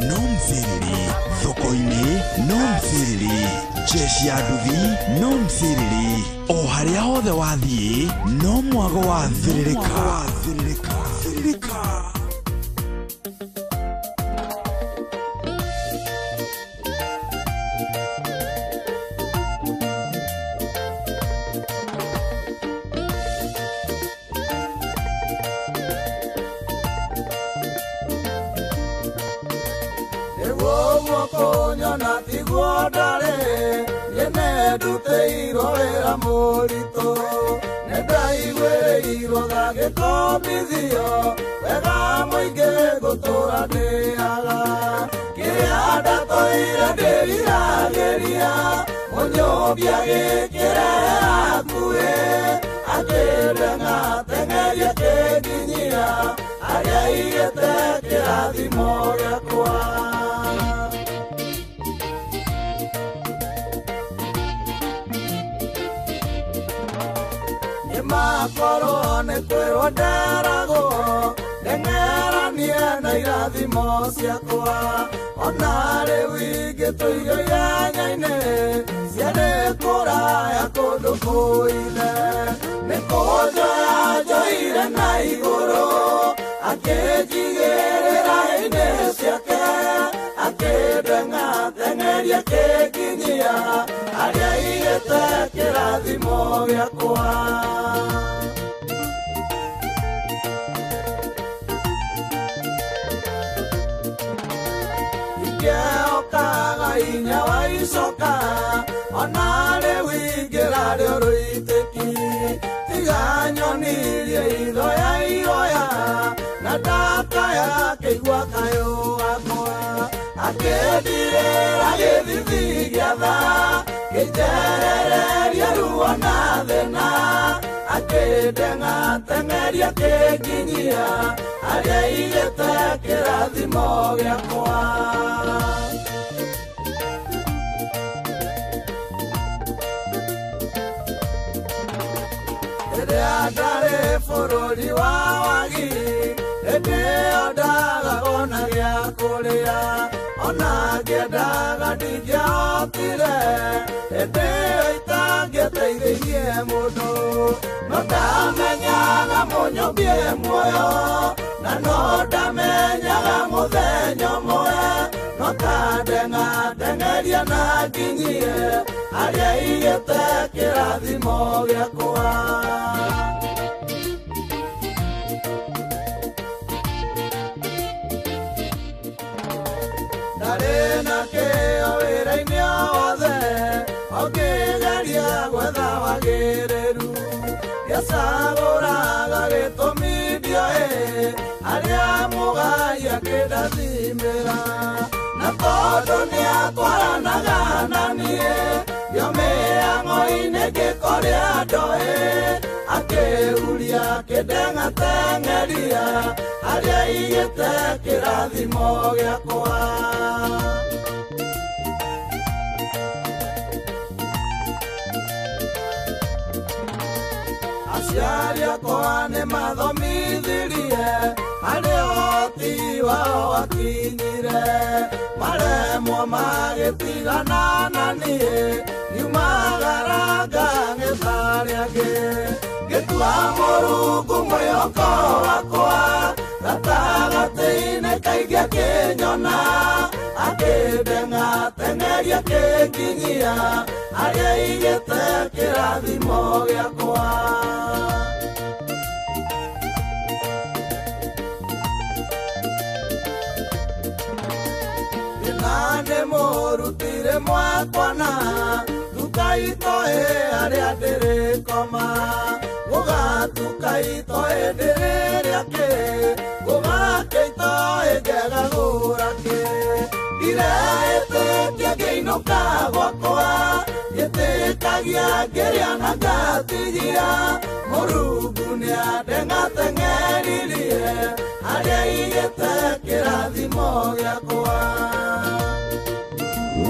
No mthiriri, thoko-inĩ no mthiriri, jeshi ya nduthi no mthiriri, o harĩa hothe wathiĩ no mwago wa Thiririka. Thiririka.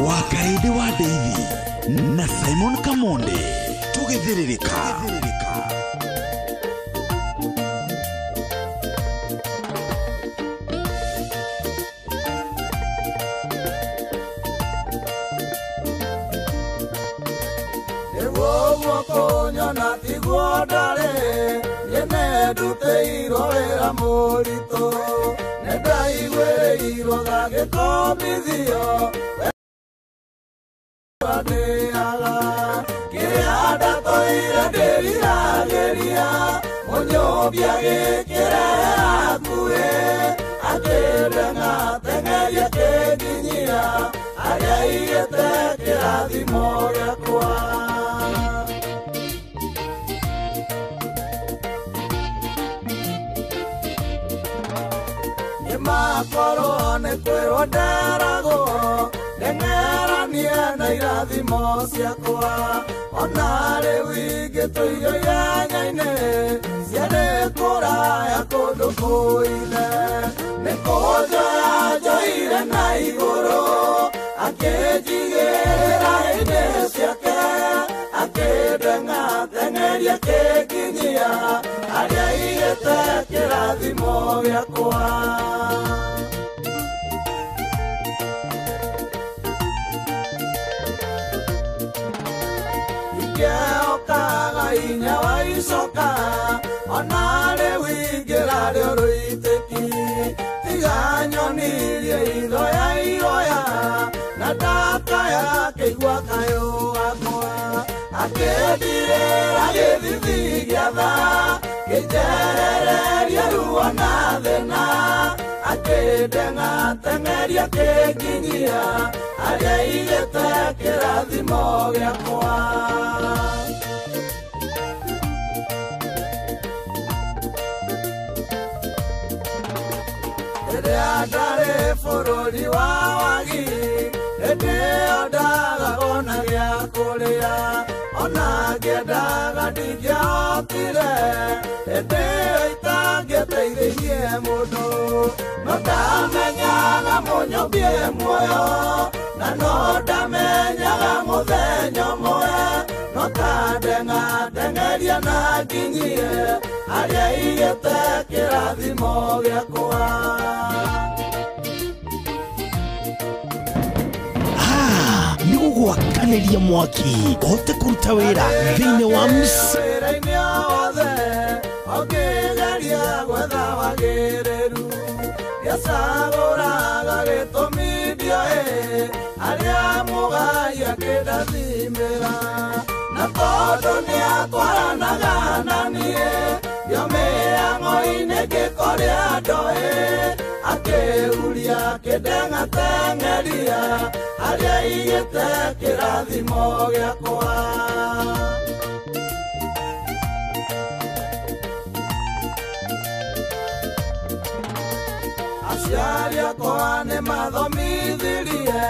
Wakaidi wa David na Simon Kamonde tugithiririka. Kũnyona tiguo ndarĩ, niĩ nĩndutĩirwo wĩra mũritũ, nĩndaiguĩrĩirwo ngagĩkombithio ndĩaga kĩrĩa ndatũire ndĩriragĩria, mũnyũmbi agĩkĩrehe hakuhĩ, akĩndengateng'eria kĩnginyia harĩa aigĩte kĩrathimo gĩakwa. Nĩmakorwo nĩ kwĩrwo nderagwo ndeng'eranie na irathimo ciakwa, ona rĩu ingĩtũirio ihenya-inĩ ciarĩ kũraya kũndũ kũine, nĩ kũnjoya njoire na igũrũ, akĩnjigĩrĩra hĩndĩ ciake, akĩndengateng'eria kĩnginyia harĩa aigĩte kĩrathimo gĩakwa. Ingĩokaga hinya wa icoka, ona rĩu ingĩrarĩo rũitĩki, tiga nyonirie ithoya iroya, na ndakaya akĩigua kayũ gakwa, akĩndirĩra gĩthithi gĩa tha, kĩnjehereria ruo na thĩna, akĩndengateng'eria kĩnginyia harĩa aigĩte kĩrathimo gĩakwa. Rĩrĩa ndarĩ bũrũri wa wagi, hĩndĩ ĩyo ndaga ona gĩa kũrĩa, ona ngĩendaga ndingĩahotire, hĩndĩ ĩyo itangĩteithirie mũndũ, no ndamenyaga mũnyũmbi e muoyo, na no ndamenyaga mũthenya ũmwe, no tandengateng'eria na nginyie harĩa aigĩte kĩrathimo gĩakwa. Nĩ gũgwakanĩria mwaki ũhote kũruta wĩra thĩinĩ wa wĩra-inĩ wothe, ũngĩgeria gwetha wagĩrĩru, gĩcagũraga gĩtũmi ndioĩ, harĩa mũgai akĩndathimĩra, na tondũ nĩatwaranaga na niĩ, ngĩo mĩhang'o-inĩ ngĩkorĩa ndoĩ, akĩhuria akĩndengateng'eria harĩa aigĩte kĩrathimo gĩakwa. Aciari akwa nĩmathomithirie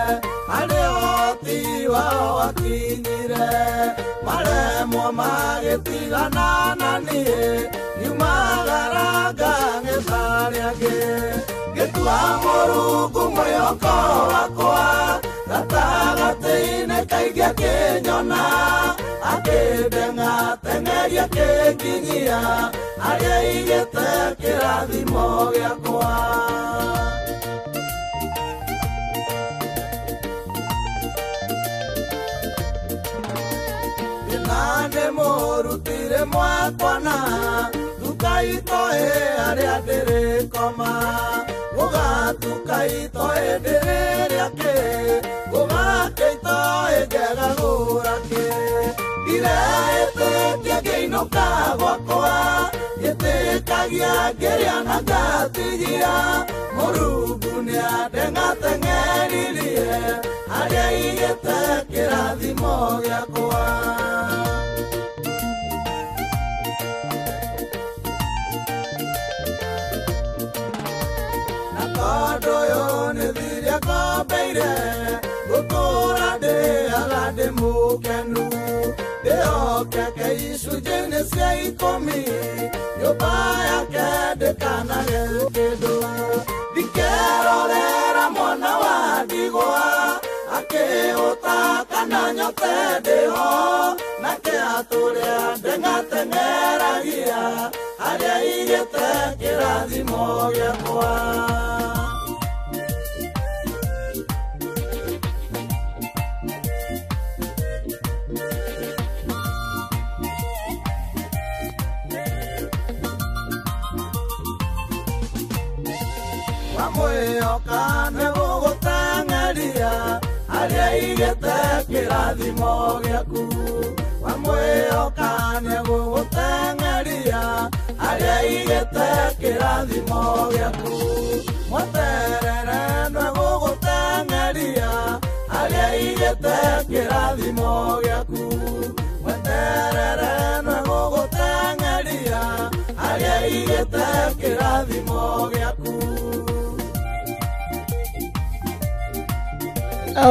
harĩa ũhoti wao wakinyire, maremwo magĩtigana na niĩ, nyumagara ngang'etha arĩa angĩ, ngĩtua Mũrungu mwĩhoko wakwa, gatagatĩ-inĩ kaingĩ akĩnyona, akĩndengateng'eria kĩnginyia harĩa aigĩte kĩrathimo gĩakwa. Thĩna nĩmũrutire mwakwana, nduka itoĩ harĩa ndĩrĩkoma, gũgatuka itoĩ ndĩrĩrĩa kĩ, gũgakĩa itoĩ ngegagũra kĩ, ndireĩtĩkia ngĩinũka gwakwa, ngĩtĩkagia ngĩrĩa na ngatigia, Mũrungu nĩandengateng'eririe harĩa aigĩte kĩrathimo gĩakwa. Na tondũ ũyũ nĩ thirĩ ngombeire, ngũtũũra ndĩaga ndĩ mũkenu, ndĩhokeke icunjĩ-inĩ cia ikũmi, nyũmba yake ndĩkanage kĩndũ, ndikerorera mwana wa ndigwa akĩhũta kana nyote ndĩho, nake atũrĩa ndengateng'eragia harĩa aigĩte kĩrathimo gĩakwa. Wamwĩhoka nĩgũgũteng'eria harĩa aigĩte kĩrathimo gĩaku. Wamwĩhoka nĩgũgũteng'eria harĩa aigĩte kĩrathimo gĩaku. Mweterere nĩgũgũteng'eria harĩa aigĩte kĩrathimo gĩaku. Mweterere nĩgũgũteng'eria harĩa aigĩte kĩrathimo gĩaku.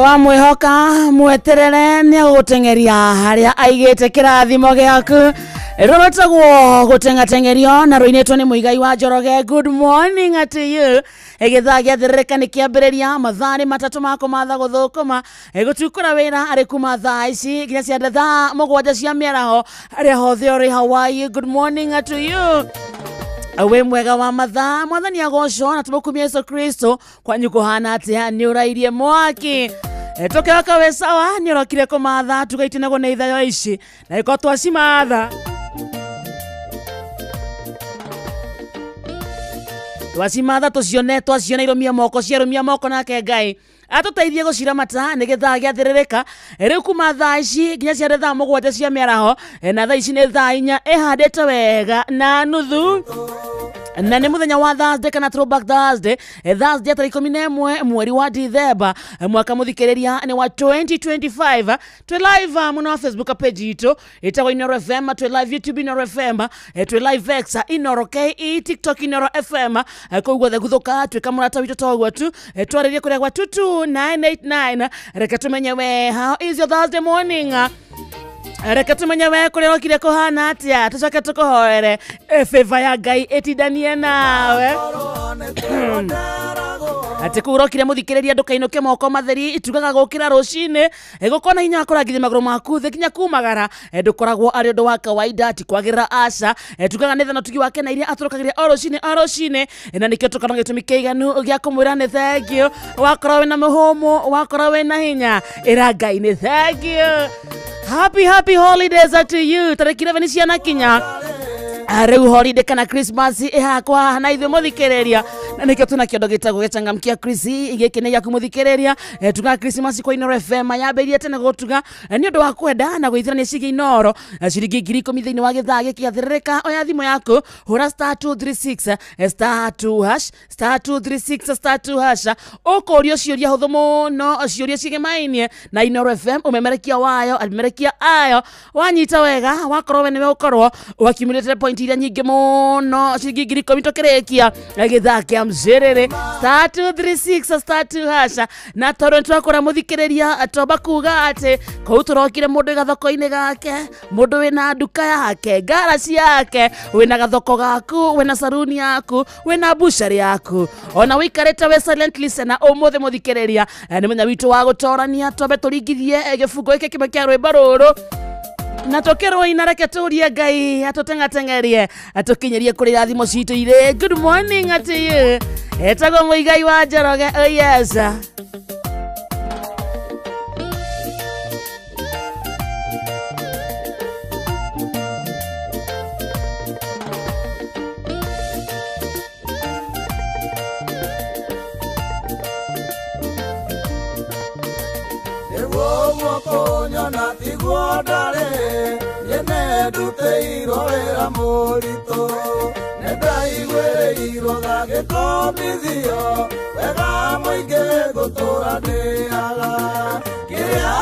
Wamwĩhoka mweterere nĩegũgũteng'eria harĩa aigĩte kĩrathimo gĩaku. Rũrũtagwo gũteng'ateng'erio na rũinĩtwo nĩ Mũigai wa Njoroge. Good morning to you. Gĩthaa gĩathĩrĩrĩka nĩ kĩambĩrĩria mathaa nĩ 3 ma kũmatha gũthũkũma gũtukũra wĩra arĩ kuma thaa ici nginya cia thaa 7 cia mĩaraho harĩa hothe ũrĩ. Hawaii, good morning to you. Wĩ mwega wa mathaa, mwathani agocwo na tũmũkumie Yesu Kristo. Kwanyu kũhana atĩa? Nĩ ũrairie mwaki tũkĩoka wĩ sawa, nĩ ũrokire kũmatha tũgaitinagwo nĩ ithayo ici na ĩkorwo twacimatha twacimatha tũcione twaciona irũmia moko ciarũmia moko nake Ngai atũteithie gũciramata nĩ gĩthaa gĩathĩrĩrĩka rĩu kuma thaa ici nginya cia thaa 7 cia mĩaraho na thaa ici nĩ thaa 4 ĩhandĩte wega na nuthu na nĩ mũthenya wa Thursday kana Throwback Thursday. Thursday tarĩki 11 mweri wa Dithemba mwaka mũthikĩrĩria nĩ wa 2025. Twĩ live mũno wa Facebook page itũ ĩtagwo Inooro FM, twĩ live YouTube Inooro FM, twĩ live X Inooro KE, TikTok Inooro FM. Kũu guothe guthũka twĩka mũrata witũ toguo tu twarĩrie kũrĩa gwa 22989. Reke tũmenye we, how is your Thursday morning? Reke tumenye we kũrĩa ũrokire kũhana atĩa, tũcoke tũkũhoere favor ya Ngai ĩtindanie nawe. Atĩ kũu ũrokire mũthikĩrĩria ndũkainũke moko matheri, tugaga gũkĩra rũcinĩ gũkorwo na hinya wa kũrangithia magũrũ maku thĩ nginya kumagara ndũkoragwo arĩ ũndũ wa kawaida, ti kwagĩrĩra aca. Tugaga nĩ thana tugi wake na iria atũrokagĩria o rũcinĩ o rũcinĩ, na nĩkĩo tũkorwo gĩtũmi kĩiganu gĩa kũmwĩra nĩ thank you. Wakorwo wĩna mũhũmũ, wakorwo wĩna hinya, ĩra Ngai nĩ thank you. Happy happy holidays to you. Tarĩki 11 ciana kinya rĩu holiday kana Christmas ĩhakwa haha na ithuĩ mũthikĩrĩria, na nĩkĩo tũna kĩondo gĩtagwo gĩchangamkia Chris gĩkĩ nĩ gĩaku mũthikĩrĩria. Tugaga Christmas kwa Inooro FM yambĩrĩrie tene gũtuga nĩ ũndũ wa kwenda na gwĩthirania ciĩgiĩ Inooro ciringi 10,000 thĩinĩ wa gĩthaa gĩkĩ gĩathĩrĩrĩka. Oya thimũ yaku hũra *236 *2# *236 *2# ũkũrio ciũria hũthũ mũno, ciũria cigĩmainie na Inooro FM, ũmemerekia wayo amemerekia ayo. Wanyita wega wakorwo we nĩwe ũkorwo wakiumĩrĩte point iria nyingĩ mũno ciringi 10,000 tũkĩrĩkia gĩthaa kĩa mzĩrĩrĩ *236 *2#. Na tondũ nĩtwakũra mũthikĩrĩria twamba kuga atĩ kũu tũrokire mũndũ gathoko-inĩ gake, mũndũ wĩna nduka yake, ngaraci yake, wĩna gathoko gaku, wĩna saruni yaku, wĩna bucari yaku, ona wĩikarĩte wĩ silent listener ũmũthĩ mũthikĩrĩria nĩ mũthenya witũ wa gũtorania. Twambe tũringithie gĩbungo gĩkĩ kĩmwe kĩa rwĩmbo rũrũ na tũkĩrũina, reke tũrie Ngai atũteng'ateng'erie atũkinyerie kũrĩ irathimo citũ irĩ. Good morning to you. Etagwo Mũigai wa Njoroge. Oh yes. Kũnyona tiguo ndarĩ niĩ nĩndutĩirwo wĩra mũritũ, nĩndaiguĩrĩirwo ngagĩkombithio wega mũingĩ ngũtũra ndĩaga kĩrĩa.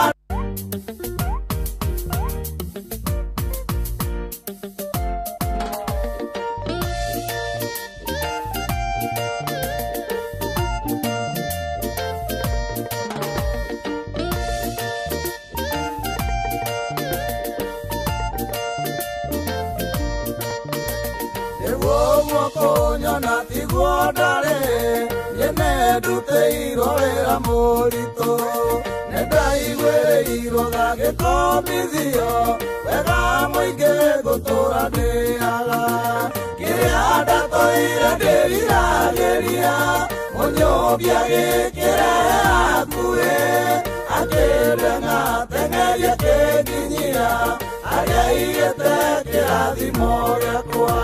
Kũnyona tiguo ndarĩ niĩ nĩndutĩirwo wĩra mũritũ, nĩndaiguĩrĩirwo ngagĩkombithio wega mũingĩ ngũtũra ndĩaga kĩrĩa ndatũire ndĩriragĩria mũnyũmbi agĩkĩrehe hakuhĩ akĩndeng'ateng'eria kĩnginyia harĩa aigĩte kĩrathimo gĩakwa.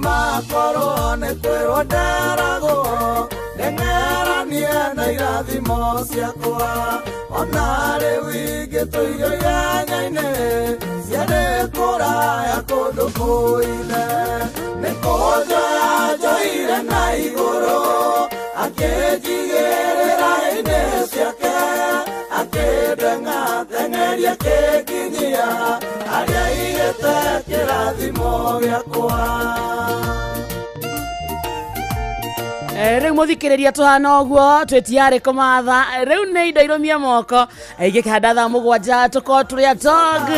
Makorwo nĩ kwĩrwo nderagwo ndeng'eranie na irathimo ciakwa ona rĩu ingĩtũirio ihenya-inĩ ciarĩ kũraya kũndũ kũine nĩ kũnjoya njoire na igũrũ akĩnjigĩrĩra inĩ ciake akĩndeng'ateng'eria akĩnginyia harĩa aigĩte kĩrathimo gĩakwa. Rĩu mũthikĩrĩria tũhana ũguo twĩtiarĩ kũmatha rĩu nĩ indo irũmia moko igĩkĩhanda thaa 7 tũkorwo tũrĩ atong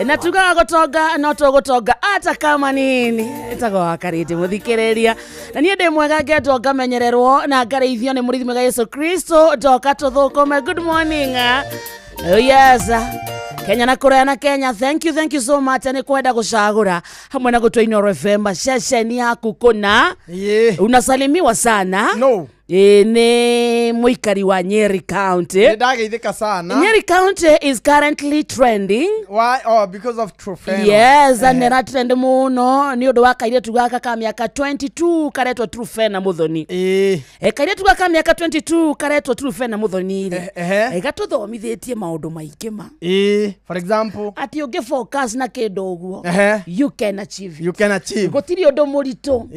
na tugaga gũtonga no tũgũtonga ata kama nini ĩtagwo Wakarĩndĩ mũthikĩrĩria na niĩ ndĩ mwega ngendwo ngamenyererwo na ngarĩithio nĩ mũrĩithi mwega Yesu Kristo ndoka tũthũkũme. Good morning. Oh yes. Kenya na kũraya na Kenya, thank you so much nĩ kwenda gũcagũra hamwe na gũtwa Inooro FM ceceni yaku kũna. Unasalimiwa sana. No. Nĩ mũikari wa Nyeri County. Nĩndageithĩka sana. Nyeri County is currently trending. Why? Oh, because of Trufena. Yes, and nĩ trend mũno nĩ ũndũ wa kairĩtu gaka ka mĩaka 22 karetwo Trufena Muthoni. Kairĩtu gaka ka mĩaka 22 karetwo Trufena Muthoni rĩ. Gatũthomithĩtie maũndũ maingĩ ma. For example, atĩ ũngĩ focus na kĩndũ ũguo, you can achieve it. You can achieve. Gũtirĩ ũndũ mũritũ.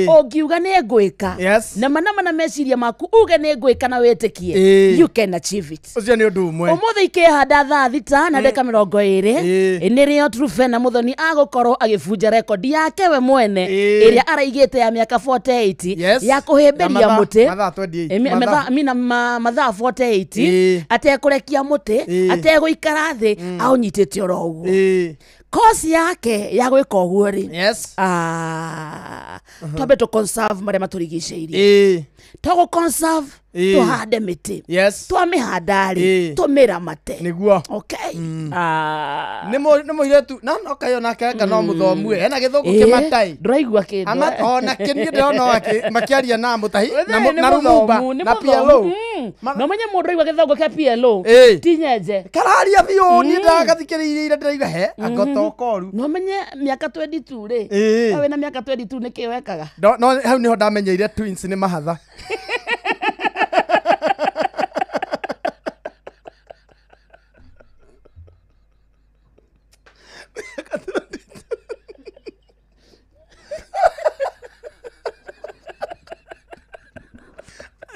Ũngiuga nĩ ngwĩka. Yes. Na mana meciria maku uge nĩ ngwĩka na wĩtĩkie, you can achieve it. Ũcio nĩ ũndũ ũmwe. Ũmũthĩ ikĩhanda thaa 6 na ndagĩka 20 nĩrĩo Trufena Muthoni agũkorwo agĩbunja rekondi yake we mwene ĩrĩa araigĩte ya mĩaka 48 ya kũhĩmbĩria mũtĩ mina mathaa 48 atekũrekia mũtĩ ategũikara thĩ aũnyitĩte oro ũguo. Kosi yake ya gwĩka ũguo rĩ, yes, twambe tũ conserve marĩa matũrigicĩirie, tũgũ conserve tũhande mĩtĩ, yes, twamĩhanda rĩ tũmĩramate nĩguo. Okay. Nĩ mũirĩtu na no kayo nake anga no mũthomu ena gĩthũngũ kĩmatai ndũraigua kĩndũ ona kĩniĩ ndĩrona makĩaria na mũtahi na Lumumba na PLO. No menye mũndũ aigua gĩthũngũ kĩa PLO ti nyenje kararia biũ niĩ ndagathikĩrĩirie ira ndĩraigua he angotokoru. No menye mĩaka 22 rĩ, wĩna mĩaka 22 nĩkĩ wekaga? No hau nĩho ndamenyeire twins nĩ mahatha.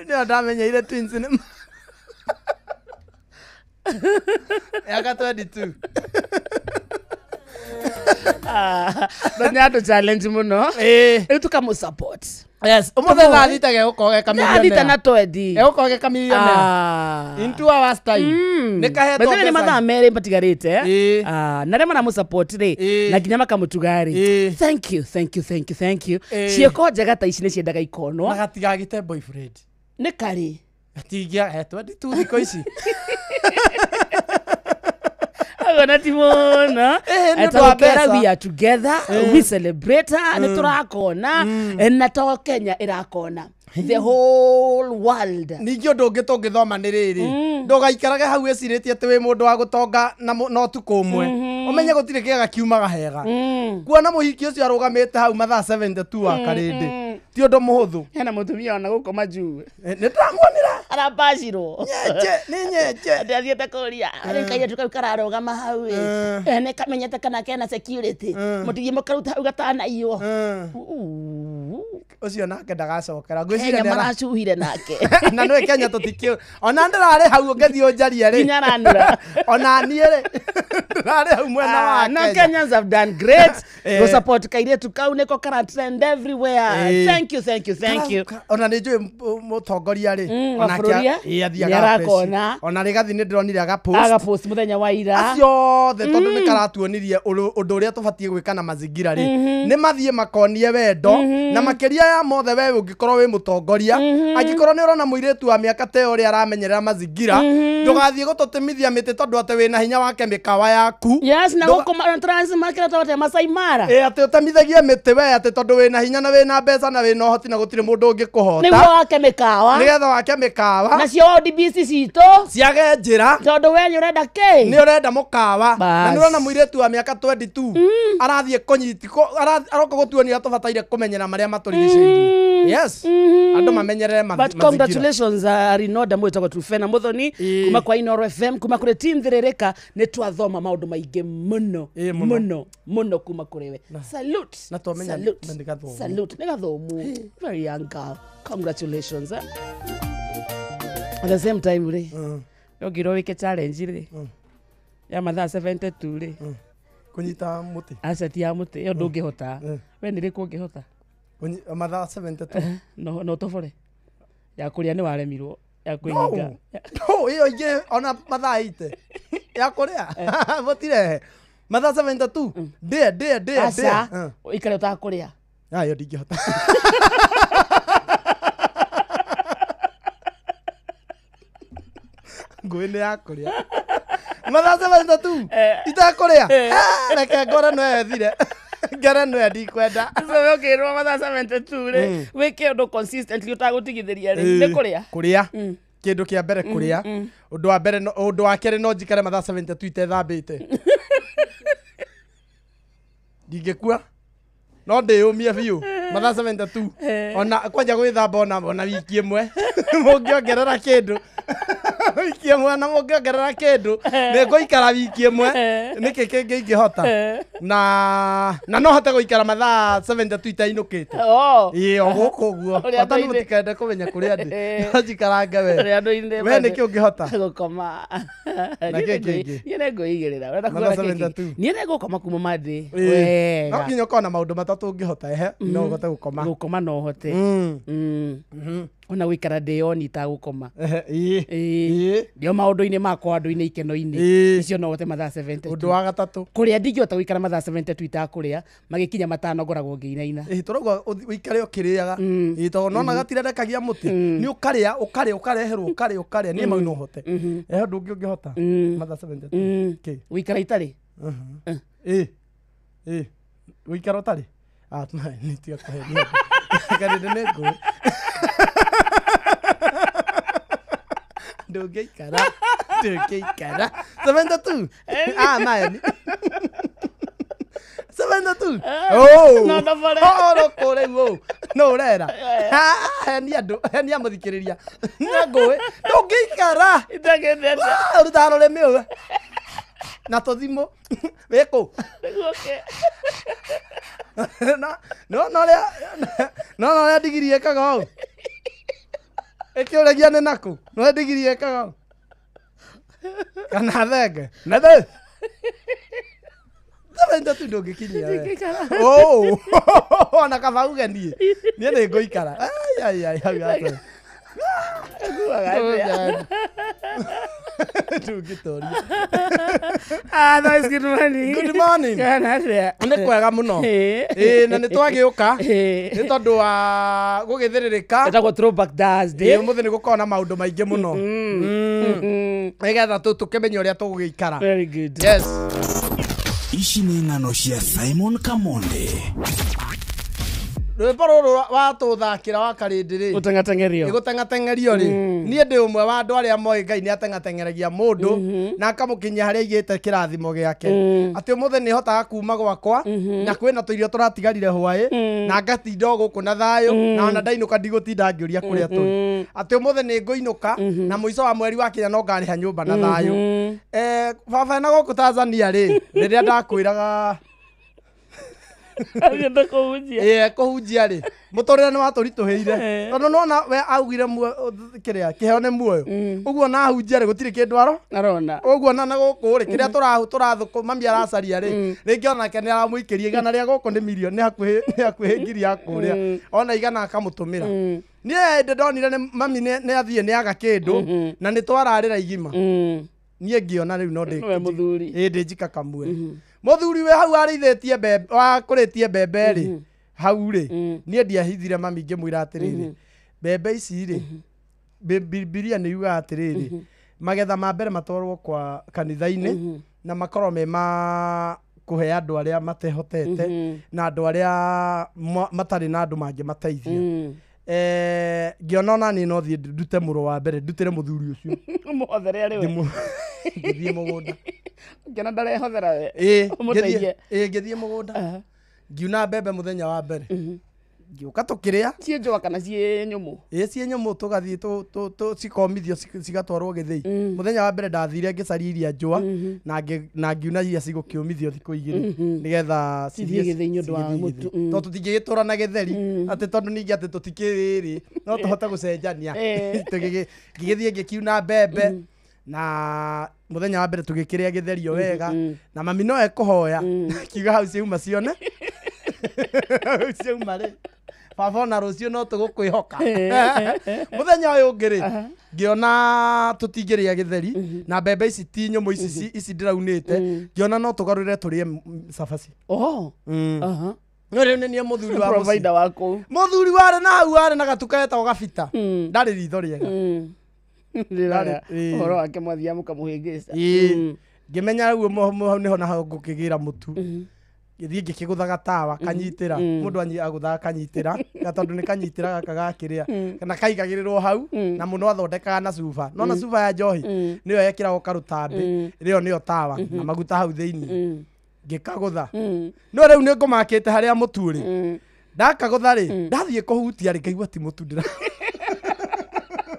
Nĩ ndamenyeire twins nĩ mĩaka 22. No nĩ andũ challenge mũno rĩu tũkamũ support. Yes, ũmũthĩ thaa 6 gegũkorwo ge Thaa 6 na 20 egũkorwo ge kamillionaire in 2 hours time. Nĩ kahetwo mbeca nĩ mathaa 2 matigarĩte na arĩa maramũ support rĩ na nginya makamũtuga rĩ, thank you thank you thank you thank you. Ciĩko njega ta ici nĩ ciendaga ikonwo na gatigagĩte boyfriend nĩ karĩ gatingĩa he 22 thikũ ici. Agona ti mũno. We are together, we celebrate, nĩ tũrakona na to Kenya ĩrakona, the whole world. Ningĩ ũndũ ũngĩ tũngĩthoma nĩ rĩrĩ, ndũgaikarage hau wĩcirĩtie atĩ wĩ mũndũ wa gũtonga na ũtukũ ũmwe, ũmenye gũtirĩ kĩega kiumaga hega. Kuona mũhiki ũcio arũgamĩte hau mathaa 72 wa Karĩndĩ ti ũndũ mũhũthũ. Hena mũtumia ona gũkũ majuu nĩ ndĩramuonire arabacirwo nyenje nĩ nyenje ndathiĩte kũria rĩu kairĩtu kau kararũgama hau ĩ nĩ kamenyete kana kena security mũtithiĩ mũkaruta hau gatanaiywo. Ũcio nake ndagacokera ngwĩciria Kenya maracuhire nake na nĩwe Kenya tũtikĩũĩ ona ndĩrarĩ hau ũngĩthiĩ ũnjarie rĩ nginya aranura ona niĩ rĩ ndĩrarĩ hau mwena wa Kenya. No, Kenyans have done great. Go support kairĩtu kau nĩko kara trend everywhere. Thank you thank you thank you. Ona nĩ njũĩ mũtongoria rĩ wa bũrũri athiaga ona rĩgathi nĩ ndĩronire agapost mũthenya wa ira acio othe tondũ nĩ karatuonirie ũndũ ũrĩa tũbatiĩ gwĩka na mazingira rĩ nĩ mathiĩ makonie wendo na makĩria ya mothe we ũngĩkorwo wĩ mũtongoria angĩkorwo nĩ ũrona mũirĩtu wa mĩaka ta ĩyo ũrĩa aramenyerera mazingira ndũgathiĩ gũtũtemithia mĩtĩ tondũ atĩ wĩna hinya wake mĩkawa yaku. Yes, na gũkũ Transmart ta Masai Mara. Ĩ atĩ ũtemithagie mĩtĩ we atĩ tondũ wĩna hinya na wĩna mbeca na wĩna ũhoti na gũtirĩ mũndũ ũngĩkũhota. Nĩguo wake mĩkawa. Nĩgetha wake mĩkawa. Nacio ODBC citũ ciage njĩra. Tondũ we nĩ ũrenda kĩ? Nĩ ũrenda mũkawa. Na nĩ ũrona mũirĩtu wa mĩaka 22 arathiĩ kũnyiti aroka gũtuonia tũbataire kũmenyera marĩa matũrigicĩirie. Yes. Andũ mamenyerere mazingira. But congratulations Rinoda mwĩtagwo Trufena Muthoni kuma kwa Inoro FM kuma kũrĩ team Thĩrĩrĩka nĩ twathoma maũndũ maingĩ mũno mũno mũno kuma kũrĩ we. Salute. Na twamenya nĩ gathomu. Salute. Nĩ gathomu. Very young girl. Congratulations. At the same time rĩ yongirwo wĩke challenge rĩ ya mathaa 72 rĩ kũnyita mũtĩ. Aca ti ya mũtĩ ĩyo ndũngĩhota. We nĩ rĩkũ ũngĩhota? Mathaa 72 no no tobore ya kũrĩa nĩ waremirwo ya kwĩhinga. No ĩyo ingĩ ona mathaa 8 ya kũrĩa mũtirehe mathaa 72 ndĩe ndĩe ndĩe. Aca ũikare ũtakũrĩa. Ĩyo ndingĩhota. Ngũĩ nĩ ya kũrĩa mathaa 72 itakũrĩa reke ngore no ethire ngere no ndikwenda. So ũkĩrwo mathaa 72 rĩ wĩke ũndũ consistently ũtagũtigithĩria rĩ nĩ kũrĩa. Kũrĩa kĩndũ kĩa mbere kũrĩa. Ũndũ wa mbere ũndũ wa kerĩ no njikare mathaa 72 itethambĩte. Ndingĩkua no ndĩyũmie biũ mathaa 72 ona kwanja gwĩthamba ona wiki ĩmwe mũngĩongerera kĩndũ wiki ĩmwe na mũngĩongerera kĩndũ nĩ ngũikara wiki ĩmwe nĩkĩ kĩngĩ ingĩhota na no hote gũikara mathaa 72 itainũkĩte. Ĩĩ o gũkũ ũguo bata nĩ mũtikende kũmenya kũrĩa ndĩ no njikarange we. We nĩkĩ ũngĩhota? Gũkoma. Na kĩ kĩngĩ? Niĩ nĩ ngwĩigĩrĩra. Ũrenda kuona kĩngĩ? Niĩ nĩ ngũkoma kuma Monday. Wega. No nginya ũkorwo na maũndũ matatũ ũngĩhota ehe no ũhote gũkoma. Gũkoma no hote. Ona gũikara ndĩyoni itagũkoma. Ĩĩ ndio maũndũ-inĩ makwa andũ-inĩ ikeno-inĩ icio no hote mathaa 72. Ũndũ wa gatatũ kũrĩa ndingĩhota gũikara mathaa 72 itakũrĩa magĩkinya matano ngoragwo ngĩinaina. Ĩĩ tũrauga ũikare ũkĩrĩaga. Ĩĩ tondũ nona gatirerekagia mũtĩ nĩ ũkarĩa ũkarĩa ũkareherwo ũkarĩa ũkarĩa niĩ mau no hote. Ehe ũndũ ũngĩ ũngĩhota mathaa 72 kĩ? Gũikara itarĩ. Ĩĩ ĩĩ gũikara ũtarĩ nĩ tiga kũhenia karĩndĩ nĩ ngũĩ ndũngĩikara ndũngĩikara 72 maya 72 no ndobore no kũrĩ rĩu no ũrera henia andũ henia mũthikĩrĩria na ngũĩ ndũngĩikara itangĩendete ũrutaga rũrĩmĩ ũũ na tũthimũ wĩkũ no no no ũrĩa ndigiri ĩkaga ũũ ĩkĩũragia nĩ nakũ no ndigiri ĩkaga ũũ kana thenge na thĩ 72 ndũngĩkinyia we. Ona kaba uge niĩ niĩ nĩ ngũikara. Ai ai hau atĩa ndũngĩtoria. Otherwise, good morning. Good morning. Nĩ kwega mũno. Ĩĩ na nĩ twagĩũka nĩ tondũ wa gũgĩthĩrĩrĩka. Ĩtagwo Throwback Thursday. Ĩĩ ũmũthĩ nĩ gũkorwo na maũndũ maingĩ mũno. Nĩgetha tũkĩmenye ũrĩa tũgũgĩikara. Very good. Yes. Ici nĩ ng'ano cia Simon Kamonde. Rwĩmbo rũrũ watũthakĩra wa Karĩndĩ rĩ gũteng'ateng'erio gũteng'ateng'erio rĩ niĩ ndĩ ũmwe wa andũ arĩa moĩ Ngai nĩ ateng'ateng'eragia mũndũ na akamũkinyia harĩa aigĩte kĩrathimo gĩake atĩ ũmũthĩ nĩ hotaga kuma gwakwa na kwĩna tũirio tũratigarire hwaĩ na ngatinda o gũkũ na thayũ na ona ndainũka ndigũtinda ngĩũria kũrĩa tũrĩ atĩ ũmũthĩ nĩ ngũinũka na mũico wa mweri wakinya no ngarĩha nyũmba na thayũ. Baba na gũkũ Tanzania rĩ rĩrĩa ndakwĩraga Ĩĩ kũhunjia rĩ mũtũrĩre nĩ watũritũhĩire tondũ nĩwona we augire kĩrĩa kĩheo nĩ muoyo ũguo na ahunjia rĩ gũtirĩ kĩndũ aro arona ũguo na gũkũ rĩ kĩrĩa tũrathũkũ mami aracaria rĩ rĩngĩ onake nĩ aramũikĩria igana rĩa gũkũ nĩ mirioni nĩ hakuhĩ ngiri ya kũrĩa ona igana akamũtũmĩra. Niĩ hĩndĩ ndonire mami nĩ athiĩ nĩ aga kĩndũ na nĩ twararĩra igima niĩ ngĩona rĩu no ndĩ mũthuri ĩĩ ndĩ njika kamwe. Mũthuri we hau arĩithĩtie mbembe wakũrĩtie mbembe rĩ Hau rĩ, niĩ ndiahithire mami, ngĩmwĩra atĩrĩrĩ, mbembe ici rĩ, Bibilia nĩ yugaga atĩrĩrĩ, magetha ma mbere matwarwo kwa kanitha-inĩ na makorwo me ma kũhe andũ arĩa matehotete na andũ arĩa matarĩ na andũ mangĩmateithia. Ngĩona ona niĩ no thiĩ ndute mũro wa mbere, ndutĩre mũthuri ũcio. Mũhothere arĩ we. Ngĩthiĩ mũgũnda. Ngĩona ndarehothera we. Ĩĩ, Ũmũteithie. Ngĩthiĩ mũgũnda, ngiuna mbembe mũthenya wa mbere, ngĩũka tũkĩrĩa. Ciĩ njũa kana ciĩ nyũmũ? Ĩĩ, ciĩ nyũmũ, tũgathiĩ cikomithio, cigatwarwo gĩthĩi. Mũthenya wa mbere ndathire ngĩcaria iria njũa na ngiuna iria cigũkĩũmithio thikũ 2 nĩgetha Cithiĩ gĩthĩi nĩ ũndũ wa cigĩthiĩ mũtu. gĩthĩi. Tondũ tũtingĩgĩtũra na gĩtheri, atĩ tondũ ningĩ atĩ tũtikĩrĩ no tũhote gũcenjania. Ngĩgĩthiĩ ngĩkiuna mbembe na mũthenya wa mbere tũgĩkĩrĩa gĩtherio wega, na mami no ekũhoya kiuga hau ciauma cione, hau ciauma rĩ, baba, ona rũciũ no tũgũkwĩhoka. Mũthenya ũyũ ũngĩ rĩ, ngĩona tũtingĩrĩa gĩtheri na mbembe ici ti nyũmũ, ici ici ndĩraunĩte, ngĩona no tũgarũre tũrĩe cabaci. Oh. No rĩu nĩ niĩ mũthuri wa mũciĩ. Provider wa kũu. Mũthuri warĩ na hau warĩ na gatuka getagwo Gabita, ndarĩ ritho rĩega. Rĩraga Ĩĩ. ũhoro wake mwathiaga mũkamũhĩngĩca. Ĩĩ. Ngĩmenya rĩu hau nĩho naho ngũkĩgĩra mũtu. Ngĩthiĩ ngĩkĩgũthaga tawa kanyitĩra, mũndũ agũthaga kanyitĩra, ga tondũ nĩ kanyitĩra gaka gakĩrĩa na kaigagĩrĩrwo hau, na mũno athondekaga na cuba, no na cuba ya njohi nĩyo yekĩragwo karũtambĩ, rĩo nĩyo tawa na maguta hau thĩinĩ. Ngĩkagũtha, no rĩu nĩ ngũmakĩte harĩa mũtu ũrĩ. Ndakagũtha rĩ, ndathiĩ kũhutia rĩ, ngaigua ti mũtu ndĩra.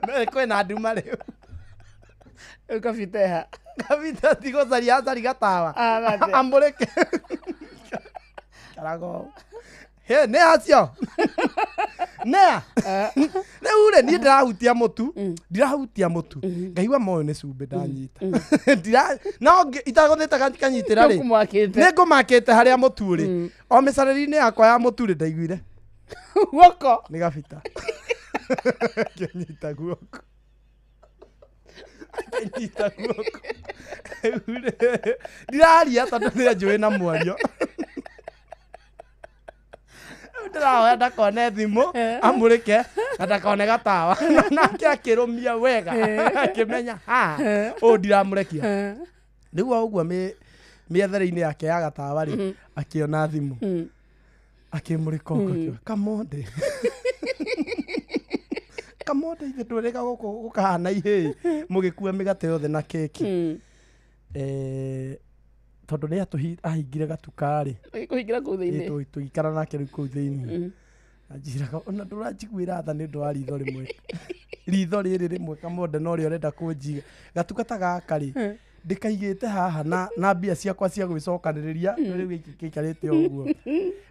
No kwĩna nduma rĩu. Rĩu Kabiteha. Kabita tigũcaria acari gatawa. Ah, atĩa? Amũrĩke karago he nĩ acio nea. Rĩu rĩ, niĩ ndĩrahutia mũtu, ndirahutia mũtu, ngaigua moyo nĩ cumbĩ ndanyita. No itagũthĩte kanyitĩra rĩ, Nĩũkũmakĩte. nĩ ngũmakĩte harĩa mũtu ũrĩ, o mĩcarĩri-inĩ yakwa ya mũtu rĩ, ndaiguire Guoko. Nĩ Gabita ngĩnyita guoko, akĩnyita guoko. Rĩu rĩ, ndiraria tondũ nĩ anjũĩ na mwario. Rĩu ndĩrahoya ndakone thimũ amũrĩke na ndakone gatawa, nake akĩrũmia wega, akĩmenya haha ũũ ndiramũrekia. Rĩu o ũguo mĩethere-inĩ yake ya gatawa rĩ, akĩona thimũ, akĩmũrĩka ũguo, akiuga, "Kamonde, Kamonde, ithe ndwĩrĩga gũkũ gũkahana ihĩĩ mũgĩkua mĩgate yothe na keki." Tondũ nĩ ahingire gatuka rĩ, Kũhingĩra kũu thĩinĩ. Tũgĩikara nake rĩu kũu thĩinĩ. Anjĩraga, "Ona ndũranjiguĩra tha nĩ ũndũ wa ritho rĩmwe, ritho rĩrĩ rĩmwe, Kamonde, no rĩo ũrenda kũnjiga gatuka ta gaka rĩ, ndĩkaigĩte haha na mbia ciakwa cia gwĩcokanĩrĩria. Rĩu gĩkĩ gĩikarĩte o ũguo,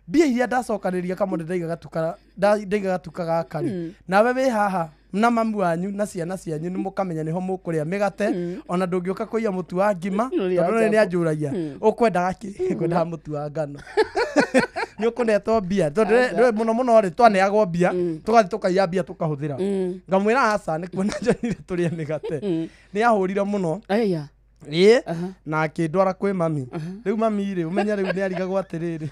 mbia iria ndacokanĩrĩria, Kamonde, ndaiga gatuka, ndaiga gatuka gaka rĩ, nawe wĩ haha na mamu wanyu na ciana cianyu, nĩ mũkamenya nĩho mũkũrĩa mĩgate, ona ndũngĩũka kũiya mũtu wa ngima." Ũrĩa Tondũ nĩ anjũragia, "Ũkwendaga kĩ?" "Ngwendaga mũtu wa ngano." "Nĩ ũkũnetwo mbia?" Tondũ mũno mũno rĩ, twaneagwo mbia, tũgathiĩ tũkaiya mbia tũkahũthĩra. Ngamwĩra aca, nĩ kuona njonire tũrĩe mĩgate. Nĩ ahũrire mũno. Aya. Ĩĩ, na akĩndwara kwĩ mami. Rĩu mami rĩ, ũmenye rĩu nĩ arigagwo atĩrĩrĩ,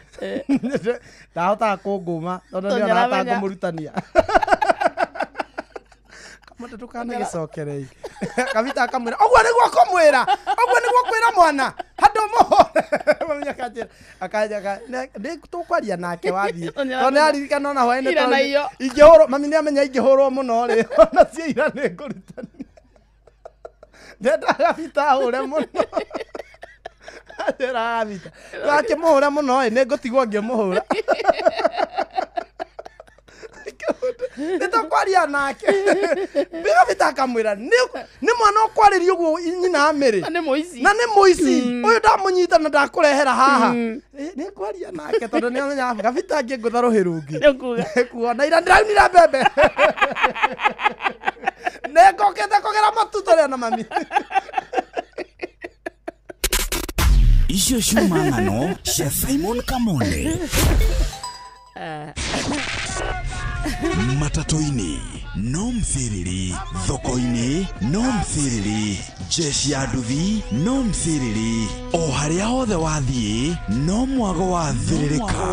ndahotaga kũngũma tondũ Tondũ nĩ onaga ta nĩaramenya. ngũmũrutania. "Kamonde, ndũkanagĩcokerei." Kabita akamwĩra, "Ũguo nĩguo kũmwĩra, ũguo nĩguo kwĩra mwana handũ mũhũre." Mami akanjĩra akanja nĩ tũkwaria nake wathiĩ, tondũ nĩ aririkana ona hwaĩ-inĩ Ira na tondũ iyo. ingĩhũrwo, mami nĩ amenya ingĩhũrwo mũno rĩ, ona cio ira nĩ ngũrutania. Ndendaga Gabita ahũre mũno. Anjĩra, "Gabita akĩmũhũra mũno ĩ, nĩ ngũtigwo ngĩmũhũra, nĩ tũkwaria nake." Gabita akamwĩra, "Nĩ mwana ũkwarĩria ũguo nyina amĩrĩ Na nĩ mũici. Na nĩ mũici ũyũ, ndamũnyita na ndakũrehera haha. Nĩ ngwaria nake," tondũ nĩ amenya Gabita angĩngũtha rũhĩ rũngĩ. Nĩ ũkuga. Kuona ira ndĩraunire mbembe, nĩ ngũkĩte kũgĩra mũtu tũrĩa na mami. Icio ciuma ng'ano cia Simon Kamonde. Matatũ-inĩ no msiriri, thoko-inĩ no msiriri, jeshi ya nduthi no msiriri, o harĩa hothe wathiĩ no mwago wa thĩrĩrĩka.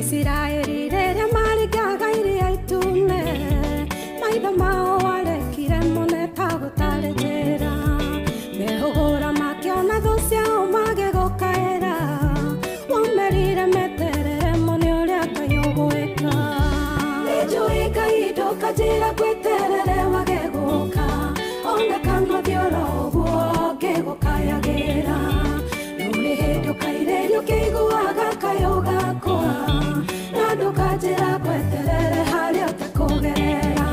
Isiraeli rĩrĩa maringaga iria itune, maitho mao arekire mone ta gũtarĩ njĩra, mehũgũra makĩona thũ ciao magĩgũkaĩra, wamerire meterere mone ũrĩa Ngai ũgwĩka. Nĩnjũĩ Ngai ndũkanjĩra ngweterere wage gũka, ona kana thiĩ oro ũguo ngĩgũkayagĩra, ndũrĩ hĩndĩ ũkairĩrio ũkĩiguaga kayũ gakwa, na ndũkanjĩra ngweterere harĩa ũtekũgerera.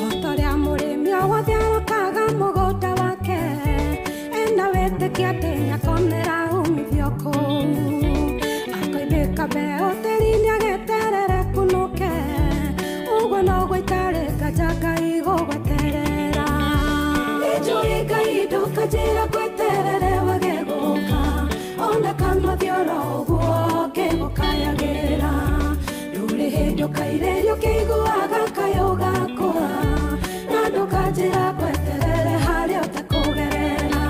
O ta ũrĩa mũrĩmi o wothe arokaga mũgũnda wake, ena wĩtĩkio atĩ nĩakonera umithio kũu, akoimbĩka mbeũ tĩri-inĩ ageterere kunũke, ũguo noguo itarĩ nganja Ngai gũgweterera. Nĩnjũĩ Ngai ndũkanjĩra ngweterere wage gũka, ona kana thiĩ oro ũguo ngĩgũkayagĩra, ndũrĩ hĩndĩ ũkairĩrio ũkĩiguaga kayũ gakwa, na ndũkanjĩra ngweterere harĩa ũtekũgerera.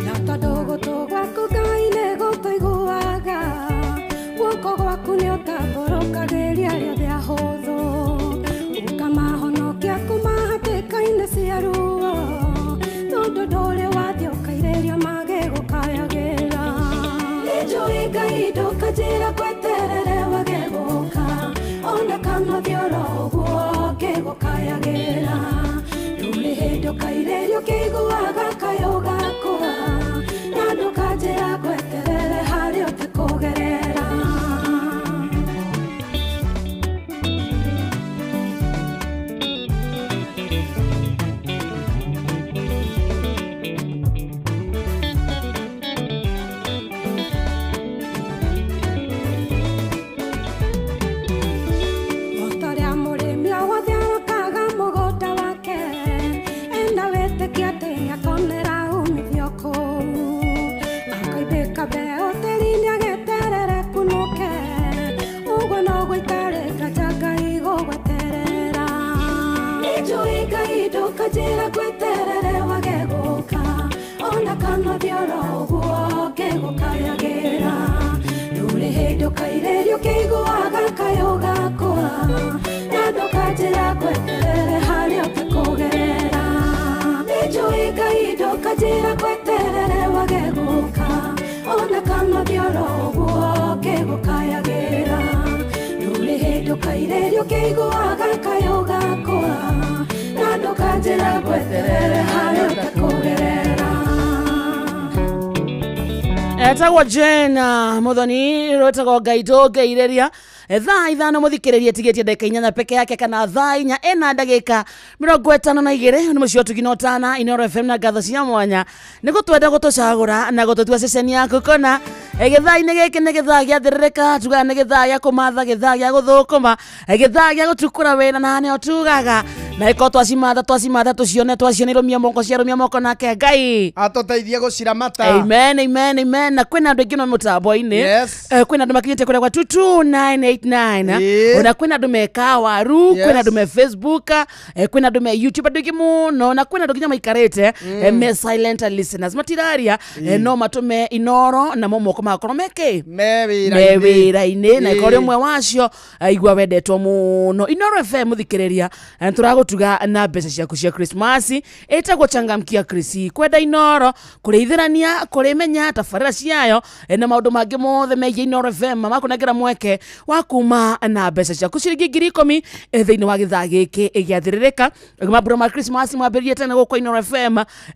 Na tondũ gũtũ gwaku Ngai nĩgũtũiguaga, guoko gwaku nĩũtambũrũkagĩria arĩa othe ahũthũ, ũkamahonokia kuuma hatĩka-inĩ cia ruo, tondũ ndũrĩ wathiĩ ũkairĩria magĩgũkayagĩra. Nĩnjũĩ Ngai ndũkanjĩra ngweterere wage gũka, ona kana thiĩ oro ũguo ngĩgũkayagĩra, ndũrĩ hĩndĩ ũkairĩrio ũkĩiguaga kayũ gakwa, na ndũkanjĩra ngweterere harĩa ũtekũgerera. O ta ũrĩa mũrĩmi o wothe arokaga mũgũnda wake, ena wĩtĩkio atĩ nĩakonera umithio kũu, akoimbĩka mbeũ tĩri-inĩ ageterere kunũke, ũguo noguo itarĩ nganja Ngai gũgweterera. Nĩnjũĩ Ngai ndũkanjĩra ngweterere wage gũka, ona kana thiĩ oro ũguo ngĩgũkayagĩra, ndũrĩ hĩndĩ ũkairĩrio ũkĩiguaga kayũ gakwa, na ndũkanjĩra ngweterere harĩa ũtekũgerera. Nĩnjũĩ Ngai ndũkanjĩra ngweterere wage gũka, ona kana thiĩ oro ũguo ngĩgũkayagĩra, ndũrĩ hĩndĩ ũkairĩrio ũkĩiguaga kayũ gakwa, na ndũkanjĩra ngweterere harĩa ũtekũgerera. Etagwo Jane Muthoni rwetagwo Ngai ndũngeirĩria. Thaa 5 mũthikĩrĩrie tigĩtie ndagĩka 8 peke yake, kana thaa 4 ĩna ndagĩka 52. Nĩ mũciĩ wa Tugina Ũtana Inooro FM na ngatho cia mwanya nĩ gũtwenda gũtũcagũra na gũtũtua ceceni yaku kona. Gĩthaa-inĩ gĩkĩ nĩ gĩthaa gĩa thĩrĩrĩka, tugaga nĩ gĩthaa gĩa kũmatha, gĩthaa gĩa gũthũkũma, gĩthaa gĩa gũtukũra wĩra, na nĩo tugaga na ĩkorwo twacimatha tũcione, twacione irũmia moko ciarũmia moko nake Ngai atũteithie gũciramata. Amen, amen, amen. Na kwĩna andũ aingĩ no mũtambo-inĩ. Yes. Kwĩna andũ makinyĩte kũrĩa gwa 229 1.89. Ĩĩ. Ona kwĩna andũ me Kawaru, Yes. kwĩna andũ me Facebook, kwĩna andũ me YouTube, andũ aingĩ mũno, na kwĩna andũ nginya maikarĩte me silent listeners matiraria, no matũme Inoro namo moko magakorwo mekĩ me me wĩra-inĩ. wĩra-inĩ, na Ĩĩ. ĩkorwo ũmwe wacio, igua wendetwo mũno Inoro FM mũthikĩrĩria, tũragũtuga na mbeca ciaku cia Krismasi ĩtagwo Changamkia Krisi, kwenda Inoro, kũrĩithĩrania, kũrĩmenya tabarĩra ciayo, na maũndũ mangĩ mothe megiĩ Inoro FM makũnengera mweke wa kuma na mbeca ciaku ciringi 10,000, thĩinĩ wa gĩthaa gĩkĩ gĩathĩrĩrĩka. Mambura ma Krismasi mwambĩrĩrie tene gũkũ Inoro FM,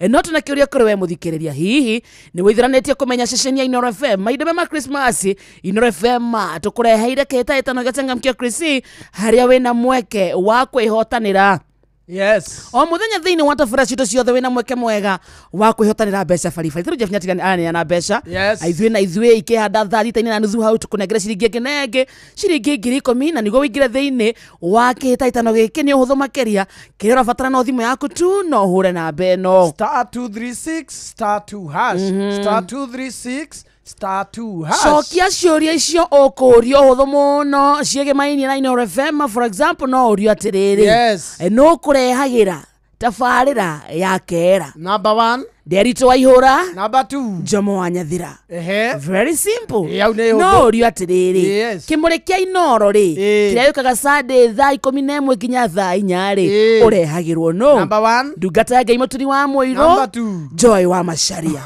no tũna kĩũria kũrĩ we mũthikĩrĩria, hihi nĩ wĩithĩranĩtie kũmenya ceceni ya Inoro FM mahinda ma Krismasi? Inoro FM tũkũreheire kĩhĩtahĩtano gĩa Changamkia Krisi harĩa wĩna mweke wa kwĩhotanĩra Yes. o muthenya thĩinĩ wa tabarĩra citũ ciothe, wĩna mweke mwega wa kwĩhotanĩra mbeca baribari. Tarĩu Jeff Nyatigani araneana mbeca. Yes. Ithuĩ na ithuĩ ikĩhanda 6:30 hau tũkũnengere ciringi ĩngĩ na ĩngĩ ciringi 10,000, na nĩguo wĩingĩre thĩinĩ wa kĩhĩtahĩtano gĩkĩ nĩ ũhũthũ makĩria, kĩrĩa ũrabatara no thimũ yaku tu, no ũhũre namba ĩno. *236 *2 hash, *236 *2 hash. Cokia ciũria icio ũkũũrio ũhũthũ mũno ciĩgĩmainie na Inoro FM. For example, no ũrio atĩrĩrĩ, Yes. Nũ kũrehagĩra tabarĩra ya kera? Number 1. Nderitũ Waihũra. Number 2. Njomo wa Nyathira. Ehe. Very simple. Ĩ, hau nĩ No ũhũthũ. ũrio atĩrĩrĩ, Yes. kĩmũrĩ kĩa Inoro rĩ, Ĩ. kĩrĩa gĩũkaga Sunday 11:00 nginya 4:00 rĩ, Ĩ. ũrehagĩrwo nũ? Number 1. Ndungata ya Ngai Mũturi wa Mũirũ. Number 2. Joy wa Macharia.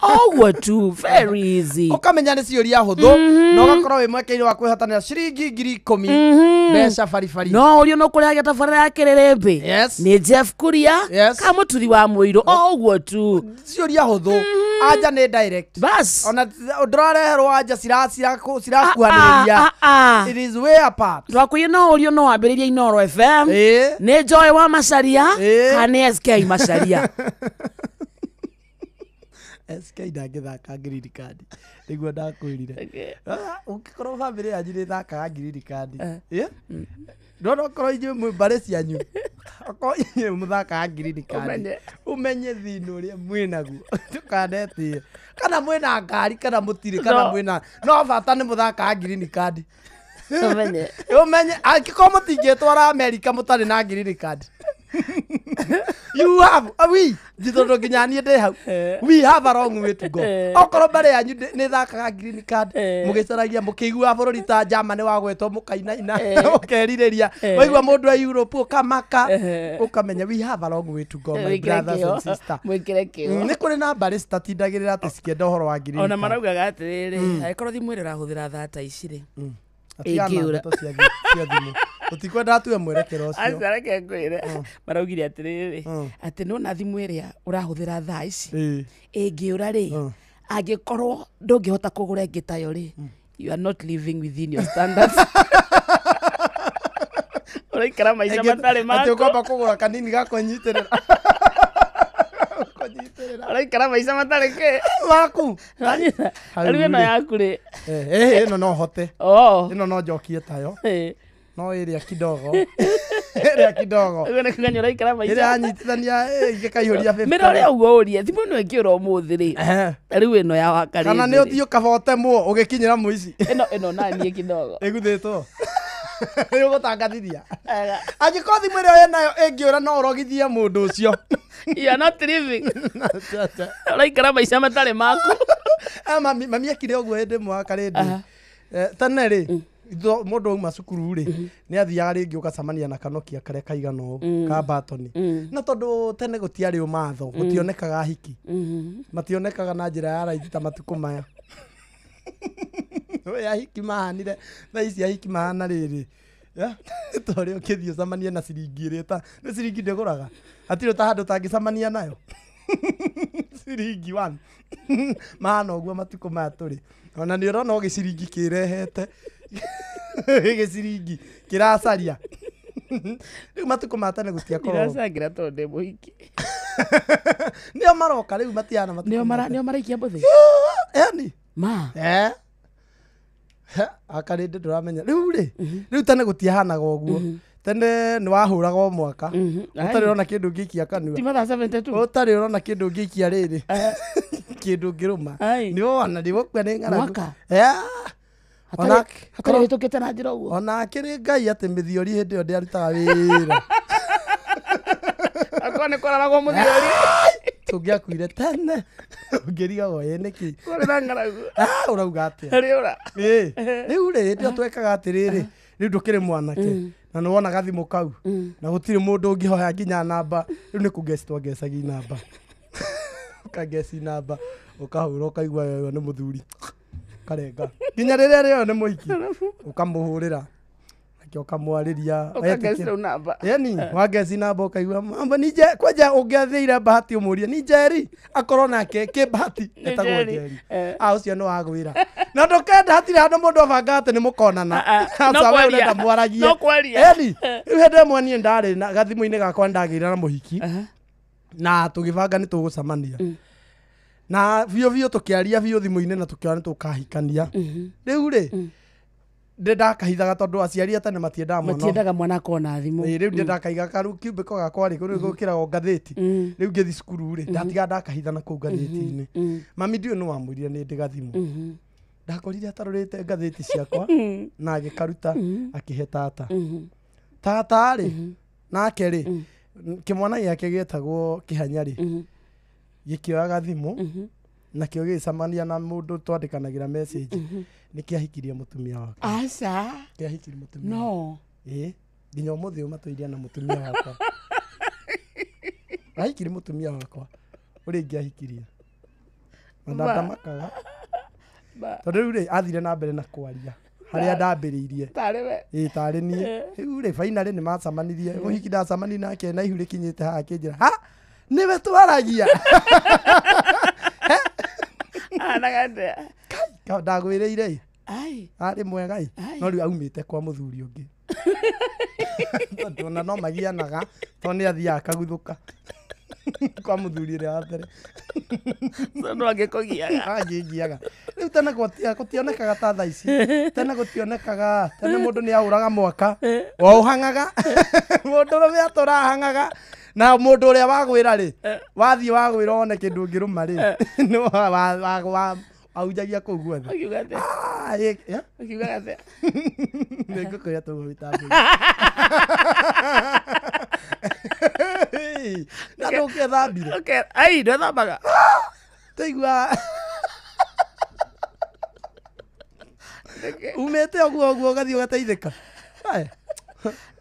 Oguo tu, very easy. Ũkamenya nĩ ciũria hũthũ na ũgakorwo wĩ mweke-inĩ wa kwĩhotanĩra ciringi 10,000 mbeca baribari. No ũrio no kũrehagia tabarĩra ya kĩrĩrĩmbĩ Yes. nĩ Jeff Kuria Yes. ka Mũturi wa Mũirũ, o ũguo tu. Ciũria hũthũ, anja nĩ direct. Bas. Ona ndũrareherwo anja cirakuhanĩrĩria. Ah, ah. It is way apart. Twakwĩire no ũrio no wambĩrĩrie Inoro FM Ĩ. nĩ Joy wa Macharia Ĩ. kana nĩ SK Macharia. SK ndangĩthaka ngiririkani, nĩguo ndakwĩrire. Ũngĩkorwo bamĩrĩ yanyu nĩ ĩthakaga ngiririkani, ndona okorwo inyuĩ mwĩ mbarĩ cianyu, okorwo inyuĩ mũthakaga ngiririkani, Ũmenye. Ũmenye thĩna ũrĩa mwĩnaguo, ndũkanetĩe kana mwĩna ngari kana mũtirĩ kana No. mwĩna, no bata nĩ mũthakaga ngiririkani. Ũmenye. Ũmenye angĩkorwo mũtingĩtwara Amerika mũtarĩ na ngiririkani, you have we tondũ nginya niĩ ndĩ hau, we have a long way to go. Okorwo mbarĩ yanyu nĩ thakaga green card, mũgĩcaragia mũkĩiguaga bũrũri ta Germany wagwetwo mũkainaina, mũkerirĩria, waigua mũndũ e Europe ũkamaka, ũkamenya we have a long way to go, my Wĩkĩre brothers kĩo. and sister. Mwĩkĩre kĩo. Nĩ kũrĩ na mbarĩ citatindagĩrĩra atĩ cikĩenda ũhoro wa green Ona card. maraugaga atĩrĩrĩ, angĩkorwo thimũ ĩrĩa ũrahũthĩra thaa ta ici rĩ, Atigana na ĩngĩũra. ndeto cia thimũ, tũtikwenda atue mwerekero ũcio. Aca reke ngwĩre, maraugire atĩrĩrĩ, atĩ nĩwona thimũ ĩrĩa ũrahũthĩra thaa ici Ĩĩ. ĩngĩũra rĩ, angĩkorwo ndũngĩhota kũgũra ĩngĩ tayo rĩ, you are not living within your standards, ũraikara maica matarĩ Atĩ maku. ũkwamba kũgũra kanini ga kwĩnyitĩrĩra. Kũnyitĩrĩra. Ũraikara maica matarĩ kĩ. Waku. Wanyita? Hau Rĩu ĩno rĩ. yaku rĩ? Ĩno no hote. Oh. Ĩno no njokie tayo. Eh. No ĩrĩa kidogo, ĩrĩa kidogo. Ũguo nĩ kuga nĩ ũraikara Ĩrĩa maica yanyitithania ĩngĩkaihũria 50. mĩrore ũguo ũrie thimũ ĩno ĩngĩũra ũmũthĩ rĩ, rĩu ĩno ya wakarĩ Kana nĩ ũthiĩ ũkabote mwo ũgĩkinyĩra mũici. Ĩno naniĩ kidogo. Ĩguthĩtwo nĩ ũgũtangathithia angĩkorwo thimũ ĩrĩa wĩnayo ĩngĩũra no ũrogithie mũndũ ũcio. You are not living, ũraikara maica matarĩ maku. Mami ekire ũguo hĩndĩ ĩmwe wakarĩndĩ tene rĩ, mũndũ auma cukuru rĩ, nĩ athiaga rĩngĩ ũgacemania na kanokia karĩa kaigana ũũ ka batoni, na tondũ tene gũtiarĩ ũmatho, gũtionekaga hiki, mationekaga na njĩra ya raithi ta matukũ maya. Ũyũ ahiki mahanire thaa ici, ahiki mahana rĩrĩ ta ũrĩa ũkĩthiĩ ũcemanie na ciringi ĩrĩa ta nĩ ciringi ndĩgũraga, hatirĩ ta handũ ũtangĩcemania nayo ciringi one mahana ũguo matukũ maya tũrĩ. Ona nĩ ũrona o gĩciringi kĩrehete, gĩciringi kĩracaria. Rĩu matukũ ma tene gũtiakorwo. Ndiracangira tondũ ndĩ mũhiki. Nĩo maroka rĩu matiana matukũ Nĩo ma mara tene. nĩo maraikia mbũthĩ. Yani. Ma. Akarĩndĩ ndũramenya rĩu rĩ, rĩu tene gũtiahanaga ũguo, tene nĩ wahũraga o mwaka ũtarĩ ũrona kĩndũ ũngĩikia kanua. Ti mathaa 72. Ũtarĩ ũrona kĩndũ ũngĩikia rĩrĩ, kĩndũ ũngĩrũma. Ai. Nĩ wona nĩ gũkua nĩ ng'aragu. Mwaka? Eh, Hatarĩ wĩtũkĩte na njĩra ũguo. Ona akĩrĩ Ngai atĩ mĩthiori hĩndĩ ĩyo ndĩarutaga wĩra. Akorwo nĩ kwararagwo mũthiori. Tũngĩakuire tene. Ũngĩrigagwo ĩ nĩkĩ? Kwarĩ na ng'aragu. Ah, ũrauga atĩa? Rĩũra. Ĩ, rĩu rĩ, hĩndĩ ĩyo twekaga atĩrĩrĩ, rĩu ndũkĩrĩ mwanake na nĩ wona gathimũ kau na gũtirĩ mũndũ ũngĩhoya nginya namba. Rĩu nĩ kũngeci twangecagi namba. Ũkangeci namba, ũkahũra ũkaigua wewe nĩ mũthuri. Ũkarenga. Nginya rĩrĩa rĩo nĩ mũhiki. Ũkamũhũrĩra. Nake ũkamwarĩria. Ũkangeci rĩu namba. Yani, wangeci namba ũkaigua mamba ni nje kwanja ũngĩathĩire bahati ũmũrie ni Njeri akorwo nake kĩ bahati etagwo Njeri. Ah, ũcio nĩ wagwĩra. Na ndũkenda hatirĩ handũ mũndũ abanga atĩ nĩ mũkonana. No kwaria. Ũrenda mwaragie. No kwaria. Yani, rĩu hĩndĩ ĩmwe niĩ ndarĩ na gathimũ-inĩ gakwa ndagĩire na mũhiki. Na tũgĩbanga nĩ tũgũcemania. Na biũ biũ tũkĩaria biũ thimũ-inĩ na tũkĩona nĩ tũkahikania. Rĩu rĩ, ndakahithaga tondũ aciari a tene matiendaga mwana. Matiendaga mwana akorwo na thimũ. Rĩu ndakaiga karu kiumbĩko gakwa rĩ, kũrĩ gũkĩragwo ngathĩti. Rĩu ngĩthiĩ cukuru rĩ, ndatiga ndakahitha na kũu ngathĩti-inĩ. Mami ndiũĩ nĩ wamwĩrire nĩ ndĩ gathimũ. Ndakorire atarũrĩte ngathĩti ciakwa na agĩkaruta akĩhe tata. Tata rĩ, nake rĩ, kĩmwana gĩake gĩetagwo Kĩhanya rĩ, gĩkĩoya gathimũ nakĩo gĩgĩcemania na mũndũ twandĩkanagĩra message. Nĩ kĩahikirie mũtumia wakwa. Aca. Kĩahikirie mũtumia. No. Ĩ, nginya ũmũthĩ ũyũ matũirie na mũtumia wakwa. Ahikirie mũtumia wakwa ũrĩa ingĩahikirie. Na ndamakaga. Tondũ rĩu rĩ, athire na mbere na kwaria harĩa ndambĩrĩirie. Tarĩ we. Ĩ, tarĩ niĩ. Rĩu rĩ, finally nĩ macemanirie. Mũhiki ndacemanirie nake na ihu rĩkinyĩte haha akĩnjĩra, ha, nĩwe twaragia. Anaga atĩa? Ndagwĩrĩire ĩ. Ai. Arĩ mwega ĩ. No rĩu aumĩte kwa mũthuri ũngĩ. Tondũ ona no magianaga, tondũ nĩ athiaga akaguthũka. Kwa mũthuri ũrĩa wa mbere. So no angĩkũgiaga. Angĩngiaga. Rĩu tene gũtionekaga ta thaa ici. Tene gũtionekaga. Tene mũndũ nĩ ahũraga mwaka. Waũhang'aga. Mũndũ ũrũme atũrahang'aga. Na mũndũ ũrĩa wagwĩra rĩ, wathiĩ wagwĩra wone kĩndũ ũngĩrũma rĩ, nĩ ahunjagia kũu guothe. Ũkiuga atĩa? Ũkiuga atĩa? Nĩ ngũkũrĩa tũguo mĩtambo. Na ndũngĩethambire. Ai, ndwethambaga. Taigua. Umĩte ũguo ũguo ũgathiĩ ũgateithĩka.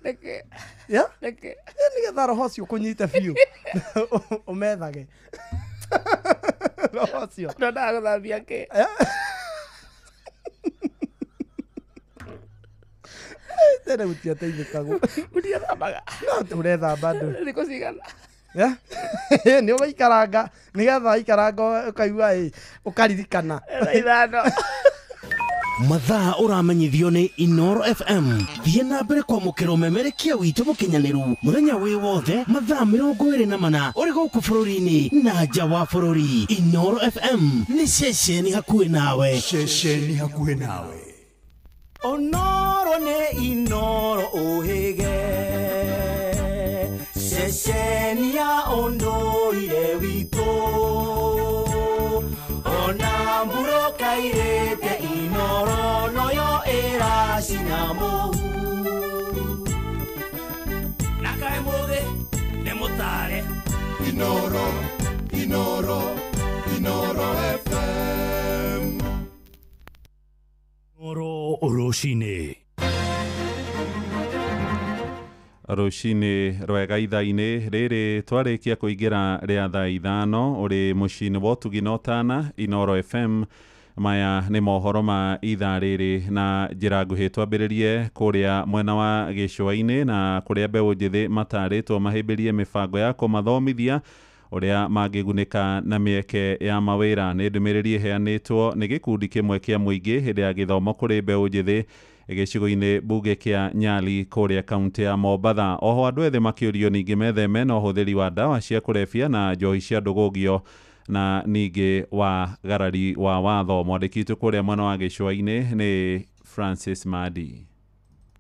Nĩkĩ? Ya? Nĩkĩ? Nĩgetha roho ũcio ũkũnyite biũ. Ũmethage. Roho ũcio. Ndwendaga gũthambia kĩ? Tene gũtiateithĩkagwo. Mũtiethambaga. No ũrethamba ndũ. Thikũ cigana? Nĩ ũgũikaranga nĩgetha waikaranga ũkaigua ĩ ũkaririkana. Thaa ithano. Mathaa ũramenyithio nĩ Inoro FM. Thiĩ na mbere kwamũkĩra ũmemerekia witũ mũkinyanĩru mũthenya wĩ wothe mathaa 24 ũrĩ gũkũ bũrũri-inĩ na nja wa bũrũri. Inoro FM nĩ ceceni hakuhĩ nawe. Ceceni hakuhĩ nawe. Onoro nĩ Inoro ũhĩge. Ceceni ya ũndũire witũ. Ona mburoka irĩte Inoro noyo ĩracina mũhu. Na kaĩ mũthĩ nĩ mũtare. Inoro, Inoro, Inoro FM. Inoro rũcinĩ. Rũcinĩ rwega ithaa-inĩ rĩrĩ twarĩkia kũingĩra rĩa thaa 5 ũrĩ mũciĩ-inĩ wa ũtugi na ũtana Inoro FM. Maya nĩ mohoro ma ithaa rĩrĩ na njĩra nguhĩ. Twambĩrĩrie kũrĩa mwena wa gĩcũa-inĩ na kũrĩa mbeũ njĩthĩ matarĩtwo mahĩmbĩrie mĩbango ya kũmathomithia ũrĩa mangĩgunĩka na mĩeke ya mawĩra. Nĩ ndũmĩrĩri ĩheanĩtwo nĩ gĩkundi kĩmwe kĩa mũingĩ hĩndĩ ya gĩthomo kũrĩ mbeũ njĩthĩ gĩcigo-inĩ mbunge kĩa Nyali kũrĩa kaunti ya Mombatha. Oho andũ ethĩ makĩũrio ningĩ metheme na ũhũthĩri wa ndawa cia kũrebia na njohi cia ndũgũgio na ningĩ wa garari wa watho. Mwandĩki witũ kũrĩa mwena wa gĩcũa-inĩ nĩ Francis Madi.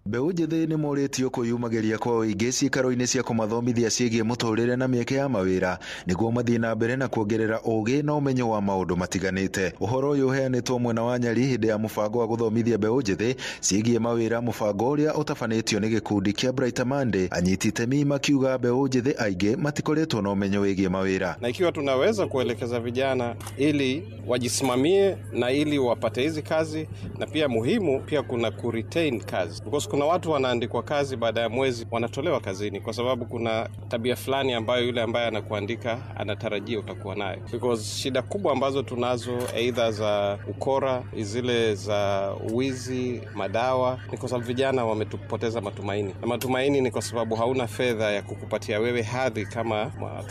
Mbeũ njĩthĩ nĩ morĩtio kwĩyumagĩria kwa ũingĩ ciikaro-inĩ cia kũmathomithia ciĩgiĩ mũtũrĩre na mĩeke ya mawĩra nĩguo mathiĩ na mbere na kuongerera ũgĩ na ũmenyo wa maũndũ matiganĩte. Ũhoro ũyũ ũheanĩtwo mwena wa Nyeri hĩndĩ ya mũbango wa gũthomithia mbeũ njĩthĩ ciĩgiĩ mawĩra, mũbango ũrĩa ũtabanĩtio nĩ gĩkundi kĩa Brighter Monday. Anyiti itemi makiuga mbeũ njĩthĩ aingĩ matikoretwo na ũmenyo wĩgiĩ mawĩra. Na ikiwa tunaweza kuelekeza vijana ili wajisimamie na ili wapate hizi kazi, na pia muhimu pia kuna ku retain kazi, because kuna watu wanaandikwa kazi baada ya mwezi wanatolewa kazini kwa sababu kuna tabia fulani ambayo yule ambaye anakuandika anatarajia utakuwa nayo, because shida kubwa ambazo tunazo either za ukora, zile za uwizi, madawa, ni kwa sababu vijana wametupoteza matumaini, na matumaini ni kwa sababu hauna fedha ya kukupatia wewe hadhi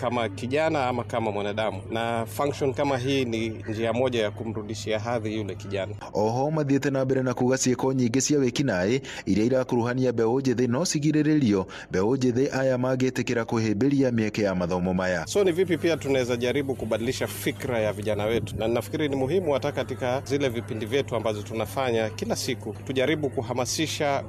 kama kijana ama kama mwanadamu, na function kama hii ni njia moja ya kumrudishia hadhi yule kijana. Oho mathiĩte na mbere na kuga ciĩko nyingĩ cia wĩkinaĩ iria irakuruhania mbeũ njĩthĩ no cigirĩrĩrio mbeũ njĩthĩ aya mangĩtĩkĩra kũhĩmbĩria mĩeke ya mathomo maya. So ni vipi pia tunaweza jaribu kubadilisha fikra ya vijana wetu, na nafikiri ni muhimu hata katika zile vipindi vyetu ambazo tunafanya kila siku tujaribu kuhamasisha,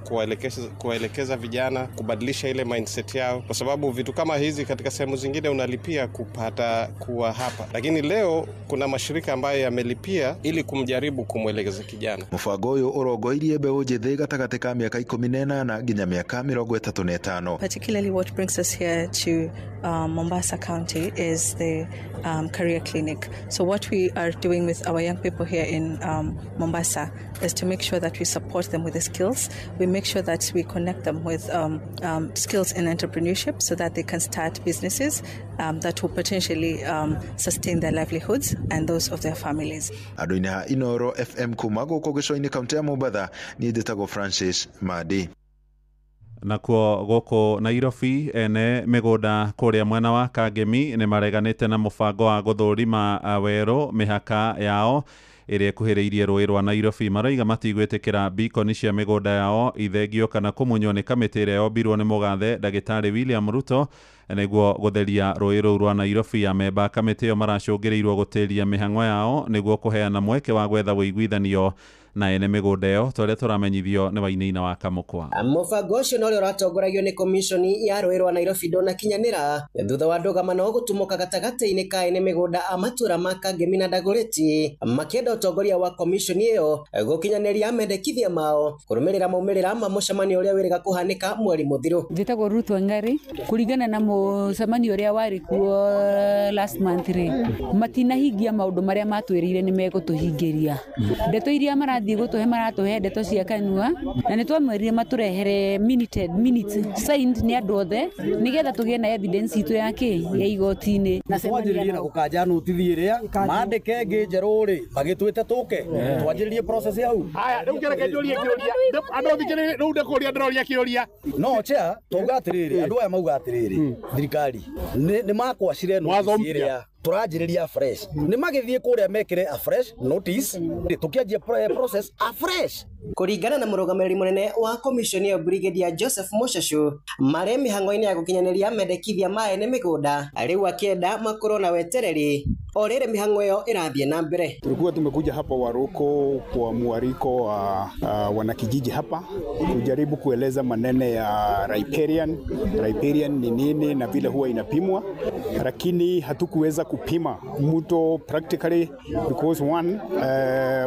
kuwaelekeza vijana kubadilisha ile mindset yao, kwa sababu vitu kama hizi katika sehemu zingine unalipia kupata kuwa hapa, lakini leo kuna mashirika ambayo yamelipia ili kumjaribu kumwelekeza kijana. Mũbango ũyũ ũrongoirie mbeũ njĩthĩ gatagatĩ ka mĩaka 18 nginya mĩaka 35. Particularly what brings us here to Mombasa County is the career clinic. So what we are doing with our young people here in Mombasa is to make sure that we support them with the skills. We make sure that we connect them with skills in entrepreneurship so that they can start businesses that will potentially sustain their livelihoods and those of their families. Andũ-inĩ ha Inoro FM kuma gũkũ gĩcũa-inĩ kaũntĩ ya Mombatha, niĩ njĩtagwo Francis Madi. Nakuo gũkũ Nairobi ene mĩgũnda kũrĩa mwena wa Kangemi nĩ mareganĩte na mũbango wa gũthũrima werũ mĩhaka yao ĩrĩa ĩkuhĩrĩirie rũĩ rwa Nairobi. Maroiga matigwĩtĩkĩra bikoni cia mĩgũnda yao ithengio kana kũmunywo nĩ kamĩtĩ ĩrĩa yombirwo nĩ mũgathe ndagĩtarĩ William Ruto nĩguo gũtheria rũĩ rũu rwa Nairobi. Amemba kamĩtĩ ĩyo maracũngĩrĩirwo gũtĩria mĩhang'o yao nĩguo kũheana mweke wa gwetha ũiguithanio na ene mĩgũnda ĩyo, ta ũrĩa tũramenyithio nĩ Wainaina wa Kamũkwa. Mũbango ũcio na ũrĩa ũratongoragio nĩ komishoni ya rũĩ rwa Nairobi ndũnakinyanĩra thutha wa ndũgamano gũtumũka gatagatĩ-inĩ ka ene mĩgũnda a matũra ma Kangemi na Dagoretti makĩenda ũtongoria wa komishoni ĩyo gũkinyanĩria mendekithia mao kũrũmĩrĩra maumĩrĩra ma mũcemanio ũrĩa wĩrĩga kũhanĩka mweri mũthiru. Njĩtagwo Ruth Wangari. Kũringana na mũcemanio ũrĩa warĩ kuo last month rĩ, matinahingia maũndũ marĩa matwĩrĩire nĩ megũtũhingĩria. Ndeto iria marathiĩ gũtũhe maratũhe ndeto cia kanua, na nĩ twamwĩrire matũrehere minutes signed nĩ andũ othe nĩgetha tũgĩe na evidence itũ ya kĩ ya igoti-inĩ. Twanjĩrĩrie na gũkanja notithi ĩrĩa mandĩke ĩngĩ njerũ rĩ magĩtwĩte tũke twanjĩrĩrie process hau. Haya rĩu kĩreke njũrie kĩũria andũ thikĩrĩrie, rĩu ndĩkũria ndĩroria kĩũria no chair twauga atĩrĩrĩ, andũ aya mauga atĩrĩrĩ thirikari nĩ makwacire notice ĩrĩa tũranjĩrĩria afresh, nĩ magĩthiĩ kũrĩa mekĩre afresh notice tũkĩanjia process afresh. Kũringana na mũrũgamĩrĩri mũnene wa komishoni ĩyo Brigadier Joseph Moshashu, marĩ mĩhang'o-inĩ ya gũkinyanĩria mendekithia ma ene mĩgũnda rĩu akĩenda makorwo na wetereri o rĩrĩ mĩhang'o ĩyo ĩrathiĩ na mbere. Tulikuwa tumekuja hapa Waruko kwa mwariko wa wanakijiji hapa kujaribu kueleza manene ya riparian. Riparian ni nini na vile huwa inapimwa, lakini hatukuweza kupima mto practically because one,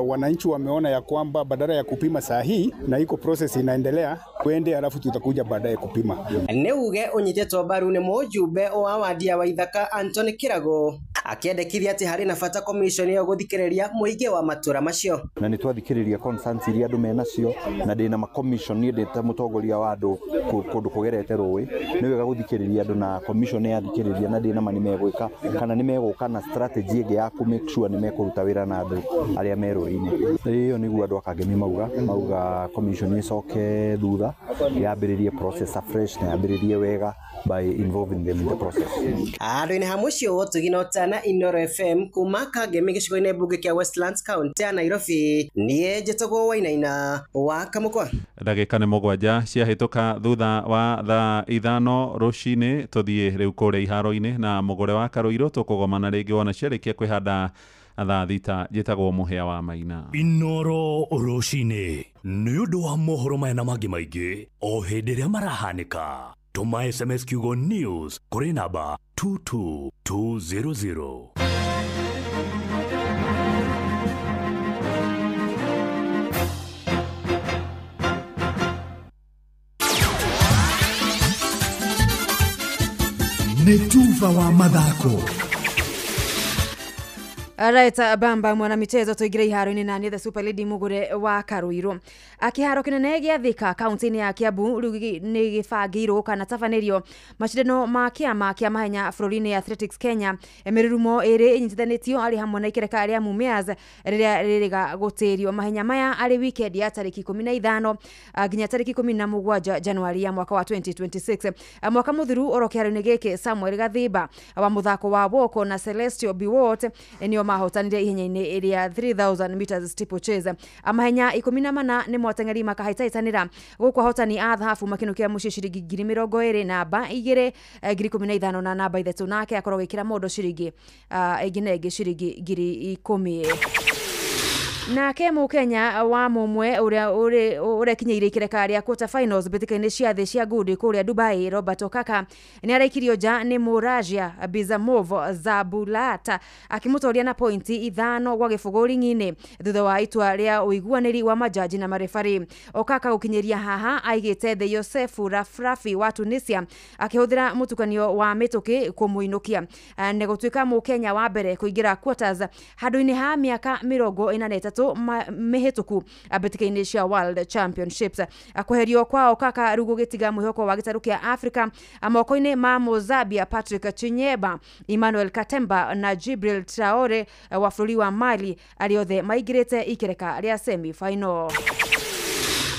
wananchi wameona ya kwamba badala ya kupima saa hii na iko process inaendelea kwende, alafu tutakuja baadaye kupima. Nĩ uge ũnyitĩtwo mbaru nĩ mũjumbe wa wadi ya Waithaka Anthony Kirago akĩendekithia atĩ harĩ na bata komishoni ĩyo gũthikĩrĩria mũingĩ wa matũra macio. Na nĩ twathikĩrĩria concerns iria andũ menacio, na ndĩna ma commission niĩ ndĩ ta mũtongoria wa andũ kũndũ kũgerete rũĩ, nĩ wega gũthikĩrĩria andũ na commission yathikĩrĩria na ndĩna ma nĩ megwĩka kana nĩ megũka na strategy ĩngĩ ya kũ make sure nĩ mekũruta wĩra na andũ arĩa me rũĩ-inĩ. Ĩyo nĩguo andũ a Kangemi mauga commission ĩcoke thutha yambĩrĩrie process afresh na yambĩrĩrie wega by involving them in the process. Andũ-inĩ ha mũciĩ wa Ũtugi na Ũtana, Inoro FM kuma Kangemi gĩcigo-inĩ mbunge kĩa Westlands County ya Nairobi, niĩ njĩtagwo Wainaina wa Kamũkwa. Ndagĩka nĩ 7 ciahĩtũka thutha wa thaa 5 rũcinĩ. Tũthiĩ rĩu kũrĩa iharo-inĩ na mũgũre wa Karũirũ tũkũgomana rĩngĩ wona ciarĩkia kwĩhanda Thaa 6 njĩtagwo Mũhĩa wa Maina. Inoro rũcinĩ nĩ ũndũ wa mohoro maya na mangĩ maingĩ o hĩndĩ ĩrĩa marahanĩka. Tũma SMS kiugo news kũrĩ namba 22200. Nĩ tuba wa mathako. Alright, bamba mwana michezo tuingire iharo-inĩ na nĩ the Super Lady Mugure wa Karuiru. Kĩharo kĩnene gĩa Thika kaunti-inĩ ya Kiambu rĩu nĩ gĩbangĩirwo kana tabanĩrio macindano ma kĩama kĩa mahenya bũrũri-inĩ Athletics Kenya. Mĩrurumo ĩrĩ ĩnyitithanĩtio arĩ hamwe na ikereka rĩa Mumias rĩrĩa rĩrĩga gũtĩrio mahenya maya arĩ weekend ya tarĩki 15 nginya tarĩki 17 Januari ya mwaka wa 2026. Mwaka mũthiru oro kĩharo-inĩ gĩkĩ Samuel Gathimba wa mũthako wa woko na Celestio Biwott nĩo mahotanire ihenya-inĩ rĩa 3000 meters steeplechase. Mahenya 14 nĩ mwateng'eri makahĩtahĩtanĩra gũkũ ahotani a thahabu makinũkia mũciĩ ciringi 20,000 namba 2 15,000 na namba 3 nake akorwo agĩkĩra mũndũ ciringi ĩngĩ na ĩngĩ ciringi 10,000. Nake Mũkenya wa mũmwe ũrĩa ũrekinyĩire ikereka rĩa quarter finals mbĩtĩka-inĩ cia thĩ cia ngundi kũrĩa Dubai, Robert Okaka nĩ araikirio nja nĩ Mũrasia Bizamov Zabulata akĩmũtoria na pointi 5-0 ring'i-inĩ thutha wa itua rĩa ũiguanĩri wa majaji na marebari. Okaka gũkinyĩria haha aigĩte thĩ Yosefu Rafrafi wa Tunisia akĩhũthĩra mũtukanio wa mĩtũkĩ kũmũinũkia na gũtuĩka Mũkenya wa mbere kũingĩra quarters handũ-inĩ ha mĩaka 43 mĩhĩtũku mbĩtĩka-inĩ cia World Championships. Kweherio kwa Okaka rĩu gũgĩtiga mwĩhoko wa gĩtarũ kĩa Africa moko-inĩ ma Mozambia Patrick Chinyeba, Emmanuel Katemba na Jibril Traore wa bũrũri wa Mali arĩa othe maingĩrĩte ikereka rĩa semi final.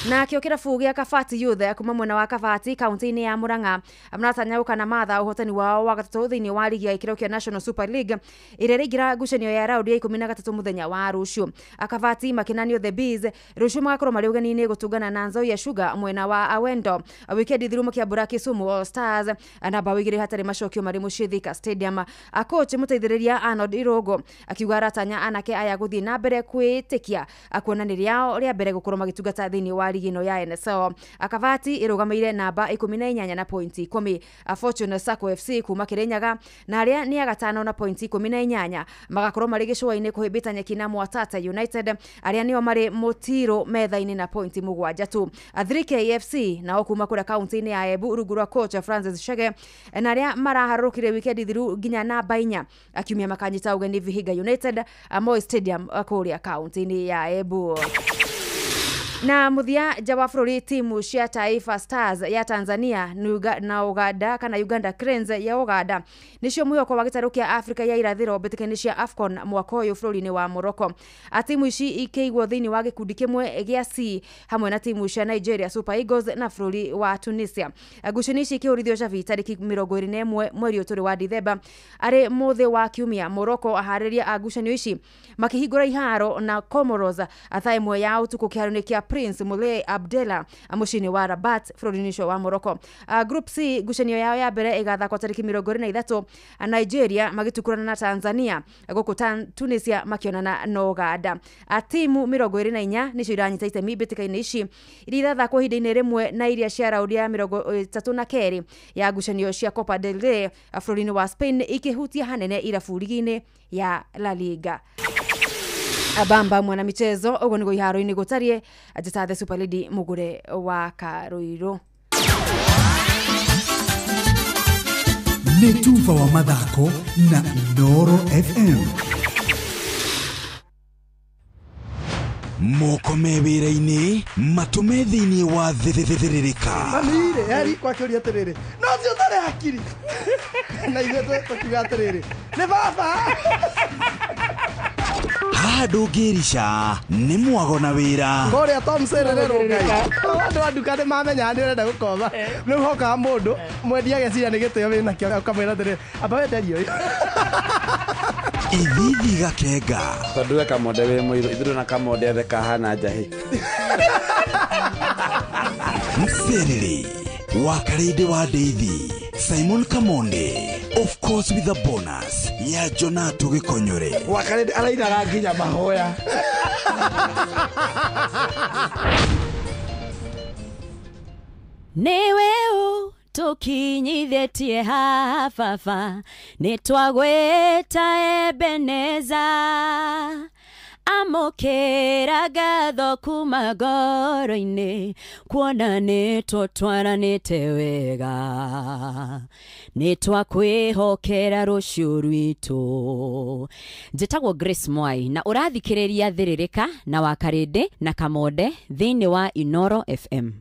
Nakĩo kĩrabu gĩa Kabati Youth kuma mwena wa Kabati kaunti-inĩ ya Murang'a maratanya gũka na matha ũhotani wao wa gatatũ thĩinĩ wa ligi ya gĩkĩro kĩa National Super League ĩrĩa ĩraingĩra ngucanio ya raundi ya 13 mũthenya wa rũciũ. Akabati makinanio The Bees rũciũ magakorwo marĩ ũgeni-inĩ gũtũngana na Nzoia Sugar mwena wa Awendo. Wikendi thiru makĩambũra Kisumu All Stars na bao 2 hatarĩ macokio marĩ mũciĩ Thika Stadium. Coach mũteithĩrĩria Arnold Irogo akiuga aratanya anake aya gũthiĩ na mbere kwĩĩtĩkia kuona nĩ rĩao rĩa mbere gũkorwo magĩtungata thĩinĩ wa ligi ĩno ya NSL. Akabati ĩrũgamĩire namba 18 na pointi 10. Fortune Sacco FC kuma Kirinyaga na arĩa nĩ a gatano na pointi 18 magakorwo marĩ gĩcũa-inĩ kũhĩmbĩta nyeki na Mwatate United arĩa nĩo marĩ mũtiro metha-inĩ na pointi 7 tu. 3K FC nao kuma kũrĩa kaunti-inĩ ya Embu rungu rwa coach Francis Chege na arĩa maraharũrũkire wikendi thiru nginya namba 4 akiumia makanyita ũgeni Vihiga United Moi Stadium kũrĩa kaunti-inĩ ya Embu. Na muthia nja wa bũrũri timu cia Taifa Stars ya Tanzania na Uganda kana Uganda Cranes ya Uganda nĩcio mwĩhoko wa gĩtarũ kĩa Africa ya irathĩro mbĩtĩka-inĩ cia AFCON mwaka ũyũ bũrũri-inĩ wa Morocco. Timu ici ikĩigwo thĩinĩ wa gĩkundi kĩmwe gĩa C hamwe na timu cia Nigeria Super Eagles na bũrũri wa Tunisia. Ngucanio ici ikĩhũrithio cabi tarĩki 21 mweri ũyũ tũrĩ wa Dithemba arĩ mũthĩ wa kiumia. Morocco aharĩria a ngucanio ici makĩhingũra iharo na Comoros thaa 1 ya ũtukũ kĩharo-inĩ kĩa Prince Moulay Abdallah mũciĩ-inĩ wa Rabat bũrũri-inĩ ũcio wa Morocco. Group C ngucanio yao ya mbere ĩgathakwo tarĩki 23 Nigeria magĩtukurana na Tanzania gũkũ Tunisia makĩonana na Uganda. Timu 24 nĩcio iranyita itemi mbĩtĩka-inĩ ici iria irathakwo ihinda-inĩ rĩmwe na iria cia raundi ya 32 ya ngucanio cia Copa del Rey bũrũri-inĩ wa Spain ikĩhutia hanene irabu ligi-inĩ ya La Liga. Abamba mwana michezo ũguo nĩguo iharo-inĩ gũtariĩ. Njĩta The Super Lady Mugure wa Karuiru. Nĩ tuba wa mathako na Inooro FM. Moko me wĩra-inĩ matũme thĩinĩ wa thĩrĩrĩka. Mami-rĩ eri kwakĩũria atĩrĩrĩ no ũcio ũtarĩ hakiri na ithuĩ tũkiuga atĩrĩrĩ nĩ baba. Haha ndũngĩrica nĩ mwago na wĩra. Kũrĩa Tom Serere Ngai. Andũ a nduka nĩ mamenyaga nĩ ũrenda gũkoma. Rĩu hokaga mũndũ mwendia ageciria nĩ gĩtĩo wĩnakĩo ũkamwĩra atĩrĩrĩ amba wenderie ũyũ. Ithithi gakenga. Tondũ we kamonde wĩ mũirũ ithuĩ na kamonde othe kahana njahĩ. Mserere wa Karĩndĩ wa Ndeithi Simon Kamonde Of course with a bonus ya Jonato Gĩkonyore. Wakarĩndĩ arainaga nginya mahoya. Nĩwe ũtũkinyithĩtie haha baba, nĩtwagwĩta Ebeneza. Amũkĩra ngatho kuma ngoro-inĩ, kuona nĩtũtwaranĩte wega, nĩtwakwĩhokera rũciũ rwitũ. Njĩtagwo Grace Mwai na ũrathikĩrĩria Thĩrĩrĩka na Wakarĩndĩ na Kamonde thĩinĩ wa Inoro FM.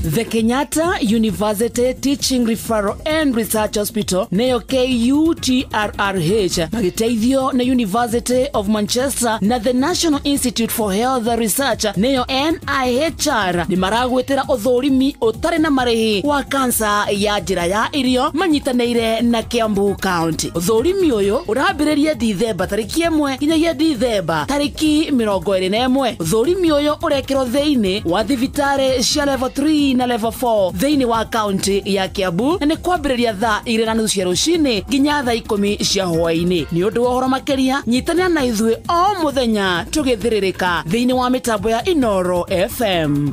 The Kenyatta University Teaching Referral and Research Hospital neyo KUTRRH magĩteithio nĩ University of Manchester na the National Institute for Health Research neyo NIHR nĩ maragwĩtĩra ũthũrimi ũtarĩ na marĩhi wa kansa ya njĩra ya irio manyitanĩire na Kiambu County. Ũthũrimi ũyũ ũrambĩrĩria Dithemba tarĩki 1 nginyagia Dithemba tarĩki 21. Ũthũrimi ũyũ ũrekĩrwo thĩinĩ wa thibitarĩ cia level 3 na level 4 thĩinĩ wa kaunti ya Kiambu na nĩ kwambĩrĩria thaa 2:30 cia rũcinĩ nginya thaa 10 cia hwaĩ-inĩ. Nĩ ũndũ wa ũhoro makĩria nyitanĩra na ithuĩ o mũthenya tũgĩthĩrĩrĩka thĩinĩ wa mĩtambo ya Inoro FM.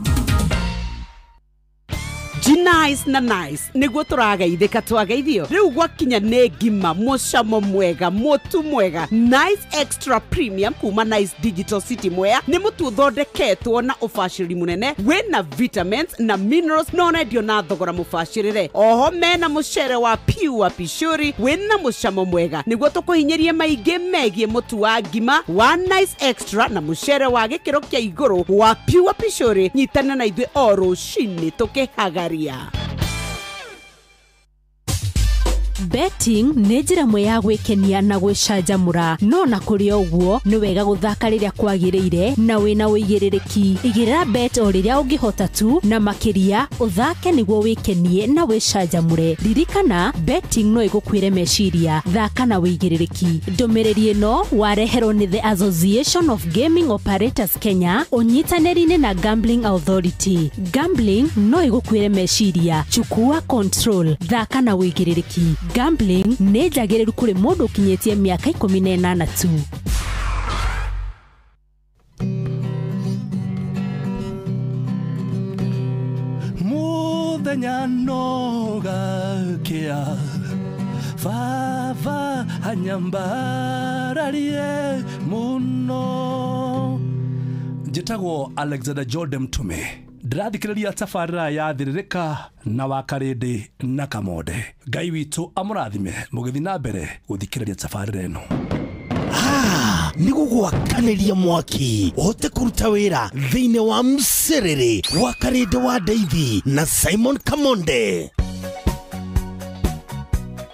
Nice na nice niguo tũrageithĩka twageithio rĩu gwakinya nĩ ngima mũcamo mwega mũtu mwega. Nice Extra Premium kuma Nice Digital City Mwea nĩ mũtu ũthondeketwo na ũbacĩrĩri mũnene wĩna vitamins na minerals na ũrendio na thogora mũbacĩrĩre. Oho mena mũcere wa pure pishori wĩna mũcamo mwega nĩguo tũkũhinyĩrie maingĩ megiĩ mũtu wa ngima wa Nice Extra na mũcere wa gĩkĩro kĩa igũrũ wa pure pishori. Nyitana na ithuĩ o rũcinĩ tũkĩhagaria. Betting nĩ njĩra ĩmwe ya gwĩkenia na gwĩcanjamũra, no na kũrĩ ũguo nĩ wega gũthaka rĩrĩa kwagĩrĩire na wĩna ũigĩrĩrĩki. Igĩrĩra bet o rĩrĩa ũngĩhota tu, na makĩria ũthake nĩguo wĩkenie na wĩcanjamũre. Ririkana, betting no ĩgũkuĩre meciria. Thaka na ũigĩrĩrĩki. Ndũmĩrĩri ĩno wareherwo nĩ The Association of Gaming Operators Kenya ũnyitanĩri-inĩ na Gambling Authority. Gambling no ĩgũkuĩre meciria. Chukua control. Thaka na ũigĩrĩrĩki. Gambling nĩ njagĩrĩru kũrĩ mũndũ ũkinyĩtie mĩaka 18 tu. Mũthenya no gakĩa baba anyambararie mũno. Njĩtagwo Alexander Jordan Mtume, ndĩrathikĩrĩria tabarĩra ya Thĩrĩrĩka na Wakarĩndĩ na Kamonde. Ngai witũ amũrathime mũgĩthiĩ na mbere gũthikĩrĩria tabarĩra ĩno. Nĩ gũgwakanĩria mwaki ũhote kũruta wĩra thĩinĩ wa mcerere Wakarĩndĩ wa Ndeithi na Simon Kamonde.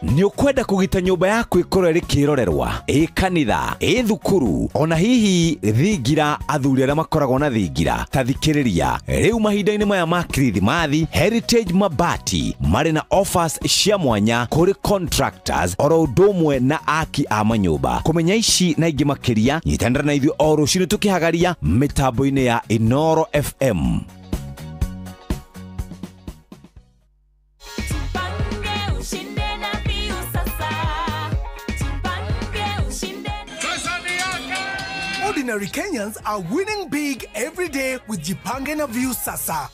Nĩ ũkwenda kũgita nyũmba yaku ĩkorwo ĩrĩ kĩrorerwa, ĩ kanitha, ĩ thukuru, ona hihi thingira athuri arĩa makoragwo na thingira, ta thikĩrĩria rĩu mahinda-inĩ maya ma Kirithimathi, Heritage Mabati marĩ na offers cia mwanya kũrĩ contractors oro ũndũ ũmwe na aki a manyũmba. Kũmenya ici na ingĩ makĩria, nyitanĩra na ithuĩ o rũcinĩ tũkĩhagaria mĩtambo-inĩ ya Inoro FM. Ordinary Kenyans are winning big every day with Jipange na View Sasa.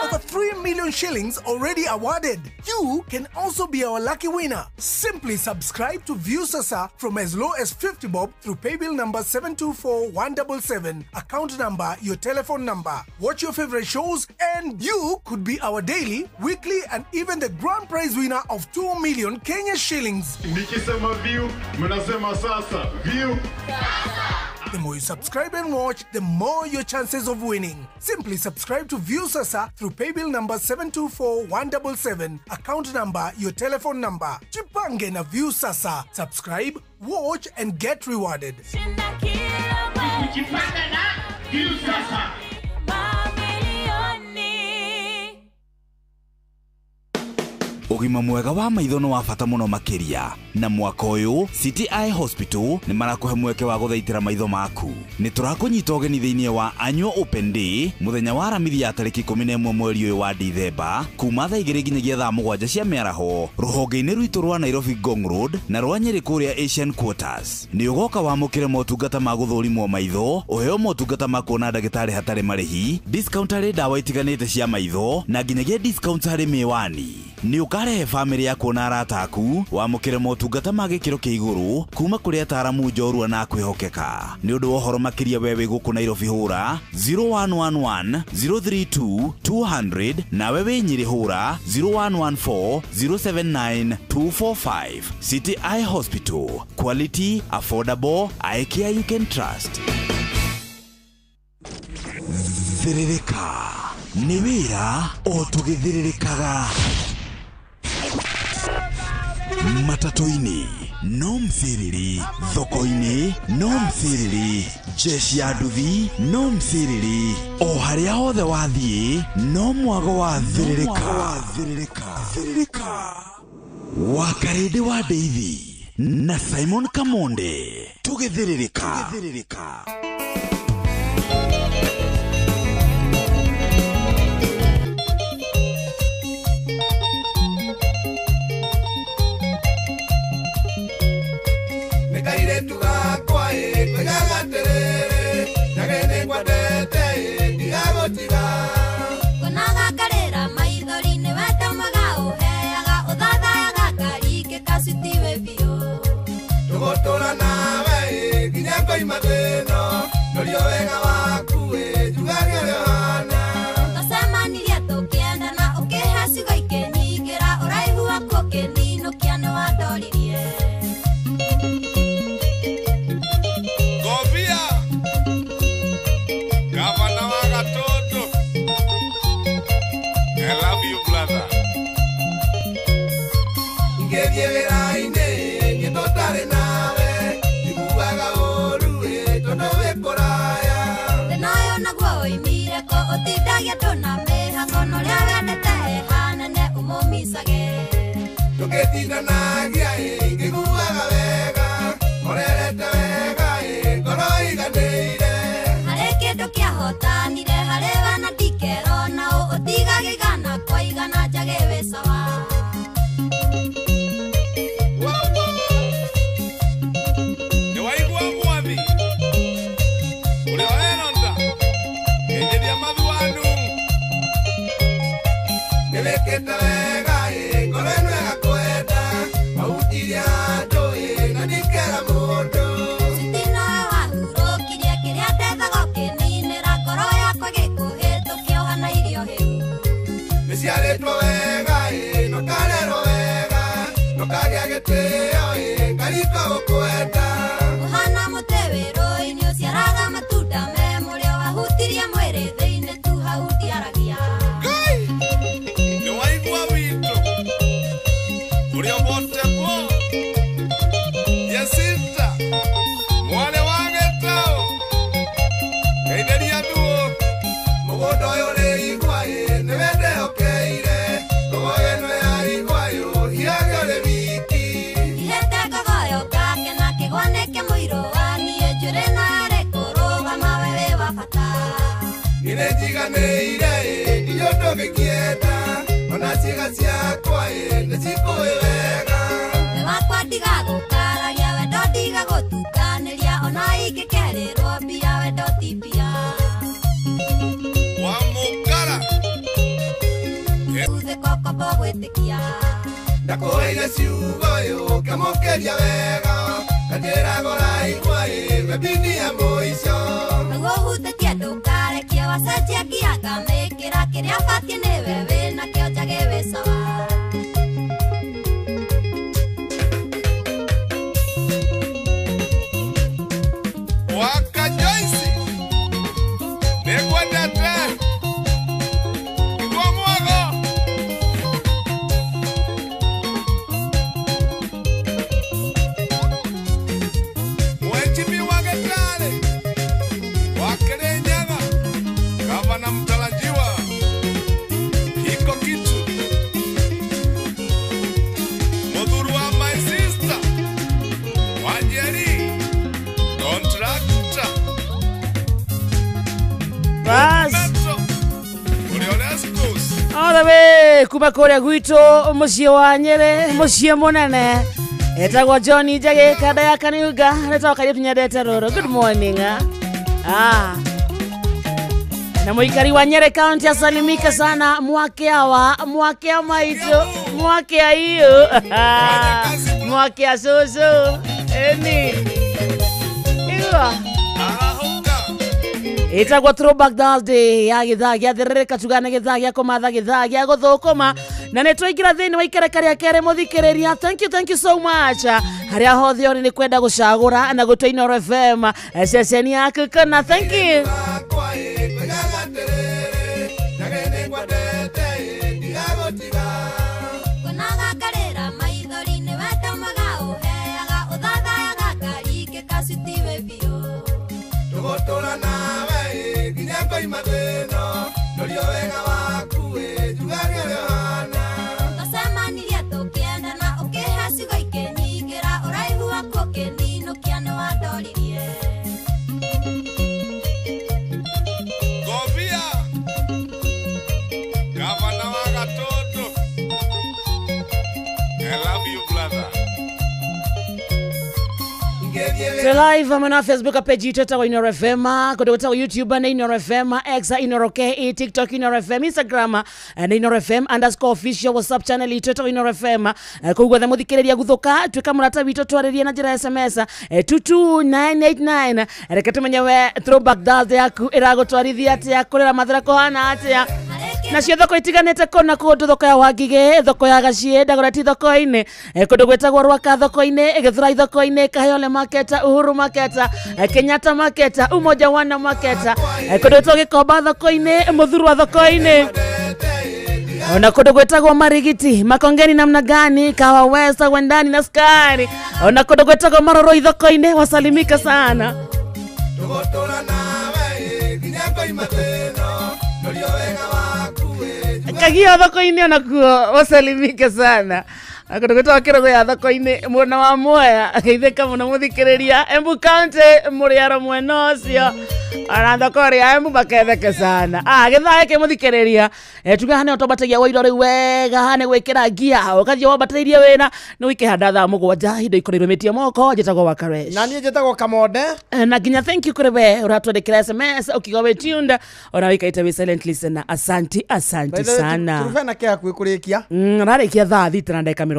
Over 3 million shillings already awarded. You can also be our lucky winner. Simply subscribe to View Sasa from as low as 50 bob through paybill number 724177, account number, your telephone number. Watch your favorite shows and you could be our daily, weekly and even the grand prize winner of 2 million Kenya shillings. Nikisema View, mnasema Sasa. View The more you subscribe and watch, the more your chances of winning. Simply subscribe to View Sasa through paybill number 724177, account number, your telephone number. Jipange na View Sasa. Subscribe, watch and get rewarded. Jipange na View Sasa. Ũgima mwega wa maitho nĩ wa bata mũno makĩria na mwaka ũyũ City Eye Hospital nĩ marakũhe mweke wa gũthaitĩra maitho maku. Nĩ tũrakũnyita ũgeni thĩinĩ wa Annual Open Day mũthenya wa Aramithi ya tarĩki 11 mweri ũyũ wa Dithemba kuma thaa 2 nginyagia thaa 7 cia mĩaraho rũhonge-inĩ rwitũ rwa Nairobi Ngong Road na rwa Nyeri kũrĩa Asian Quarters. Nĩ ũgoka wamũkĩre motungata ma gũthũrimwo maitho, ũheo motungata ma kuona ndagĩtarĩ hatarĩ marĩhi, discount harĩ ndawa itiganĩte cia maitho na nginyagia discount harĩ mĩwani. Nĩ ũkarehe bamĩrĩ yaku na arata aku wamũkĩre motungata ma gĩkĩro kĩa igũrũ kuma kũrĩ ataaramu njorua na kwĩhokeka. Nĩ ũndũ wa ũhoro makĩria we wĩ gũkũ Nairobi hũra 0111 032 200 nawe wĩ Nyeri hũra 0114 079 245. City Eye Hospital, quality, affordable, eye care you can trust. Thĩrĩrĩka nĩ wĩra o tũgĩthĩrĩrĩkaga. Matatũ-inĩ no mthiriri, thoko-inĩ no mthiriri, jeshi ya nduthi no mthiriri, o harĩa hothe wathiĩ no mwago wa thĩrĩrĩka. Wakarĩndĩ wa Ndeithi na Simon Kamonde tũgĩthĩrĩrĩka. Mtarajiwa. Kuma kũrĩa gwitũ mũciĩ wa Nyĩrĩ, mũciĩ mũnene. Etagwo John Njagi kanda ya Kaniuga, retagwo kairĩtu nyendete rũrũ. Good morning. Ah. Na mũikari wa Nyeri County asalimike sana mwakea wa mwakea maitũ mwakea iyo mwakea cucu eni igua ĩtagwo Throwback Thursday ya gĩthaa gĩa thĩrĩrĩka tugane gĩthaa gĩa kũmatha gĩthaa gĩa gũthũkũma na nĩ twaingĩra thĩinĩ wa ikereka rĩa kerĩ mũthikĩrĩria. Thank you so much harĩa hothe ũrĩ nĩ kwenda gũcagũra na gũtua Inooro FM ceceni yaku kana. Thank you. Live amana Facebook page yetu etagwo Inooro FM, kũndũ gwĩtagwo YouTube na Inooro FM, X Inooro KE, TikTok Inooro FM, Instagram na Inooro FM underscore official, WhatsApp channel yetu etagwo Inooro FM. Kũu guothe mũthikĩrĩria guthũka tuĩka mũrata witũ twarĩrie na njĩra ya SMS 22989. Reke tũmenye we Throwback Thursday yaku ĩragũtwarithia atĩa, kũrĩra mathĩra kũhana atĩa. Nacio thoko itiganĩte kũna kũndũ, thoko ya Wangigĩ, thoko ya Gaciĩ, Dagoretti thoko-inĩ, kũndũ gwĩtagwo Rwaka thoko-inĩ, Gĩthurai thoko-inĩ, Kayole market, Uhuru market, Kenyatta market, Umoja Wana market, kũndũ gwĩtagwo Gĩkomba thoko-inĩ, Mũthurwa thoko-inĩ, ona kũndũ gwĩtagwo Marigiti, Makongeni namna gani, Kawa West, Wendani na Skari, ona kũndũ gwĩtagwo Maroroi thoko-inĩ, wasalimika sana. Kagio thoko-inĩ onakuo wasalimike sana. Kũndũ gwĩtagwo Kĩrogo ya thoko-inĩ mwena wa Mwea geithĩka mũno mũthikĩrĩria. Embu County mũrĩaro mwena ũcio ona thoko rĩa Embu maketheke sana. Gĩthaa gĩkĩ mũthikĩrĩria tuga hane ũtambatagia wa indo rĩu wega hane gwĩkĩra ngia ũgathiĩ wambatĩrĩirie wĩra nĩ ũikĩhanda thaa 7 indo ikoreirwo mĩtie moko. Njĩtagwo Wakaresh na niĩ njĩtagwo Kamonde na nginya thank you kũrĩ we ũratwandĩkĩra SMS ũkiuga wĩ tuned ona wĩikaite wĩ silent listener. Asanti asanti sana. Turubena ke hakuhĩ kũrĩkia ararĩkia thaa 6:20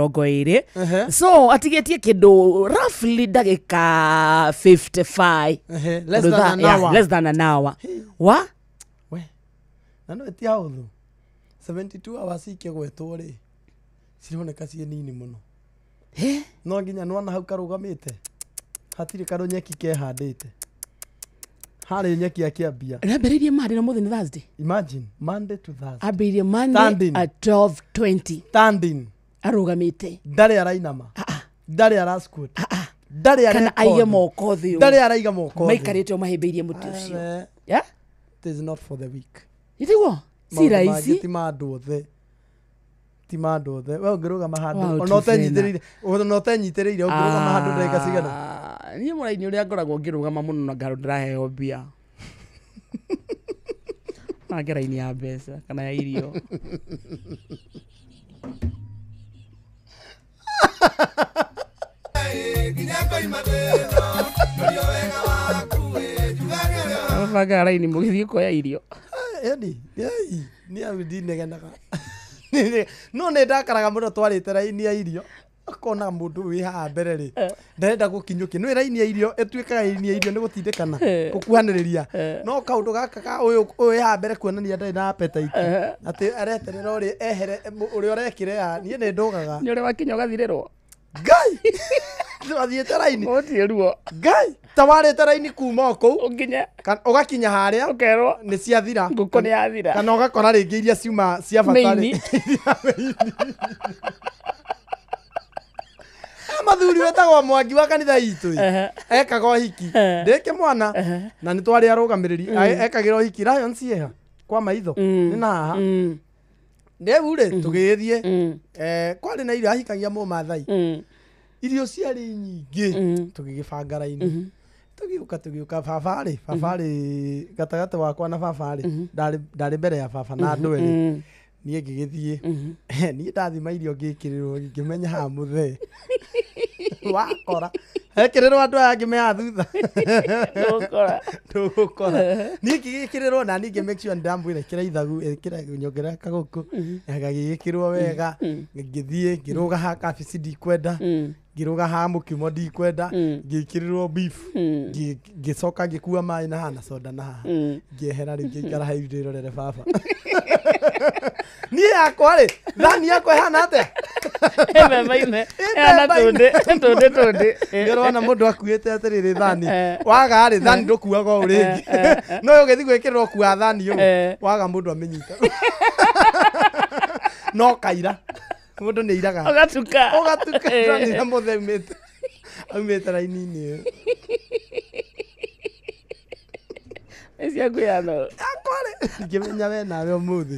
so atigĩtie kĩndũ roughly ndagĩka 55, less than an hour. Less than an hour. Wa we na no ti hauthu 72 hours ikĩgwetwo rĩ cironeka ciĩ nini mũno. No nginya nĩwona hau karũgamĩte hatirĩ karũnyeki kehandĩte harĩ nyeki akĩambia nambĩrĩirie Monday na mũthĩ nĩ Thursday. Imagine Monday to Thursday. Ambĩrĩirie Monday at 12:20 standing arũgamĩte ndarĩ arainama ndarĩ arasquat ndarĩ kana aige moko thĩ ndarĩ araiga moko thĩ maikarĩte o mahĩmbĩirie mũtĩ ũcio. Yeah, it is not for the weak. Itiguo si rahisi ti ma andũ othe ti ma andũ othe. We ũngĩrũgama handũ ona ũtenyitĩrĩire ũngĩrũgama handũ ndagĩka cigana? Niĩ mũraini ũrĩa ngoragwo ngĩrũgama mũno na ngaro ndĩraheo mbia na raini ya mbeca kana ya irio. Banga raini mũgĩthiĩ kuoya irio. Eni niĩ au ndinegenaga no nĩ ndakaraga mũno twarĩte raini ya irio akona mũndũ wĩ haha mbere rĩ ndarenda gũkinyũkia nĩ raini ya irio ĩtuĩkaga raini ya irio nĩ gũtindĩkana gũkuhanĩrĩria no kaũndũ gaka ka ũyũ wĩ haha mbere kuonania ndarĩ na appetite atĩ areterera ũrĩa ehere ũrĩa ũrekire haha. Niĩ nĩ ndũgaga nĩ ũrĩa wakinya ũgathirĩrwo Ngai wathiĩte raini ũtie ruo Ngai ta warĩte raini kuma o kũu ũgakinya harĩa ũkerwo nĩ ciathira ngũkũ nĩ yathira kana ũgakora rĩngĩ iria ciuma cia bata rĩ mathuri wetagwo Mwangi wa kanitha itũ ekaga ũhiki ndĩke mwana na nĩ twarĩ arũgamĩrĩri ekagĩra ũhiki Lion cieha kwa maitho nĩ na haha rĩu rĩ tũgĩgĩthiĩ kwarĩ na irio ahikagia Mũmathai irio ciarĩ nyingĩ tũgĩgĩbanga raini tũgĩũka baba rĩ gatagatĩ wakwa na baba rĩ ndarĩ mbere ya baba na andũ erĩ Niĩ ngĩgĩthiĩ, niĩ ndathima irio ngĩkĩrĩrwo, ngĩmenya haha mũthee wakora hekĩrĩrwo andũ aya angĩ me haha thutha. Ndũgũkora. Ndũgũkora. Niĩ ngĩgĩkĩrĩrwo na niĩ ngĩ make sure ndamwĩra ĩkĩra ithagu, ĩkĩra nyongerera kagũkũ, gagĩgĩkĩrwo wega. Ngĩthiĩ ngĩrũga haha kabici ndikwenda, ngĩrũga haha mũkimo ndikwenda, ngĩkĩrĩrwo beef. Ngĩcoka ngĩkua maĩ na haha na soda na haha, ngĩehera rĩu ngĩikara hau ndĩrorere baba. Niĩ yakwa rĩ, thani yakwa ĩhana atĩa? Ĩbemba-inĩ. Ĩhana tũndĩ tũndĩ tũndĩ. Nĩ ũrona mũndũ akuĩte atĩrĩrĩ thani, waga rĩ, thani ndũkuaga ũũ rĩngĩ, no ũgĩthiĩ gwĩkĩrĩrwo ũkua thani ũũ, waga mũndũ amĩnyita no kaira mũndũ nĩ airaga. Ũgatuka. Ũgatuka. Thani na mũthee aumĩte aumĩte raini-inĩ ĩyo. Nĩ ciaku yano. Ngĩmenya we nawe ũmũthĩ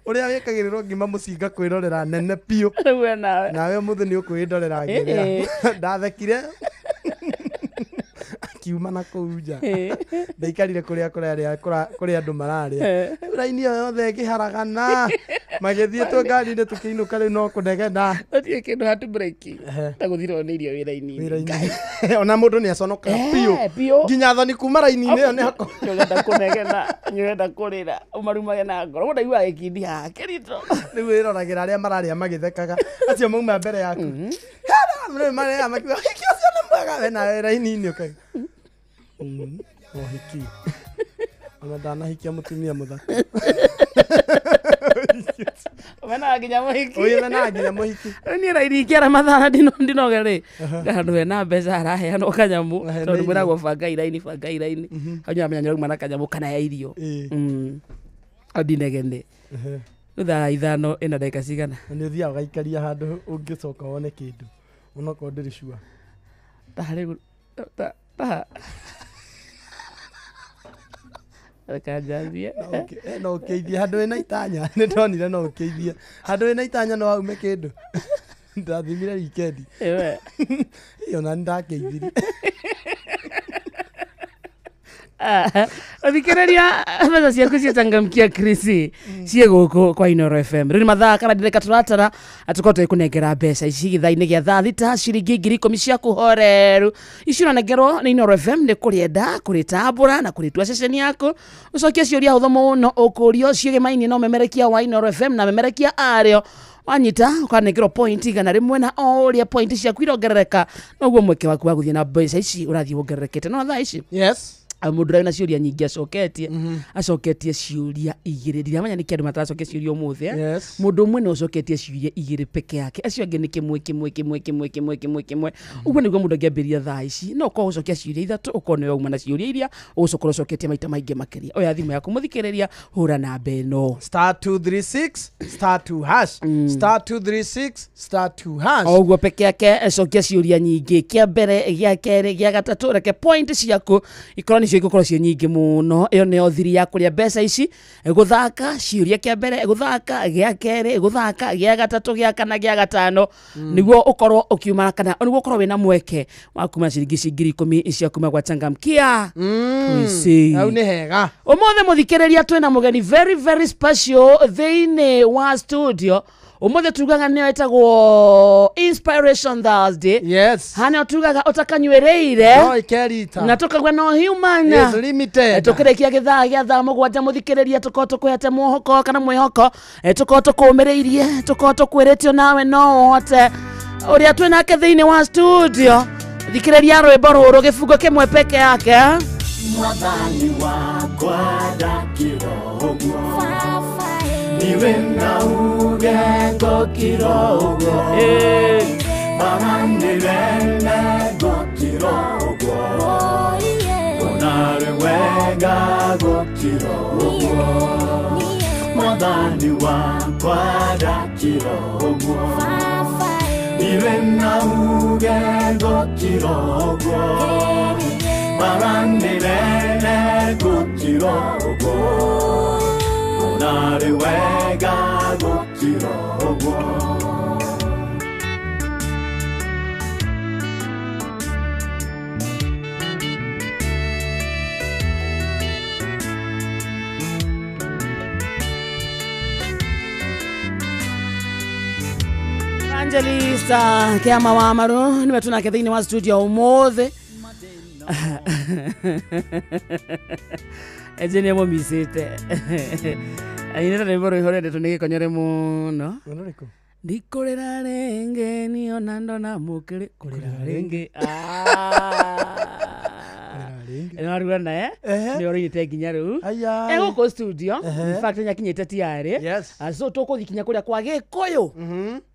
ũrĩa wĩkagĩrĩrwo ngima mũcinga kwĩrorera nene biũ. Rĩu we nawe. Nawe ũmũthĩ nĩ ũkwĩndorera ngĩrĩa. Ndathekire akiuma na kũu nja. Ndaikarire kũrĩa kũrarĩa kũrĩa andũ mararĩa. Rĩu raini ĩyo yothe ĩkĩharagana magĩthiĩ twĩ ngari-inĩ tũkĩinũka, rĩu no kũnegena. Gũtirĩ kĩndũ heart breaking ta gũthirwo nĩ irio wĩra-inĩ. Wĩra-inĩ ona mũndũ nĩ aconokaga biũ. Biũ. Nginya thoni kuma raini-inĩ ĩyo nĩ hako. Nĩũrenda kũnegena, nĩũrenda kũrĩra, ũmarumage na ngoro. Mũndũ aiguaga gĩkindi haha kĩritũ. Rĩu wĩroragĩra arĩa mararĩa magĩthekaga, acio mauma mbere yaku. Hera, marĩa makiuga ũhiki ũcio nĩ mwega, we nawe raini-inĩ ũkauga ũhiki ona ndanahikia mũtumia mũthaka. Ũmenaga nginya mũhiki. Ũyũ menaga nginya mũhiki. Rĩu niĩ raini ingĩara mathaa ndinoge rĩ, handũ hena mbeca haraheanwo kanyamũ, tondũ mwĩragwo bangai raini, bangai raini, hau nĩũramenya nĩũrauma na kanyamũ kana ya irio. Hau ndinegene. Rĩu thaa 5 ĩna ndagĩka cigana? Na nĩ ũthiaga ũgaikaria handũ ũngĩcoka wone kĩndũ onokorwo ndĩrĩ sure. Ta rĩu ta reka njanjie. No ũkĩithie handũ wĩna itanya, nĩ ndonire no ũkĩithie handũ wĩna itanya no aume kĩndũ. Ndathimire wikendi Ĩwe. Ĩ, ona nĩ ndakĩithirie. Ũthikĩrĩria, mbeca ciaku ciachangamkia Chris ciĩ gũkũ kwa Inooro FM. Rĩu nĩ mathaa kana ndĩreka tũratara tũkorwo tũgĩkũnengera mbeca ici gĩthaa-inĩ gĩa thaa 6, ciringi 10,000 ciaku horeru. Ici ũranengerwo nĩ Inooro FM nĩ kũrĩenda, kũrĩtambũra na kũrĩtua ceceni yaku. Ũcokie ciũria hũthũ mũno ũkũrio ciĩgĩmainie na ũmemerekia wa Inooro FM na memerekia arĩo. Wanyita ũkanengerwo point 100, na o ũrĩa point ciaku irongerereka noguo mweke waku wa gũthiĩ na mbeca ici ũrathiĩ wongererekete. No thaa ici yes mũndũ ũrĩa wĩna ciũria nyingĩ acoketie acoketie ciũria igĩrĩ. Ndiramenya nĩkĩ andũ mataracokia ciũria ũmũthĩ. Yes. Mũndũ ũmwe nĩ ũcoketie ciũria igĩrĩ peke yake, acio angĩ nĩ kĩmwe kĩmwe kĩmwe kĩmwe kĩmwe kĩmwe kĩmwe. Ũguo nĩguo mũndũ angĩambĩrĩria thaa ici, no ũkorwo ũcokia ciũria ithatũ, ũkorwo nĩwe wauma na ciũria iria ũgũcoka ũcoketie maita maingĩ makĩria. Oya thimũ yaku mũthikĩrĩria, hũra namba ĩno *236 *2 hash *236 *2 hash. O ũguo peke yake, cokia ciũria nyingĩ, kĩa mbere, gĩa kerĩ, gĩa gatatũ, reke point ciaku ikorwo nĩcio igũkorwo ciĩ nyingĩ mũno. Ĩyo nĩyo thiri ya kũrĩa mbeca ici, gũthaka ciũria kĩa mbere, gũthaka gĩa kerĩ, gũthaka gĩa gatatũ, gĩa kana, gĩa gatano, nĩguo ũkorwo ũkiuma kana nĩguo ũkorwo wĩna mweke wa kuma ciringi ici 10,000 cia kuma gwa Changamkia Chris. Hau nĩ hega. Ũmũthĩ mũthikĩrĩria twĩna mũgeni very very special thĩinĩ wa studio. Ũmũthĩ tugaga nĩyo ĩtagwo Inspiration Thursday. Yes. Hana tugaga ũtakanyuĩrĩire no ikerita na tũkauga no human is limited. Tũkĩrĩkia gĩthaa gĩa thaa 7 mũthikĩrĩria, tũkorwo tũkwĩhete mwĩhoko kana mwĩhoko, tũkorwo tũkũũmĩrĩirie, tũkorwo tũkwĩrĩtio nawe no ũhote. Ũrĩa twĩ nake thĩinĩ wa studio, thikĩrĩria rwĩmbo rũrũ gĩbungo kĩmwe peke yake. Mwathani wakwa ndakĩra ũguo, niwe na uge ngũkĩra ũguo, Baba nĩwe ngũkĩra ũguo, onarĩ wega gũkĩra ũguo. Mwathani wakwa ndakĩra ũguo, niwe na uge ngũkĩra ũguo, Baba nĩwe ngũkĩra ũguo, onarĩ wega gũkĩra ũguo. Evangelista Kiama wa Maru niwe tunake thĩinĩ wa studio ũmũthĩ. Eje nĩ mũmicĩte. Ainĩte rwĩmbo rũihũ rwendetwo nĩ Gĩkonyore mũno. Ndikũrĩra rĩngĩ niona ndona mũkĩrĩ kũrĩra rĩngĩ. Nĩwarua naye nĩ ũrũinĩte nginya rĩu egũkũ studio. In fact nĩakinyĩte tiarĩ. So tũkũthiĩ kinya kũrĩa kwa Gĩkũyũ.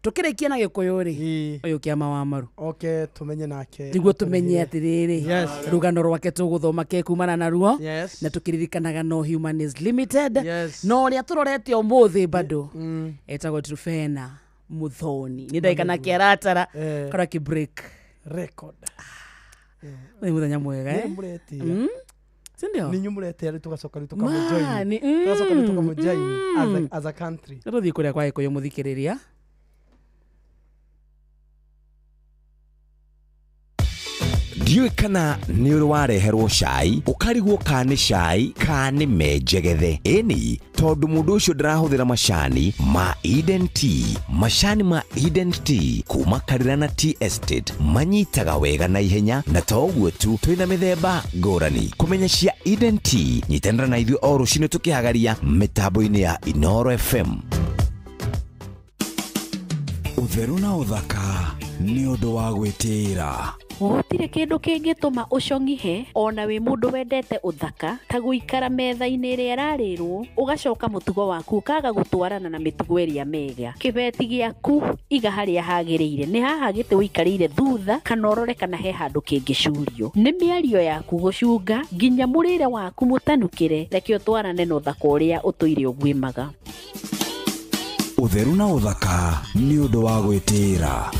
Tũkĩrĩkia na Gĩkũyũ rĩ, ũyũ Kĩama wa Maru oke tũmenye nake nĩguo tũmenye atĩrĩrĩ rũgano rwake tũgũthoma ke kumana naruo na tũkĩririkanaga no human is limited. No ũrĩa tũrorete ũmũthĩ bado etagwo Truphena Muthoni. Nĩ ndagĩka nake aratara karwa kĩ break record. Nĩ mũthenya mwega eh? Sindio? Ninyu mũretia rĩu tũgacoka rĩu tũkamũjoin. Tũgacoka rĩu tũkamũjoin as a country. Tũthiĩ kũrĩa kwa Gĩkũyũ mũthikĩrĩria. Ndiũĩ kana nĩ ũrĩ wareherwo cai ũkarigwo ka nĩ cai ka nĩ menjegethe. Ĩni tondũ mũndũ ũcio ndarahũthĩra macani ma Eden Tea. Macani ma Eden Tea kuma Karira na Tea Estate manyitaga wega na ihenya, na to ũguo tu twĩna mĩthemba ngũrani. Kũmenya cia Eden Tea nyitanĩra na ithuĩ o rũcinĩ tũkĩhagaria mĩtambo-inĩ ya Inooro FM. Ũtheru na ũthaka nĩ ũndũ wa gwĩtĩĩra. Gũtirĩ kĩndũ kĩngĩtũma ũcong'ihe ona wĩ mũndũ wendete ũthaka ta gũikara metha-inĩ ĩrĩa ĩrarĩrwo ũgacoka mũtugo waku ũkaga gũtwarana na mĩtugo ĩrĩa mĩega. Kĩbeti gĩaku iga harĩa hagĩrĩire, nĩ haha gĩtĩ ũikarĩire thutha kana ũrore kana he handũ kĩngĩcurio. Nĩ mĩario yaku gũcunga nginya mũrĩre waku mũtanukĩre, reke ũtwarane na ũthaka ũrĩa ũtũire ũguĩmaga. Ũtheru na ũthaka nĩ ũndũ wa gwĩtĩĩra.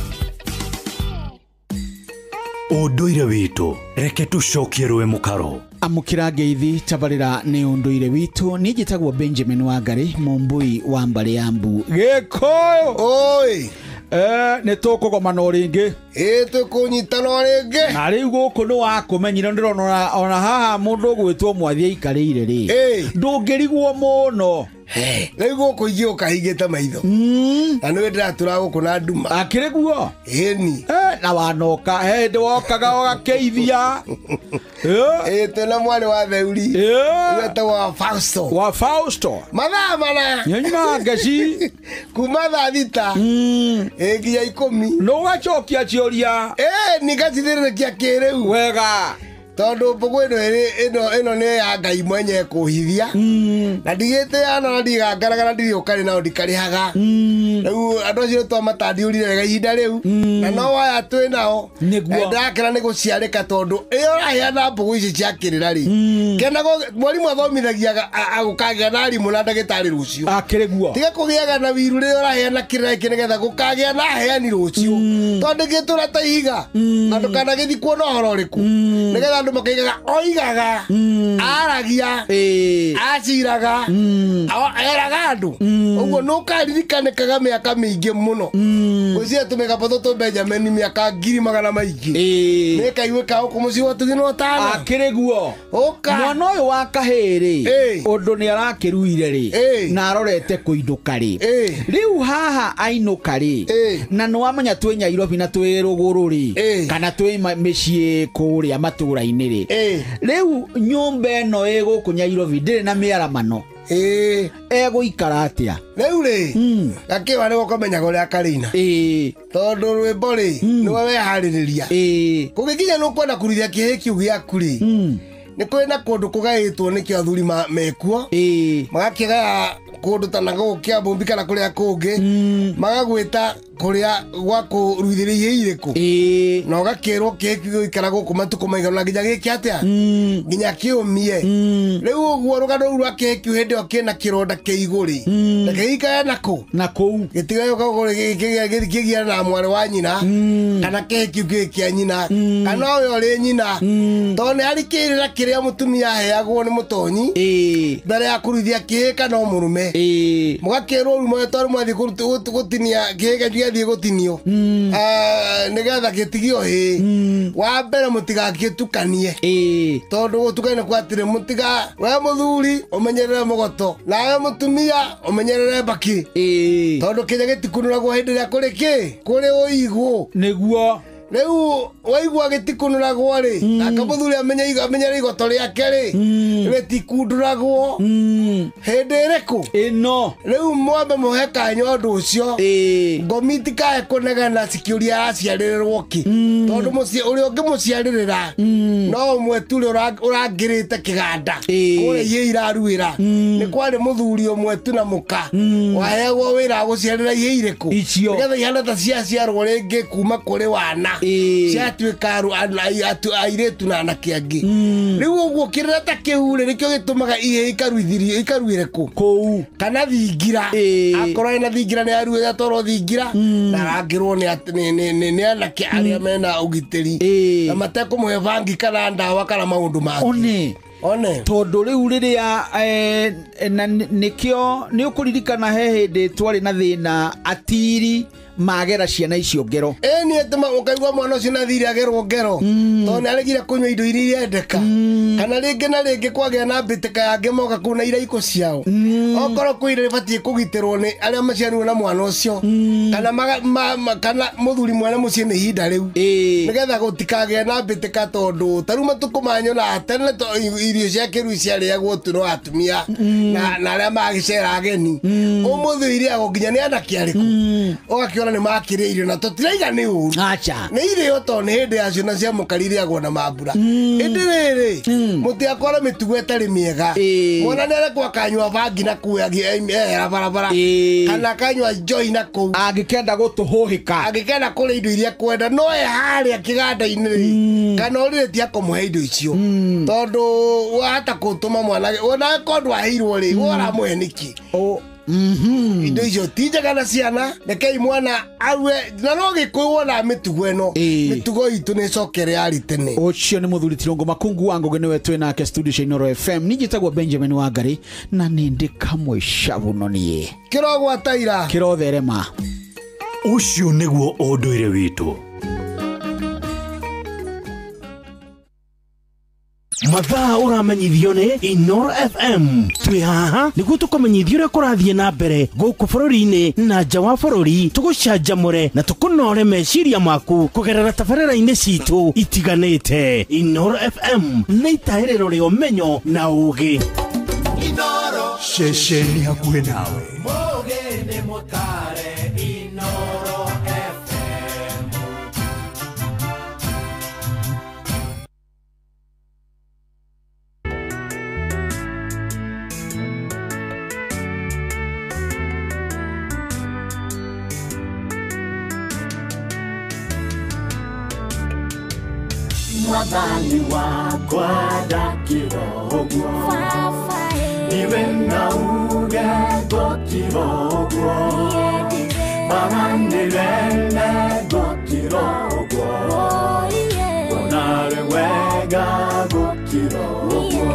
Ũndũire witũ reke tũcokie rũĩ mũkaro. Amũkĩra ngeithi tabarĩra nĩ ũndũire witũ. Niĩ njĩtagwo Benjamin Wangari Mũmbui wa mbarĩ ya Mbu. Gĩkũyũ oi nĩ tũkũgomana o rĩngĩ. Ĩ tũkũnyitana o rĩngĩ. Na rĩu gũkũ nĩ wakũmenyire, ndĩrona ona haha mũndũ ũgwĩtwo Mwathi aikarĩire rĩ, ndũngĩrigwo mũno. Rĩu gũkũ ingĩũka hingĩte maitho na nĩwe ndĩratũra gũkũ na nduma. Akĩrĩ guo? Ĩni. Na wanoka he hĩndĩ wokaga ũgakĩithia. Ĩ twĩna mwarĩ wa Theuri wetagwo wa Fausto. Wa Fausto. Mathaa mana nyumaga ngeci kuma thaa 6 ĩ nginya 10. Nĩ ũgacokia ciũria. Ĩ ngacithĩrĩrĩkia kĩrĩu wega tondũ mbũgũ ĩno nĩ ya Ngai mwenye kũhithia na ndigĩtĩana na ndigangaragara ndirĩ nao ndikarĩhaga. Rĩu andũ acio twamatandiũrire wega ihinda rĩu na no waya twĩ nao ndakena nĩ gũciarĩka tondũ ĩyo ũraheana mbũgũ ici cia kĩrĩra rĩ, kenago mwarimũ athomithagia gũkagĩa na arimũ na ndagĩtarĩ rũciũ. Akĩrĩ guo. Tiga kũgĩaga na wiru rĩrĩa ũraheana kĩrĩra gĩkĩ nĩgetha gũkagĩa na aheani rũciũ tondũ ndĩngĩtũra ta ihiga na ndũkanagĩthiĩ kuona ũhoro ũrĩkũ nĩgetha andũ makaigaga oigaga aragia aciraga eraga andũ ũguo nũkaririkanĩkaga mĩaka mĩingĩ mũno. Gwĩciria tũmĩgambo tũtũ Benjamin mĩaka 100,000 maingĩ nĩkaiguĩka gũkũ mũciĩ wa Ũtugi na Ũtana. Akĩrĩ guo. Ũka mwana ũyũ wa kahĩĩ rĩ, ũndũ nĩ arakĩruire rĩ na arorete kũinũka rĩ, rĩu haha ainũka rĩ, na nĩwamenya twĩ Nyairobi na twĩ rũgũrũ rĩ kana twĩ mĩciĩ kũrĩa matũũra-inĩ rĩ, rĩu nyũmba ĩno ĩ gũkũ Nyairobi ndĩrĩ na mĩaramano. Egũikara atĩa rĩu rĩ? Gakĩwa nĩ gũkamenyaga ũrĩa karĩina tondũ rwĩmbo rĩ nĩwe weharĩrĩria. Kũngĩkinya nĩ ũkwenda kũruithia kĩhĩ kĩu gĩaku rĩ, nĩ kũrĩ na kũndũ kũgaĩtwo nĩkĩo athuri mekuo magakĩgaya kũndũ ta na gũkũ Kĩambũmbi kana kũrĩa kũngĩ, magagwĩta kũrĩa gwa kũruithĩrĩria irĩkũ na ũgakĩrwo kĩhĩ kĩu gĩgũikara gũkũ matukũ maigana nginya gĩke atĩa nginya kĩũmie. Rĩu ũguo rũgano rũu rwa kĩhĩ kĩu hĩndĩ ĩyo kĩna kĩronda kĩigũ rĩ, reke gĩikare nakũ na kũu gĩtigagĩũka kĩgĩa na mwarĩ wa nyina kana kĩhĩ kĩu kĩrĩ kĩa nyina kana ũyũ ũrĩ nyina tondũ nĩ harĩ kĩrĩra kĩrĩa mũtumia aheagwo nĩ mũtonyi mbere ya kũruithia kĩhĩ kana o mũrũme. Mũgakĩrwo rĩu tondũ mwathiĩ gũtinia kĩhĩ kĩu gĩathiĩ gũtinio nĩgetha gĩtigio hĩ wa mbere mũtigagĩtukanie tondũ gũtukania kwa atĩrĩ mũtiga we mũthuri ũmenyerere mũgoto nawe mũtumia ũmenyerere mbakĩ tondũ kĩnya gĩtikunũragwo hĩndĩ ĩrĩa kũrĩ kĩ kũrĩ ũigũ nĩguo rĩu waigua gĩtikunũragwo rĩ nake mũthuri amenyere igoto rĩake rĩ rĩtikundũragwo hĩndĩ ĩrĩkũ ĩno rĩu mwambe mũhe kanya ũndũ ũcio ngomi itikae kũnegena cikĩũria araciarĩrĩrwo kĩ tondũ mũciĩ ũrĩa ũngĩmũciarĩrĩra no ũmwe tu ũrĩa ũrangĩrĩte kĩganda kũrĩa ihĩĩ iraruĩra nĩ kwarĩ mũthuri ũmwe tu na mũka waheagwo wĩra wa gũciarĩra ihĩĩ irĩkũ nĩgetha ihana ta ciaciarwo rĩngĩ kuma kũrĩ wana ciatuĩka airĩtu na anake angĩ rĩu ũguo kĩrĩra ta kĩu rĩ nĩkĩo gĩtũmaga ihĩĩ ikaruĩre kũ kũu kana thingira akorwo ena thingira nĩ aruĩre atwarwo thingira na arangĩrwo nĩ anake arĩa mena ũgitĩri na matekũmũhe bangi kana ndawa kana maũndũ mangĩ one tondũ rĩu rĩrĩa na nĩkĩo nĩ ũkũririkana he hĩndĩ twarĩ na thĩna atiri magera ciana icio ngero ĩni atĩ ũkaigua mwana ũcio na thiri agerwo ngero tondũ nĩ aregire kũnyua indo iria irendeka kana rĩngĩ na rĩngĩ kwagĩa na mbĩtĩka yangĩ moka kũu na iraikũ ciao okorwo kwĩ irio ibatiĩ kũgitĩrwo nĩ arĩa maciarirwo na mwana ũcio kana kana mũthuri mwene mũciĩ nĩ ihinda rĩu nĩgetha gũtikagĩe na mbĩtĩka tondũ ta rĩu matukũ maya nyonaga tene irio cia kĩrui ciarĩagwo tu no atumia na arĩa magĩcera ageni ũmũthĩ irĩagwo nginya nĩ anake arĩkũ ũgakĩona nĩ makĩrĩa irio na tũtiraiga nĩ ũru nĩ irio tondũ nĩ hĩndĩ yacio na cia mũkari irĩagwo na mambura ĩndĩ rĩrĩ mũtigakorwo mĩtugo ĩtarĩ mĩega mwana nĩ arekwo akanyua bangi na kũu ehera barabara kana akanyua njoi na kũu angĩkenda gũtũhũhĩka angĩkenda kũrĩa indo iria kwenda no e harĩa kĩganda-inĩ rĩ kana ũrĩrĩ ti akũmũhe indo icio tondũ wahata kũtũma mwana ona korwo ndwaheirwo rĩ we ũramũhe nĩkĩ indo icio ti njega na ciana rekei mwana arue na no gĩkũyũ wona mĩtugo ĩno mĩtugo itũ nĩ ĩcokere yarĩ tene ũcio nĩ mũthuri Tirũngũ Makungu wa Ngũgĩ nĩwe twĩ nake studio cia Inooro FM niĩ njĩtagwo Benjamin Wangari na nĩ ndĩ kamwe cabuno niĩ kĩrogwata ira kĩrotherema ũcio nĩguo ũndũire witũ. Mathaa ũramenyithio nĩ Inooro FM twĩ haha nĩguo tũkũmenyithio ũrĩa kũrathiĩ na mbere gũkũ bũrũri-inĩ na nja wa bũrũri tũgũcanjamũre na tũkũnore meciria maku kũgerera tabarĩra-inĩ citũ itiganĩte. Inooro FM nĩ itahĩrĩro rĩa ũmenyo na ũũgĩ. Ceceni hakuhĩ nawe Mwathani wakwa ndakĩrogwo niwe nauge gũtirogwo baranĩrene gũtirogwo onarĩ wega gũtirogwo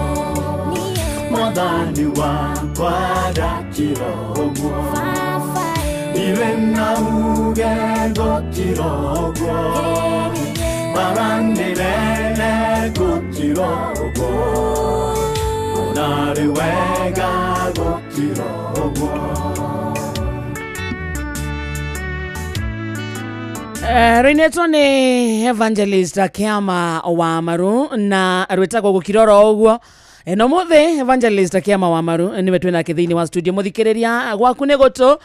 Mwathani wakwa ndakĩrogwo niwe nauge gũtirogwo baranĩrene gũtirogwo onarĩ wega gũtirogwo. Rũinĩtwo nĩ Evangelist Kiama wa Maru na rwĩtagwo gũkirora ũguo no mũthĩ Evangelist Kiama wa Maru nĩwe twĩ nake thĩinĩ wa studio mũthikĩrĩria gwaku nĩ gũtũ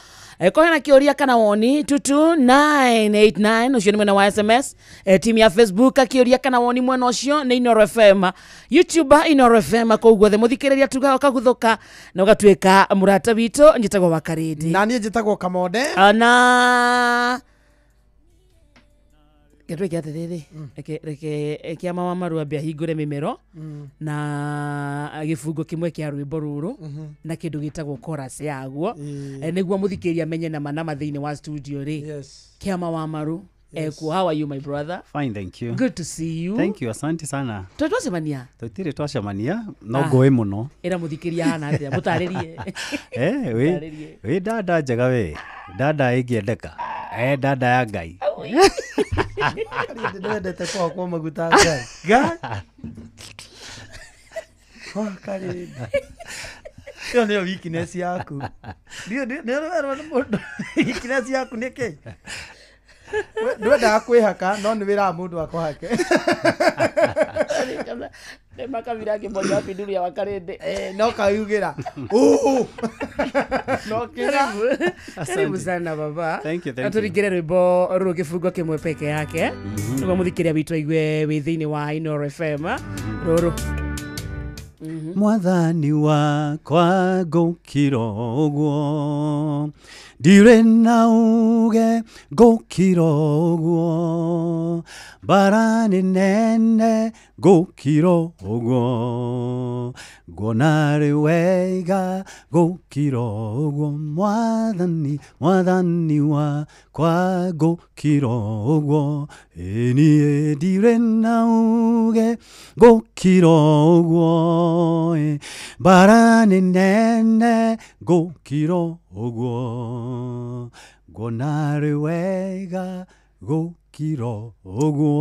kohena kĩũria kana woni 22989 ũcio nĩ mwena wa SMS timu ya Facebook kĩũria kana woni mwena ũcio nĩ Inooro FM YouTube Inooro FM kũu guothe mũthikĩrĩria tuga ũkaguthũka na ũgatuĩka mũrata witũ njĩtagwo Wakarĩndĩ na niĩ njĩtagwo Kamonde na gĩtwĩke atĩrĩrĩ reke Kĩama wa Maru ambe ahingũre mĩmero na gĩbungo kĩmwe kĩa rwĩmbo rũrũ na kĩndũ gĩtagwo chorus yaguo nĩguo mũthikĩrĩria amenye nama nama thĩinĩ wa studio rĩ Kĩama wa Maru Ekuo. How are you, my brother? Fine, thank you. Good to see you. Thank you, asante sana. Twacemania? Tũtirĩ twacemania, no ngũĩ mũno. Ĩra mũthikĩria hana atĩa, mũtarĩrie. Eh, wĩ dada njega we. Dada ĩngĩendeka. Eh, dada ya Ngai. Karĩndĩ ndwendete kũhakwo maguta Ngai. Ngai. Oh, Karĩndĩ. Ĩyo nĩyo weakness yaku. Nĩ nĩ mũndũ. Weakness yaku nĩ kĩ? Ndwendaga kwĩhaka no nĩ wĩraga mũndũ akũhake. Nĩ makabira kĩmoja wa pinduri ya wakarĩndĩ. No kayugĩra. No kĩra. Karibu sana baba. Thank you, thank you. Tũringĩre rwĩmbo rũrũ kĩbungo kĩmwe peke yake. Nĩguo mũthikĩria witũ aigue wĩ thĩinĩ wa Inooro FM. Rũrũ. Mwathani wakwa ngũkira ũguo, ndirĩ na uge ngũkira ũguo, mbara nĩ nene ngũkira ũguo, nguona rĩ wega ngũkira ũguo, mwathani mwathani wakwa ngũkira ũguo, ĩ niĩ ndirĩ na uge ngũkira ũguo, mbara nĩ nene ngũkira ũguo, nguona rĩ wega gũkira ũguo.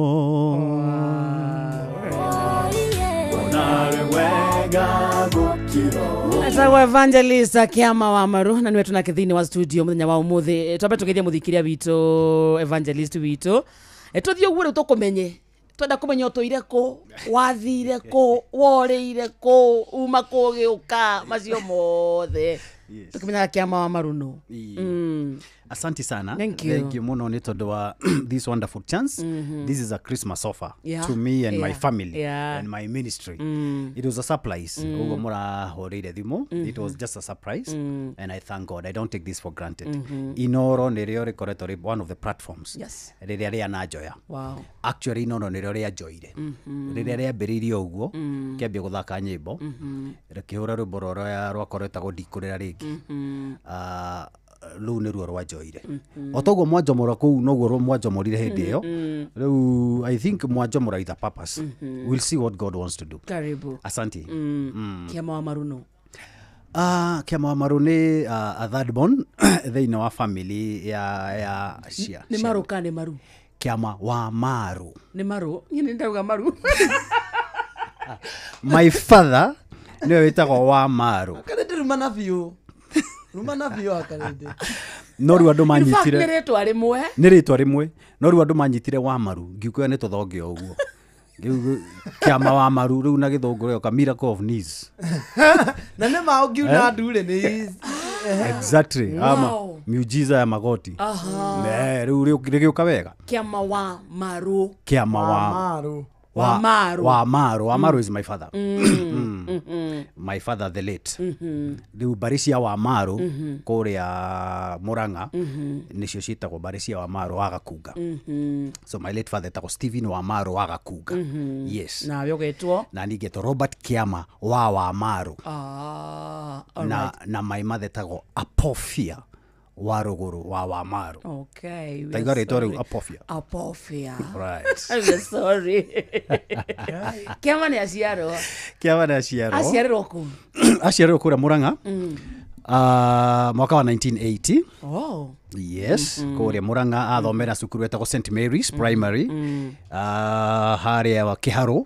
Etagwo Evangelist Kiama wa Maru na niwe tunake thĩinĩ wa studio mũthenya wa ũmũthĩ. Twambe tũgeithie mũthikĩria witũ Evangelist witũ. Tũthiĩ ũguo rĩu tũkũmenye. Twenda kũmenya ũtũire kũ, wathire kũ, worĩire kũ, uma kũ ũgĩũka, macio mothe. Tukimenyaga Kiama wa Maru nũ. Asante sana. Thank you. Thank you muno nĩ tondũ wa this wonderful chance. This is a Christmas offer to me and my family and my ministry. It was a surprise. Ũguo mũrahũrĩire thimũ. It was just a surprise and I thank God. I don't take this for granted. Inooro nĩrĩo rĩkoretwo rĩ one of the platforms. Rĩrĩa rĩananjoya. Wow. Actually Inooro nĩrĩo rĩanjoire. Rĩrĩa rĩambĩrĩirie ũguo kĩambia gũthaka nyĩmbo. Rĩkĩhũra rwĩmbo rũrĩa rwakwa rwĩtagwo Ndikũrĩra rĩngĩ. Rũu nĩruo rwanjoire. O toguo mwanjomora kũu noguo mwanjomorire hĩndĩ ĩyo. Rĩu I think mwanjomora with a purpose. We'll see what God wants to do. Karibu. Asante. Kiama wa Maru nũ? Kiama wa Maru nĩ a third born thĩinĩ wa family ya cia. Nĩ Maru kana nĩ Maru? Kiama wa Maru. Nĩ Maru. Niĩ nĩ ndauga Maru. My father nĩwe wĩtagwo wa Maru. Karĩndĩ rumana biũ. Rumana biũ akarĩndĩ. No rĩu andũ manyitire. Nĩ rĩtwa rĩmwe. Nĩ rĩtwa rĩmwe. No rĩu andũ manyitire wa Maru. Ngiuga nĩ tũthonge o ũguo. Kiama wa Maru rĩu na gĩthũngũ rĩoka miracle of knees. Na nĩ ma ũngiuna ndure nĩ. Exactly. Ama miujiza ya magoti. Rĩu rĩgĩũka wega. Kiama wa Maru. Kiama wa Maru. Wa Maru. Wa Maru. Wa Maru is my father. My father the late. Rĩu mbarĩ cia wa Maru kũrĩa Murang'a nĩcio ciĩtagwo mbarĩ cia wa Maru wa Gakunga. So my late father etagwo Stephen wa Maru wa Gakunga. Yes. Nawe ũgetwo? Na niĩ ngetwo Robert Kiama wa Maru. All right. Na my mother etagwo Apofia wa rũgũrũ wa Maru. Okay. Taiga rĩtwa rĩu Apofia. Apofia. Right. I'm sorry. Kiama nĩ aciarwo. Kiama nĩ aciarwo. Aciarĩrwo kũ? Aciarĩrwo kũrĩa Murang'a. Mwaka wa 1980. Oh. Yes, kũrĩa Murang'a athomera cukuru etagwo St Mary's Primary. Harĩa wa Kĩharũ.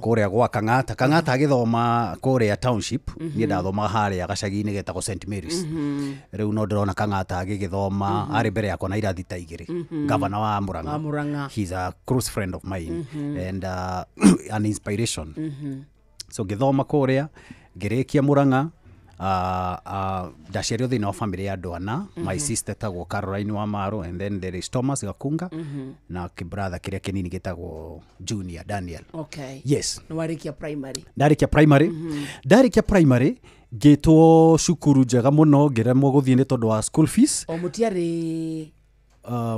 Kũrĩa gwa Kang'ata. Kang'ata agĩthoma kũrĩa township. Niĩ ndathoma harĩa gacagi-inĩ getagwo St Mary's. Rĩu no ndĩrona Kang'ata agĩgĩthoma arĩ mbere yakwa na irathi ta igĩrĩ. Governor wa Murang'a. He's a close friend of mine and an inspiration. So ngĩthoma kũrĩa, ngĩrĩkia Murang'a. Ndaciarirwo thĩinĩ wa family ya andũ ana. My sister etagwo Caroline wa Maru and then there is Thomas Gakunga na kĩbrother kĩrĩa kĩnini gĩtagwo Junior Daniel. Okay. Yes. Nĩ warĩkia primary? Ndarĩkia primary. Ndarĩkia primary ngĩtwo cukuru njega mũno ngĩremwo gũthiĩ nĩ tondũ wa school fees. O mũtiarĩ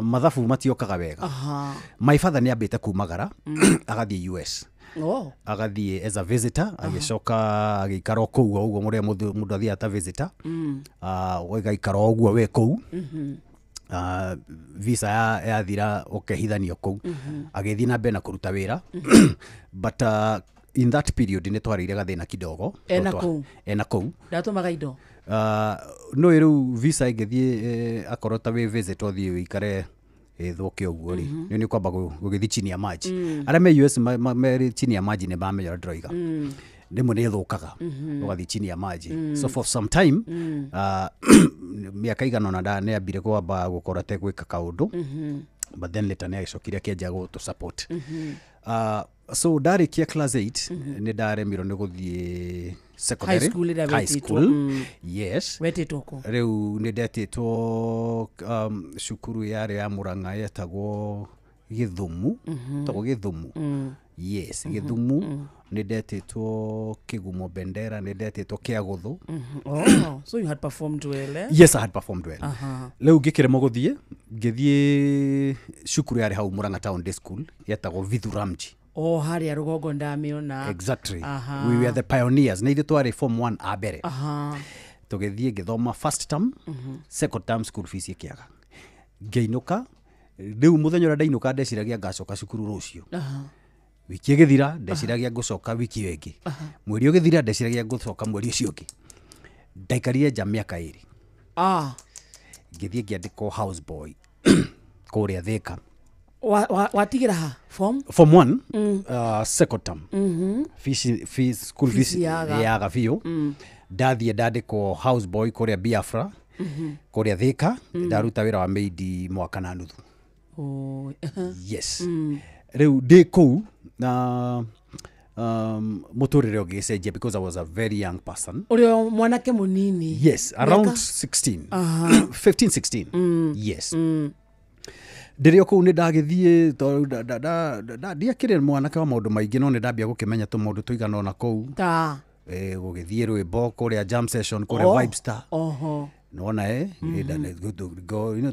Mathabu matiokaga wega. My father nĩ ambĩte kumagara agathiĩ US. Oh. Agathiĩ as a visitor, agĩcoka agĩikara o kũu o ũguo mũrĩa mũndũ athiaga ta visitor. Ũgaikara o ũguo we kũu. Visa yathira ũkehithanio kũu. Agĩthiĩ na mbere na kũruta wĩra, but in that period nĩ twarĩire gathĩna kidogo. Ena kũu? Ena kũu. Ndatũmaga indo? No rĩu visa ĩngĩthiĩ, akorwo ta wĩ visit ũthiĩ wĩikare ĩthũke ũguo rĩ, nĩ kwamba gũgĩthiĩ chini ya maji. Arĩa me US merĩ chini ya maji nĩ mamenya ũrĩa ndĩroiga. Rĩmwe nĩ ĩthũkaga, ũgathiĩ chini ya maji. So for some time, mĩaka igana ũna, nĩ ambire kwamba gũkorwo ategwĩka kaũndũ, but then later nĩ agĩcokire akĩanjia gũtũ support. So ndarĩkia class 8, nĩ ndaremirwo nĩ gũthiĩ secondary. High school ĩrĩa High wetĩtwo. school. Yes. Wetĩtwo kũ? Rĩu nĩ ndetĩtwo cukuru yarĩ ya Mũrang'a yetagwo Gĩthumu. Tagwo Gĩthumu. Yes, Gĩthumu. Nĩ ndetĩtwo Kĩgumo Bendera, nĩ ndetĩtwo Kĩagũthũ. Oh, so you had performed well, eh? Yes, I had performed well. Rĩu ngĩkĩremwo gũthiĩ, ngĩthiĩ cukuru yarĩ hau Mũrang'a Town Day School yetagwo Vithuramji. O harĩa rũgongo ndamĩona. Exactly. We were the pioneers, nĩ ithuĩ twarĩ form 1 a mbere. Tũgĩthiĩ, ngĩthoma first term, second term school fees ĩkĩaga, ngĩinũka. Rĩu mũthenya ũrĩa ndainũka, ndeciragia ngacoka cukuru rũciũ. Wiki ĩgĩthira, ndeciragia ngũcoka wiki ĩyo ĩngĩ. Mweri ũgĩthira, ndeciragia ngũcoka mweri ũcio ũngĩ. Ndaikarire nja mĩaka 2. Ngĩthiĩ ngĩandĩkwo house boy kũrĩa Thĩka. Watigĩra ha form? Form 1, second term. Fees, school Fees fees yaga. Yaga biũ. Ndathiĩ ndandĩkwo house boy kũrĩa Biafra, kũrĩa Thĩka. Ndaruta wĩra wa maid mwaka na nuthu. Oh. Yes. Rĩu ndĩ kũu na mũtũrĩre ũgĩcenjia because I was a very young person. Ũrĩ o mwanake mũnini. Yes, around Miaka? 16, 15, 16. Yes. Ndĩrĩ o kũu nĩ ndagĩthiĩ tondũ ndiakĩrĩ mwanake wa maũndũ maingĩ, no nĩ ndambia gũkĩmenya tũmaũndũ tũigana ũna kũu. Ta? Gũgĩthiĩ rwĩmbo kũrĩa jam session kũrĩa Vibe Star. Nona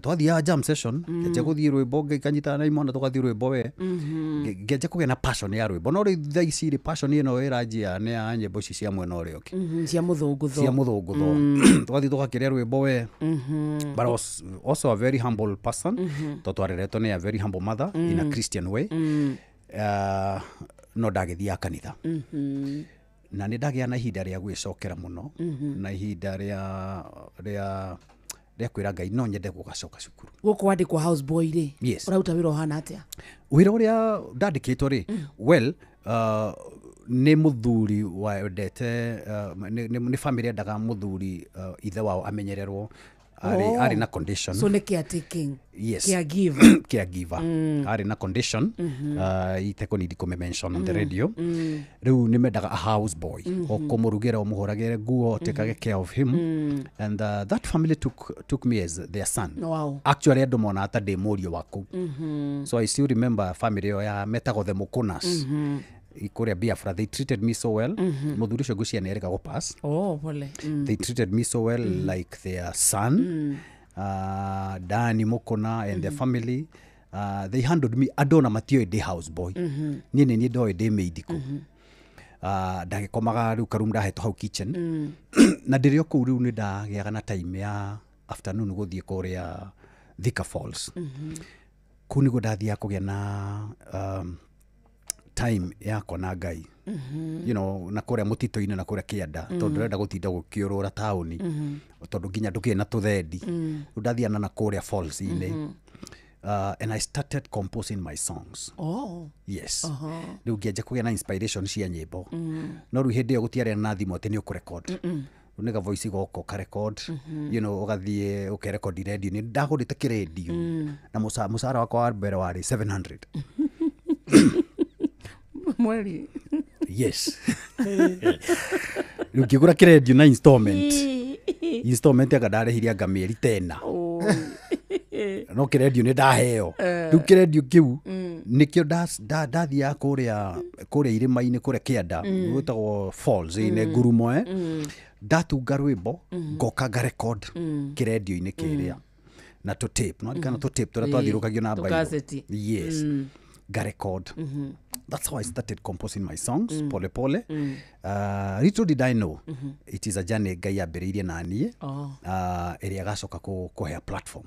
twathiaga jam session, ngĩanjia gũthiĩ rwĩmbo, ngĩkanyitana na imwana tũgathiĩ rwĩmbo we. Ngĩanjia kũgĩa na passion ya rwĩmbo, no rĩu thaa ici rĩ, passion ĩno ĩranjia nĩ ya nyĩmbo ici cia mwena ũrĩa ũngĩ. Cia mũthũngũtho. Cia mũthũngũtho. Tũgathiĩ tũgakĩrĩa rwĩmbo we. But I was also a very humble person, tondũ twareretwo nĩ a very humble mother in a Christian way. No ndagĩthiaga kanitha, na nĩ ndagĩa na ihinda rĩa gwĩcokera mũno, na ihinda rĩa kwĩra Ngai no nyende gũgacoka cukuru. Gũkũ wandĩkwo house boy rĩ, Yes. ũraruta wĩra ũhana atĩa? Wĩra ũrĩa ndandĩkĩtwo rĩ, well, nĩ mũthuri wendete, nĩ family endaga mũthuri, ithe wao amenyererwo, arĩ na condition. So nĩ caretaking? Yes. Caregiver. Caregiver. Arĩ na condition, itekũnidi kũmĩ-mention on the radio. Rĩu nĩ mendaga a house boy, o kũmũrugĩra, ũmũhũragĩre nguo, tekage care of him. And that family took me as their son. Actually andũ monaga ta ndĩ mũriũ wa kũu. So I still remember family ĩyo ya metagwo the Mukunas, kũrĩa Biafra. They treated me so well. Mũthuri ũcio ngwĩciria nĩ erĩga gũpass. Oh, pole. They treated me so well, like their son. Dani Mukuna and their family, they handled me. Andũ ona matioĩ ndĩ house boy. Niĩ nĩ niĩ ndoĩ ndĩ maid kũu. Ndagĩkomaga rĩu karoom ndahetwo hau kitchen. Na ndĩrĩ o kũu rĩu nĩ ndagĩaga na time ya afternoon gũthiĩ kũrĩa Thika Falls. Kũu nĩguo ndathiaga kũgĩa na time yakwa na Ngai, na kũrĩa mũtitũ-inĩ na kũrĩa kĩanda, tondũ ndĩrenda gũtinda gũkĩũrũra taũni, tondũ nginya ndũkĩrĩ na tũthendi. Rĩu ndathiana na kũrĩa falls-inĩ, and I started composing my songs. Yes. Rĩu ngĩanjia kũgĩa na inspiration cia nyĩmbo. No rĩu hĩndĩ ĩyo gũtiarĩ na thimũ atĩ nĩ ũkũrecord. Rĩu nĩ gavoice goka ũkarecord, ũgathiĩ ũkerekondi radio. Nĩ ndagũrĩte kĩrendio, na mũcara wakwa wa mbere warĩ 700. Mweri? Yes. Rĩu ngĩgũra kĩrendio na installment. Installment anga ndarĩhirie anga mĩeri tena, no kĩrendio nĩ ndaheo. Rĩu kĩrendio kĩu nĩkĩo ndathiaga kũrĩa irĩma-inĩ, kũrĩa kĩanda gwĩtagwo falls inĩ, ngurumo, ndatunga rwĩmbo, ngoka ngarecord kĩrendio-inĩ kĩrĩa na tũ tape, no kana tũ tape tũrĩa twathiũrũkagio na mbairũ. Tũkaseti. Yes. Ngarecord. That's how I started composing my songs, pole pole. Little did I know it is a journey Ngai ambĩrĩirie na niĩ, ĩrĩa agacoka kũhe a platform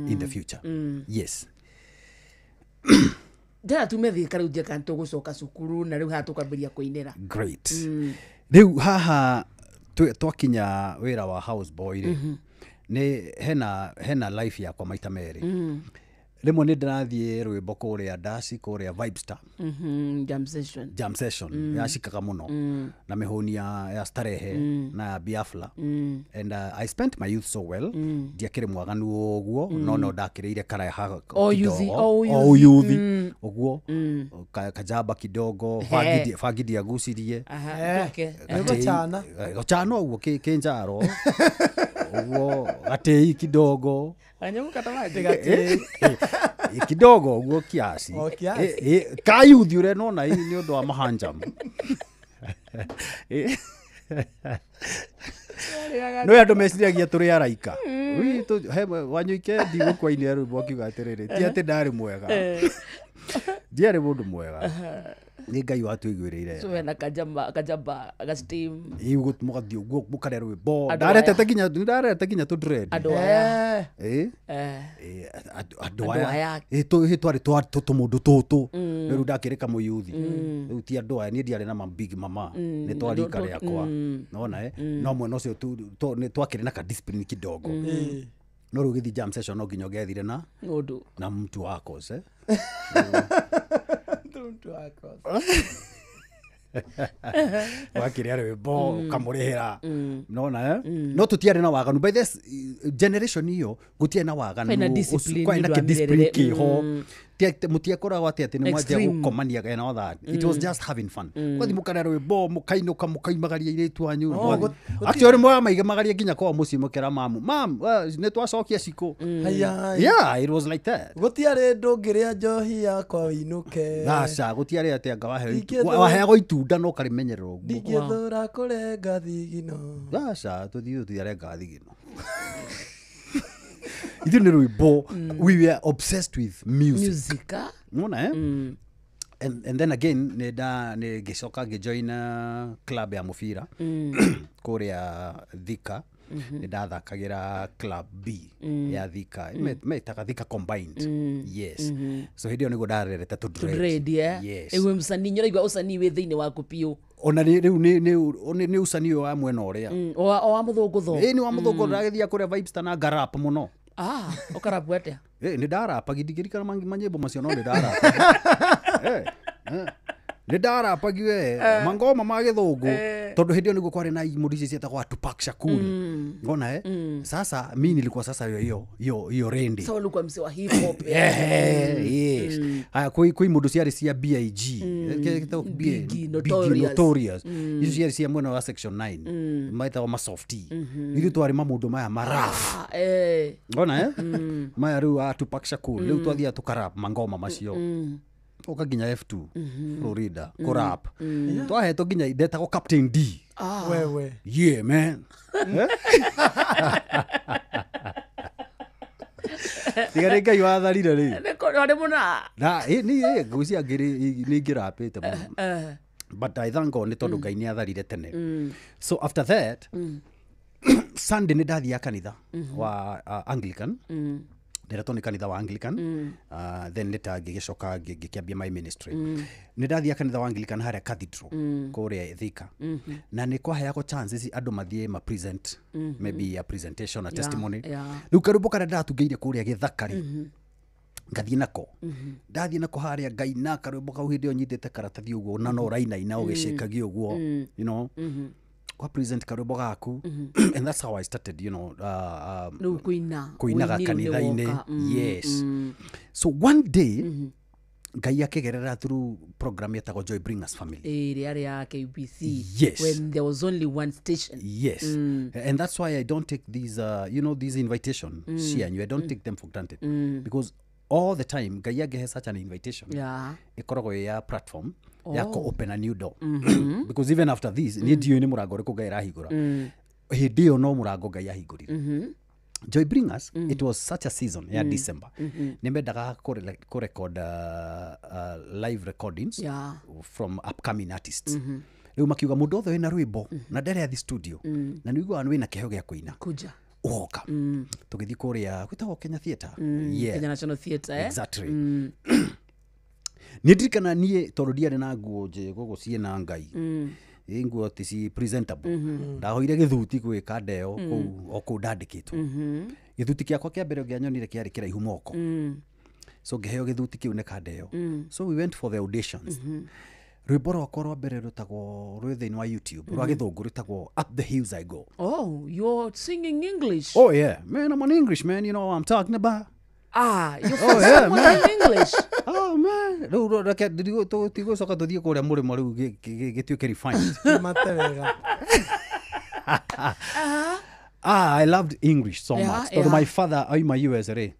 in the future. Yes. Ndĩra tume Thika rĩu njeka nĩtũgũcoka cukuru na rĩu haha tũkambĩrĩria kũinĩra. Great. Rĩu haha twakinya wĩra wa house boy rĩ, nĩ hena life yakwa maita merĩ. Rĩmwe nĩ ndĩrathiĩ rwĩmbo kũrĩa Daci, kũrĩa Vibestar. Jam session. Jam session yacikaga mũno na mĩhũni ya starehe na ya Biafra. And I spent my youth so well. Ndiakĩrĩ mwaganu ũguo, no ndakĩrĩire karaha O yuthi, kidogo. o yuthi. O yuthi ũguo. Kajaba kidogo, bangi ndiagucirie. Aha, okay. Gũcana. Gũcana ũguo kĩnjaro ũguo, gatĩi kidogo. Kanyamũ katamanji. Kidogo ũguo kiasi. O kiasi. Kayuthi ũrĩa nona nĩ ũndũ wa mahanjam. No andũ meciragia tũrĩ araika. Wanyũike ndigũkwainĩra rwĩmbo akiuga atĩrĩrĩ, ti atĩ ndarĩ mwega. Ndiarĩ mũndũ mwega. Nĩ Ngai watũiguĩrĩire. So wena kajamba ga-steam. Ĩĩ mũgathiĩ ũguo mũkarĩa rwĩmbo. Andũ Ndarehete nginya tũ dread. Andũ aya. Andũ aya. Ĩĩ twarĩ tũmũndũ tũtũ. Rĩu ndakĩrĩ kamũyuthi. Rĩu ti andũ aya, niĩ ndiarĩ na big mama. Nĩ twarĩ rika rĩakwa. Nona no mwena ũcio nĩ twakĩrĩ na ka discipline kidogo. No rĩu ũgĩthiĩ jam session no nginya ũgethire na mũndũ. Na mtu wako se. Mtu wako. Wakĩrĩa rwĩmbo ũkamũrĩhĩra. Nona no tũtiarĩ na waganu. By this generation iyo gũtiarĩ na waganu. Kwĩna discipline, Kwĩna nĩ ũndũ wa discipline mĩrerere. kĩho. Mũtiakoragwo atĩ nĩ mwanjia Extreme. gũkomania and all that. It was just having fun. Kwathiĩ mũkarĩa rwĩmbo mũkainũka mũkaimagaria airĩtu anyu. Actually mũramaimagaria nginya kwao mũciĩ mũkera mamu. Mam, nĩ twacokia cikũ. Haya. Yeah, it was like that. Gũtiarĩ ndũngĩrĩa njohi yakwa ũinũke. Aca, gũtiarĩ atĩ anga waheagwo itunda no ũkarĩmenyerera ũguo. Ndingĩthũra kũrenga thigino. Aca, tũthiĩ tũtiarengaga thigino. Ithuĩ nĩ rwĩmbo. We were obsessed with music. Music, ah? Nona And then again nĩ ngĩcoka ngĩjoin club ya mũbira kũrĩa Thika. Nĩ ndathakagĩra club B ya Thika. Metaga Thika combined. Yes. So hĩndĩ ĩyo nĩguo ndarerete tũ dread. Dread, eh? Yes. Ĩwe msanii, nĩũraigua ũcanii wĩ thĩinĩ waku biũ. Ona rĩu nĩ ũcanii ũyũ wa mwena ũrĩa. O wa mũthũngũtho. Ĩĩ nĩ wa mũthũngũtho, ndagĩthiaga kũrĩa Vibestar na ngarap mũno. Ũkarapu atĩa? Nĩ ndarapagi, ndingĩririkana manyĩmbo macio no nĩ ndarapagi. Nĩ ndarapagi we, mangoma ma gĩthũngũ. Tondũ hĩndĩ ĩyo nĩguo kwarĩ na imũndũ ici ciĩtagwo Tupac Shakur. Ngona Sasa mi nilikuwa sasa hiyo rende. Sasa ulikuwa msee wa hip hop. Yes. Haya kwĩ imũndũ ciarĩ cia BIG. Biggie Notorious. Notorious. Icio ciarĩ cia mwena wa section 9. Maitagwo ma softy. Ithuĩ twarĩ mamũndũ maya ma rough. Ngona Maya rĩu a Tupac Shakur. Rĩu twathiaga tũkarap mangoma macio. Ũka nginya F2 Florida kũrap. Twahetwo nginya ndetagwo Captain D. Wewe. Yeah man. Tiga nĩ Ngai watharire rĩ. Nĩ mũna. Na nĩ ngwĩciria nĩ ingĩrapĩte mũno. But I thank God nĩ tondũ Ngai nĩ atharire tene. So after that Sunday nĩ ndathiaga kanitha wa Anglican. Ndĩretwo nĩ kanitha wa Anglican. Then later ngĩgĩcoka ngĩkĩambia my ministry. Nĩ ndathiaga kanitha wa Anglican harĩa Cathedral kũrĩa Thika. Na nĩ kwaheagwo chances andũ mathiĩ ma present, maybe a presentation, a testimony. Rĩu karwĩmbo karĩa ndatungĩire kũrĩa gĩthaka rĩ, ngathiĩ nako. Ndathiĩ nako harĩa ngaina karwĩmbo kau hĩndĩ ĩyo nyitĩte karatathi ũguo na no ũrainaina ũgĩcĩkagia ũguo, you know. Kwa present karwĩmbo gaku. And that's how I started, you know, kuinaga kanitha-inĩ. Yes. So one day Ngai akĩgerera through program yetagwo Joy Bringers Family. Ĩrĩa ya KBC. Yes. When there was only one station. Yes. And that's why I don't take these you know, these invitation cianyu, I don't take them for granted. Because all the time Ngai angĩhe such an invitation, ĩkoragwo ĩ ya platform ya kũ open a new door. Because even after this, niĩ ndiũĩ nĩ mũrango ũrĩkũ Ngai arahingũra. Hĩndĩ ĩyo no mũrango Ngai ahingũrire. Joy Bringers, it was such a season ya December. Nĩ mendaga kũrecord live recordings from upcoming artists. Rĩu makiuga mũndũ othe wĩna rwĩmbo na ndarĩ athi studio na nĩ ũiguaga wĩna kĩheo gĩa kũina, kuja ũgoka. Tũgĩthiĩ kũrĩa gwĩtagwo Kenya Theatre. Yeah. Kenya National Theatre, eh? Exactly. Nĩ ndirikana niĩ tondũ ndiarĩ na nguo njega ũguo ciĩna Ngai, ĩ nguo ti ci presentable, ndahoire gĩthuti gwĩ kandeo kũu o kũu ndandĩkĩtwo. Gĩthuti kĩakwa kĩa mbere ngĩanyonire kĩarĩ kĩraihu moko, so ngĩheo gĩthuti kĩu nĩ kandeo. So we went for the auditions. Rwĩmbo rwakwa rwa mbere rwĩtagwo, rwĩ thĩinĩ wa YouTube, rwa gĩthũngũ, rwĩtagwo "Up the Hills I Go". Oh, you're singing English? Oh yeah, man, I'm an English man, you know what I'm talking about. Ah, you're Oh, yeah, someone man. in English. Oh man, rĩu reke tigũcoka tũthiĩ kũrĩa mũrĩmo rĩu gĩtuĩke refined. Mate wega. Ah, I loved English so much. Tondũ my father aima US rĩ,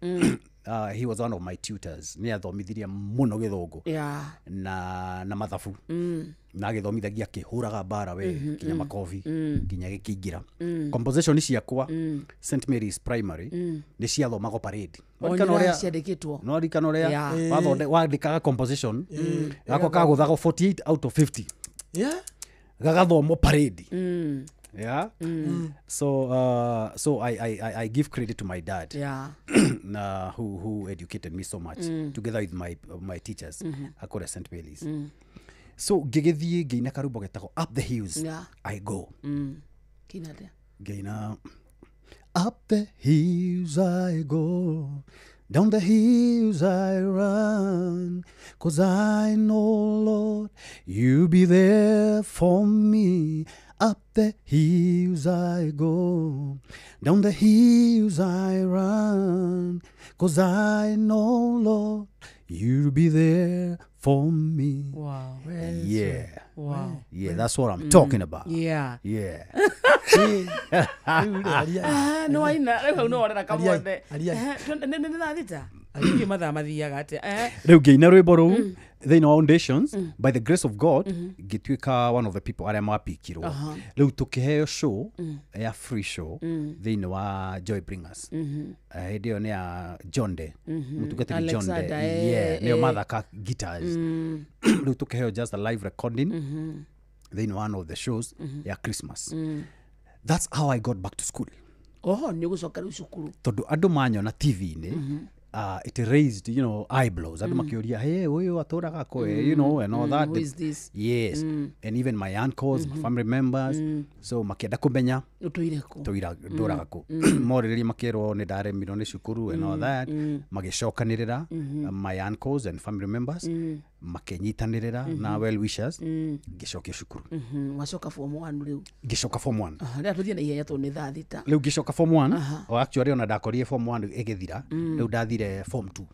he was one of my tutors. Nĩ athomithirie mũno gĩthũngũ na mathabu. Na agĩthomithagia akĩhũraga mbara we nginya makobi nginya gĩkĩingĩra. Composition ciakwa St Mary's Primary nĩ ciathomagwo parade. Waririkana ũrĩa ciandĩkĩtwo? No ririkana ũrĩa wandĩkaga composition gakwa kagũthagwo 48 out of 50. Gagathomwo parade. Yeah. So I give credit to my dad. Who educated me so much, together with my teachers akore St Mary's. So ngĩgĩthiĩ ngĩina karwĩmbo getagwo "Up the Hills I Go". Kĩina atĩa? Ngĩina, "Up the hills I go, down the hills I run, 'cause I know, Lord, you'll be there for me. Up the hills I go, down the hills I run, 'cause I know, Lord, you'll be there for me." Wow. Yeah. Wow. Yeah, that's what I'm talking about. Yeah. Ah, no aina rĩu hau no orera kamothe. Nĩ thaa 6 ndiũĩ mathaa mathiaga atĩa. Rĩu ngĩina rwĩmbo rũu thĩinĩ wa auditions, by the grace of God ngĩtuĩka one of the people arĩa mapikirwo. Rĩu tũkĩheo show ya free show thĩinĩ wa Joy Bringers. Hĩndĩ ĩyo nĩ ya John De, mũtungatĩri John De. Alexander, Yeah, nĩo mathaka guitars. Rĩu tũkĩheo just a live recording thĩinĩ wa one of the shows ya Christmas. That's how I got back to school. Oho, nĩ ũgũcoka rĩu cukuru. Tondũ andũ manyona TV-inĩ, it raised, eyebrows. Andũ makĩũria, "Hey, ũyũ atũraga kũ?" And all that. Who is this? Yes. And even my uncles, my family members, so makĩenda kũmenya ũtũire kũ. Tũira ndũraga kũ. Morĩrĩria makĩrwo nĩ ndaremirwo nĩ cukuru and all that. Magĩcokanĩrĩra, my uncles and family members makĩnyitanĩrĩra na well wishers, ngĩcokia cukuru. Wacoka form 1 rĩu? Ngĩcoka form 1. Aha, rĩrĩa tũthiĩ na ihenya tondũ nĩ thaa 6. Rĩu ngĩcoka form 1. O actually ona ndakorire form 1 ĩgĩthira, rĩu ndathire form 2.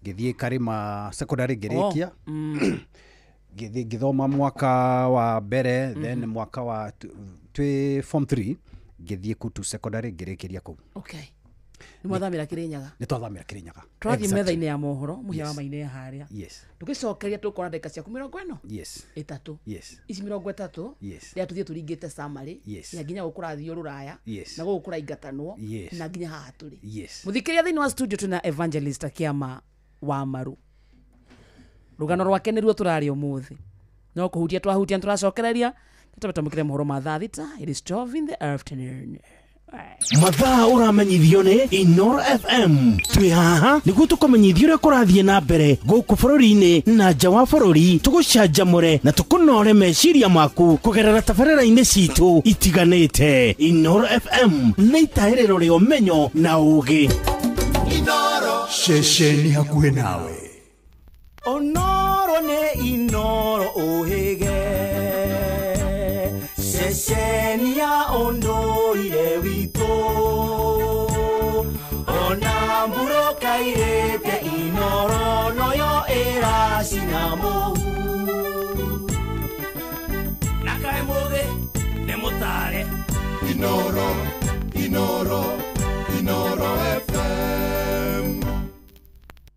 Ngĩthiĩ Karima Secondary ngĩrĩkia. Ngĩthiĩ ngĩthoma mwaka wa mbere, then mwaka wa twĩ form 3 ngĩthiĩ Kutu Secondary ngĩrĩkĩria kũu. Okay, nĩ mwathamĩra Kĩrĩnyaga? Nĩ twathamĩra Kĩrĩnyaga. Tũrathiĩ Exactly. metha-inĩ ya mohoro mũhĩa wa maine harĩa. Tũgĩcokeria tũkora ndagĩka ciaku 40 ĩtatũ. Ici 30 rĩrĩa tũthiĩ tũringĩte summary ya nginya gũkũ kũrathiĩ rũraya na gũkũ kũraingatanwo na nginya haha tũrĩ. Mũthikĩria, thĩinĩ wa studio twĩna Evangelist Kĩama wa Maru. Rũgano rwake nĩruo tũraria ũmũthĩ, no kũhutia twahutia nĩtũracokereria tũtamũkĩre mohoro ma thaa 6. It is 12 in the afternoon. Mathaa ũramenyithio nĩ Inoro FM. Twĩ haha nĩguo tũkũmenyithie ũrĩa kũrathiĩ na mbere gũkũ bũrũri-inĩ na nja wa bũrũri, tũgũcanjamũre na tũkũnore meciria maku kũgerera tabarĩra-inĩ citũ itiganĩte. Inoro FM nĩ itahĩrĩro rĩa ũmenyo na ũũgĩ. Ceceni hakuhĩ nawe. Onoro nĩ Inoro ũhĩge, ceceni ya ũndũire witũ, ona mbura kairĩte Inoro noyo ĩracina mũhu. Na kaĩ mũgĩ nĩ mũtare. Inoro, Inoro, Inoro FM.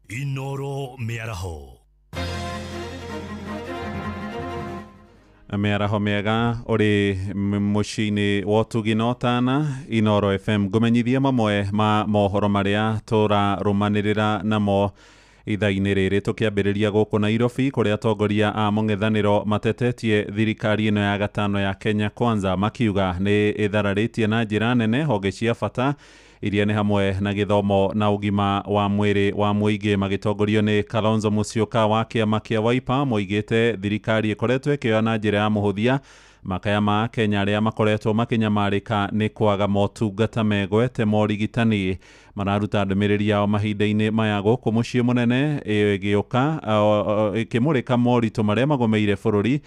Inoro mĩaraho. Mĩaraho mĩega ũrĩ mũciĩ-inĩ wa ũtugi na ũtana Inoro FM ngũmenyithie mamwe ma mohoro marĩa tũrarũmanĩrĩra namo ithaa-inĩ rĩrĩ tũkĩambĩrĩria gũkũ Nairobi kũrĩa atongoria a mũng'ethanĩro matetetie thirikari ĩno ya gatano ya Kenya Kwanza makiuga nĩ ĩthararĩtie na njĩra nene honge cia bata iria nĩ hamwe na gĩthomo na ũgima wa mwĩrĩ wa mũingĩ magĩtongorio nĩ Kalonzo Musyoka wa kĩama kĩa Wiper moigĩte thirikari ĩkoretwo ĩkĩoya na njĩra ya mũhũthia makaya ma Kenya arĩa makoretwo makĩnyamarĩka nĩ kwaga motungata megwete morigitani mararuta ndũmĩrĩri yao mahinda-inĩ maya gũkũ mũciĩ mũnene ĩgĩũka ĩkĩmũrĩka moritũ marĩa magũmĩire bũrũri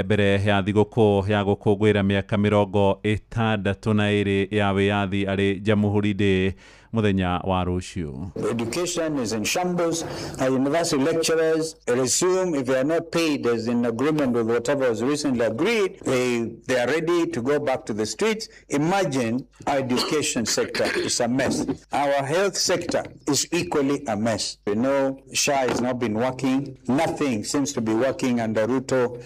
mbere ya thigũkũ ya gũkũngũĩra mĩaka 62 ya wĩyathi arĩ Jamhuri Day mũthenya wa rũciũ. Education is in shambles. Our university lecturers resume if they are not paid as in agreement with whatever was recently agreed, they are ready to go back to the streets. Imagine our education sector is a mess. Our health sector is equally a mess. We know SHA has not been working. Nothing seems to be working under Ruto.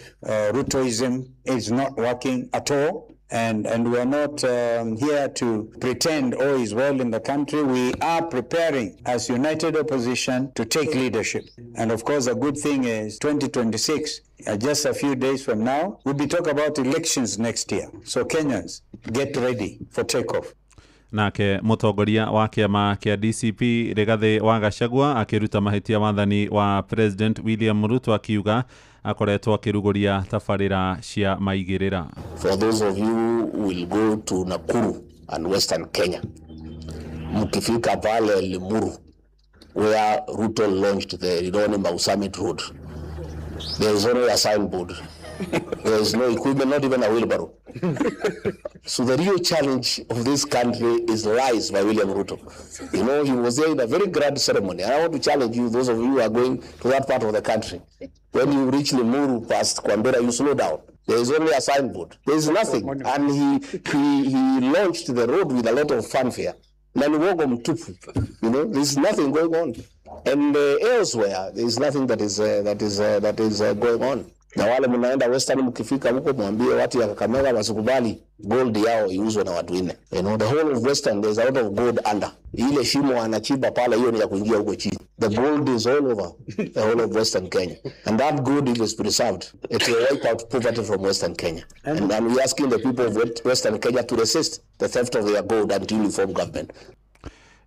Rutoism is not working at all. And we are not here to pretend all is well in the country. We are preparing as united opposition to take leadership. And of course, the good thing is 2026, just a few days from now, we'll be talking about elections next year. So Kenyans, get ready for takeoff. Nake mũtongoria wa kĩama kĩa DCP Rigathĩ wa Gachagua akĩruta mahĩtia wathani wa President William Ruto akiuga akoretwo akĩrugũria tabarĩra cia maigĩrĩra. For those of you who will go to Nakuru and Western Kenya, mkifika pale Limuru where Ruto launched the Rironi Mau Summit Road, there is only a signboard. There is no equipment, not even a wheelbarrow. So the real challenge of this country is lies by William Ruto. You know, he was there in a very grand ceremony. And I want to challenge you, those of you who are going to that part of the country. When you reach Limuru past Kwambera, you slow down. There is only a signboard. There is nothing. And he launched the road with a lot of fanfare. You know, there's nothing going on. And elsewhere, there is nothing that is going on. Na wale mnaenda Western mkifika huko mwambie watu ya Kakamega wasikubali gold yao iuzwe na watu wengine. You know, the whole of Western there's a lot of gold under. Ile shimo anachimba pale hiyo ni ya kuingia huko chini. The gold is all over the whole of Western Kenya. And that gold, if is preserved, it will wipe out poverty from Western Kenya. And we're asking the people of Western Kenya to resist the theft of their gold until we form government.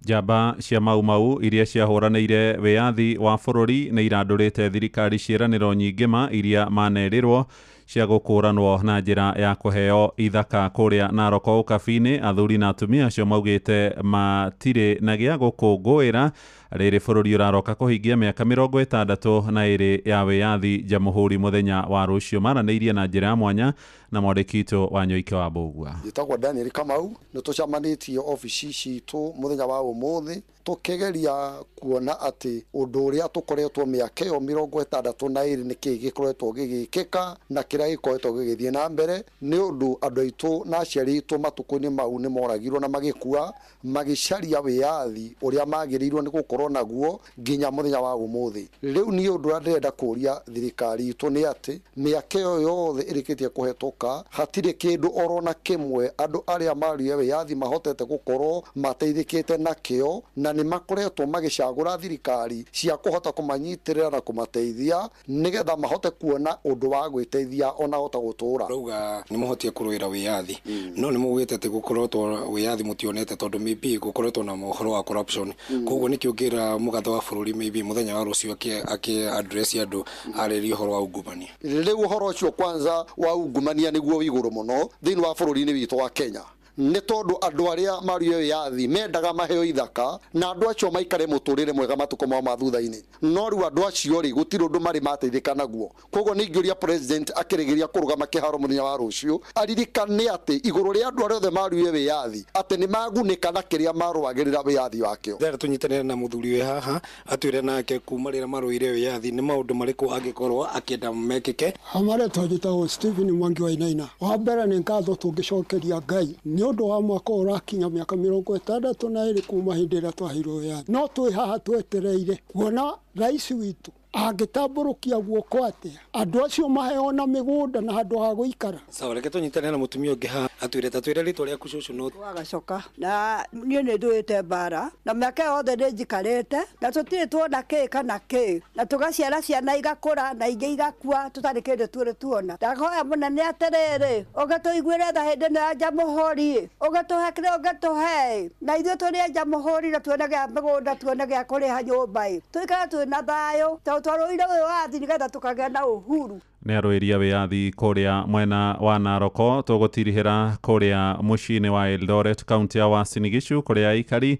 Njamba cia Mau Mau iria ciahũranĩire wĩyathi wa bũrũri nĩ irandũrĩte thirikari ciĩranĩro nyingĩ ma iria manerĩrwo cia gũkũranwo na njĩra ya kũheo ithaka kũrĩa Narok Ũkabi-inĩ. Athuri na atumia acio maugĩte matirĩ na gĩa gũkũngũĩra rĩrĩ bũrũri ũraroka kũhingia mĩaka 62 ya wĩyathi Jamhuri mũthenya wa rũciũ. Maranĩirie na njĩra ya mwanya na mwandĩki witũ wa Nyoike wa Mbũgua. Njĩtagwo Daniel Kamau, nĩ tũcemanĩtie obici citũ mũthenya wa ũmũthĩ tũkĩgeria kuona atĩ ũndũ ũrĩa tũkoretwo mĩaka ĩyo 62 nĩkĩĩ gĩkoretwo gĩgĩkĩka na kĩrĩa gĩkoretwo gĩgĩthiĩ na mbere, nĩ ũndũ andũ aitũ na aciari aitũ matukũ-inĩ mau nĩ moragirwo na magĩkua magĩcaria wĩyathi ũrĩa magĩrĩirwo nĩ gũkorwo naguo nginya mũthenya wa ũmũthĩ. Rĩu niĩ ũndũ ũrĩa ndĩrenda kũria thirikari itũ nĩ atĩ mĩaka ĩyo yothe ĩrĩkĩtie kũhetũka hatirĩ kĩndũ orona kĩmwe andũ arĩa marire wĩyathi mahotete gũkorwo mateithĩkĩte nakĩo, na nĩ makoretwo magĩcagũra thirikari cia kũhota kũmanyitĩrĩra na kũmateithia nĩgetha mahote kuona ũndũ wa gwĩteithia ona hota gũtũra. Rauga nĩ mũhotie kũrũĩra wĩyathi, no nĩ mũgĩte atĩ gũkoretwo wĩyathi mũtionete tondũ maybe gũkoretwo na mohoro wa corruption. Koguo nĩkĩo ngĩra mũgathe wa bũrũri maybe mũthenya wa rũciũ akĩ address andũ arĩrie ũhoro wa ungumania. Rĩu ũhoro ũcio kwanza wa ungumania nĩguo wĩ igũrũ mũno thĩinĩ wa bũrũri-inĩ witũ wa Kenya, nĩ tondũ andũ arĩa marĩ wĩyathi mendaga maheo ithaka na andũ acio maikare mũtũrĩre mwega matukũ mao ma thutha-inĩ, no rĩu andũ acio rĩ gũtirĩ ũndũ marĩ mateithĩka naguo. Koguo nĩ ingĩũria president akĩrĩgĩria kũrũgama kĩharo mũthenya wa rũciũ aririkane atĩ igũrũ rĩa andũ arĩa othe marĩ wĩyathi atĩ nĩ magunĩka na kĩrĩa marũagĩrĩra wĩyathi wakĩo. Ndĩrenda tũnyitanĩre na mũthuri wĩ haha atwĩre nake kuma rĩrĩa marũire wĩyathi nĩ maũndũ marĩkũ angĩkorwo akĩenda mekĩke. Marĩtwa njĩtagwo Stephen Mwangi wa Inaina. Wa mbere nĩ ngatho tũngĩcokeria Ngai nĩ ũndũ wa mwaka ũrakinya mĩaka 62 kuma hĩndĩ ĩrĩa twaheirwo wĩyathi, no twĩ haha twetereire kuona rais witũ Angĩtambũrũkia guoko atĩa andũ acio maheo na mĩgũnda na handũ ha gũikara. Sawa, reke tũnyitane na mũtumia ũngĩ haha atwĩre ta twĩre rĩtwa rĩaku cũcũ no Wagacoka na niĩ nĩ ndũĩte mbara na mĩaka yothe nĩ njikarĩte na tũtirĩ tuona kĩ kana kĩ, na tũgaciara ciana igakũra na ingĩ igakua tũtarĩ kĩndũ tuĩrĩ tuona. Ndahoya mũnene atĩrĩrĩ, ũgĩtũiguĩre tha hĩndĩ ĩno ya Jamhuri, ũgĩtũhe kĩrĩa ũngĩtũhe, na ithuĩ tũrĩ a Jamhuri na tuone gĩa mĩgũnda, tuone gĩa kũrĩha nyũmba ĩ, tũikare twĩ na thayũ tondũ twarũire wĩyathi nĩgetha tũkagĩa na uhuru. Nĩ arũĩria wĩyathi kũrĩa mwena wa Naroko. Tũgũtirihĩra kũrĩa mũciĩ-inĩ wa Eldoret, kaunti ya Uasin Gishu, kũrĩa aikari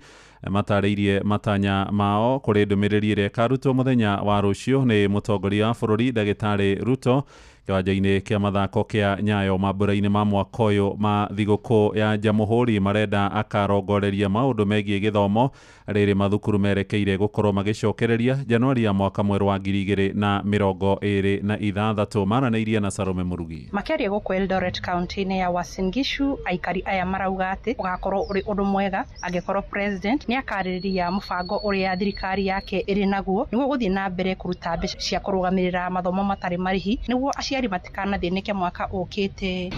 matarĩirie matanya mao kũrĩ ndũmĩrĩri ĩrĩa ĩkarutwo mũthenya wa rũciũ nĩ mũtongoria wa bũrũri Ndagĩtarĩ Ruto kĩwanja-inĩ kĩa mathako kĩa Nyayo mambura-inĩ ma mwaka ũyũ ma thigũkũ ya Jamhuri. Marenda akarongoreria maũndũ megiĩ gĩthomo rĩrĩ mathukuru merekeire gũkorwo magĩcokereria Januari ya mwaka mwerũ wa 2026. Maranĩirie na Salome Murugi. Makĩaria gũkũ Eldoret kaunti-inĩ ya Uasin Gishu, aikari aya marauga atĩ ũgakorwo ũrĩ ũndũ mwega angĩkorwo president nĩ akarĩrĩria mũbango ũrĩa thirikari yake ĩrĩ naguo nĩguo gũthiĩ na mbere kũruta mbeca cia kũrũgamĩrĩra mathomo matarĩ marĩhi nĩguo aciari matikanathĩnĩke mwaka ũkĩte.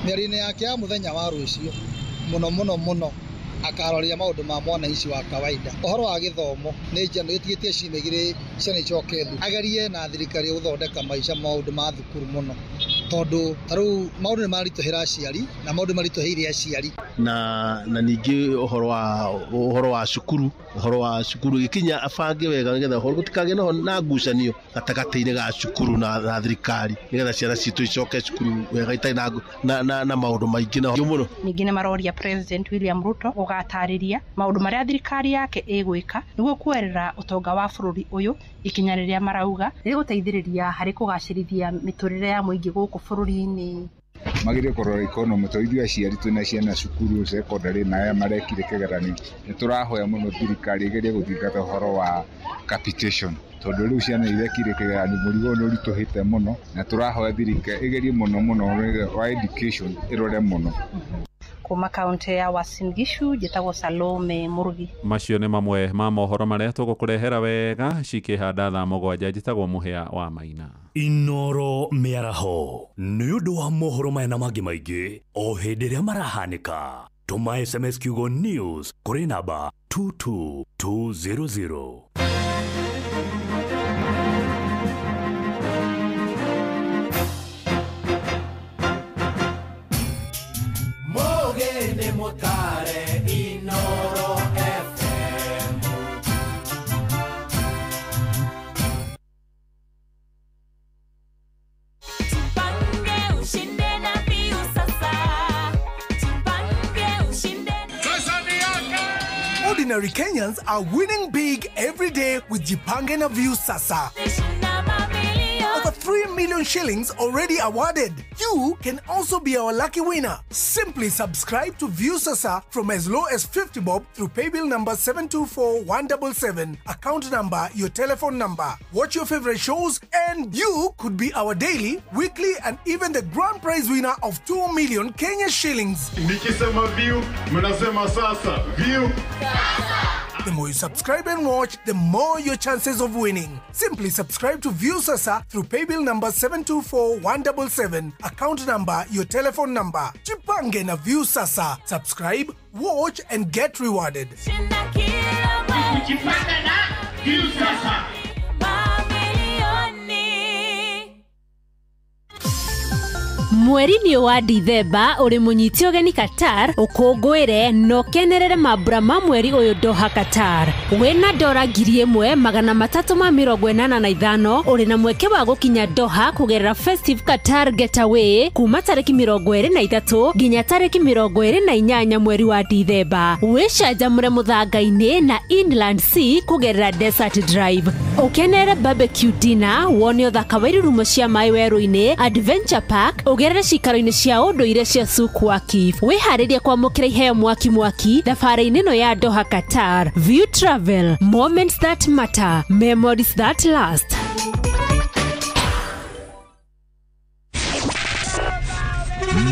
Mĩario-inĩ yake ya mũthenya wa rũciũ mũno mũno mũno akaroria maũndũ ma mwananchi wa kawaida. Ũhoro wa gĩthomo nĩ njano gĩtigĩtie ciumia igĩrĩ ciana icoke thukuru. Agerie na thirikari gũthondeka maica maũndũ ma thukuru mũno, tondũ ta rĩu maũndũ nĩ maritũhĩra aciari na maũndũ maritũhĩire aciari. Na ningĩ ũhoro wa cukuru, ũhoro wa cukuru gĩkinya abange wega nĩgetha ũhoro gũtikagĩe na ngucanio gatagatĩ-inĩ ga cukuru na thirikari nĩgetha ciana citũ icoke cukuru wega itarĩ na maũndũ maingĩ na mũno. Ningĩ nĩ maroria President William Ruto gũgatarĩria maũndũ marĩa thirikari yake ĩgwĩka nĩguo kuerera ũtonga wa bũrũri ũyũ, ikinya rĩrĩa marauga rĩgũteithĩrĩria harĩ kũgacĩrithia mĩtũrĩre ya mũingĩ gũkũ bũrũri-inĩ. Magĩrĩire kũrora economy tondũ ithuĩ aciari twĩna ciana cukuru secondary na aya marekire kĩgeranio nĩ tũrahoya mũno thirikari ĩgerie gũthingata ũhoro wa capitation tondũ rĩu ciana irekire kĩgeranio mũrigo nĩ ũritũhĩte mũno na tũrahoya thirikari ĩgerie mũno mũno wa education ĩrore mũno. Kuma kaunti ya Uasin Gishu njĩtagwo Salome Murugi. Macio nĩ mamwe ma mohoro marĩa tũgũkũrehera wega cikĩhanda thaa 7. Njĩtagwo Mũhĩa wa Maina. Inoro mĩaraho nĩ ũndũ wa mohoro maya na mangĩ maingĩ o hĩndĩ ĩrĩa marahanĩka. Tũma SMS kiugo news kũrĩ namba 22200. Mutare Inoro FM. Tupange ushinde na Viusasa. Tupange ushinde. Ordinary Kenyans are winning big every day with Jipange na Viusasa. Over 3 million shillings already awarded. You can also be our lucky winner. Simply subscribe to Viusasa from as low as 50 bob through paybill number 724177, account number, your telephone number. Watch your favorite shows and you could be our daily, weekly and even the grand prize winner of 2 million Kenya shillings. Nikisema view, mnasema sasa. View. The more you subscribe and watch, the more your chances of winning. Simply subscribe to Viusasa through paybill number 724177, account number, your telephone number. Jipange na Viusasa. Subscribe, watch and get rewarded. Jipange na Viusasa. Mweri-inĩ wa Dithemba ũrĩ mũnyiti ũgeni Qatar ũkũngũĩre na ũkenerere mambura ma mweri ũyũ Doha Qatar. Wĩna dora 1385 ũrĩ na mweke wa gũkinya Doha kũgerera Festive Qatar Getaway kuma tarĩki 23 nginya tarĩki 28 mweri wa Dithemba. Wĩcanjamũre mũthanga-inĩ na Inland Sea kũgerera Desert Drive. Ũkenere barbecue dinner, wone ũthaka wa irurumo cia maĩ werũ-inĩ, Adventure Park, ũgerere cikaro-inĩ cia ũndũire cia Souk Waqif. Wĩharĩrie kwamũkĩra iheo mwaki mwaki thabarĩ-inĩ ĩno ya Doha Qatar. View Travel, moments that matter, memories that last.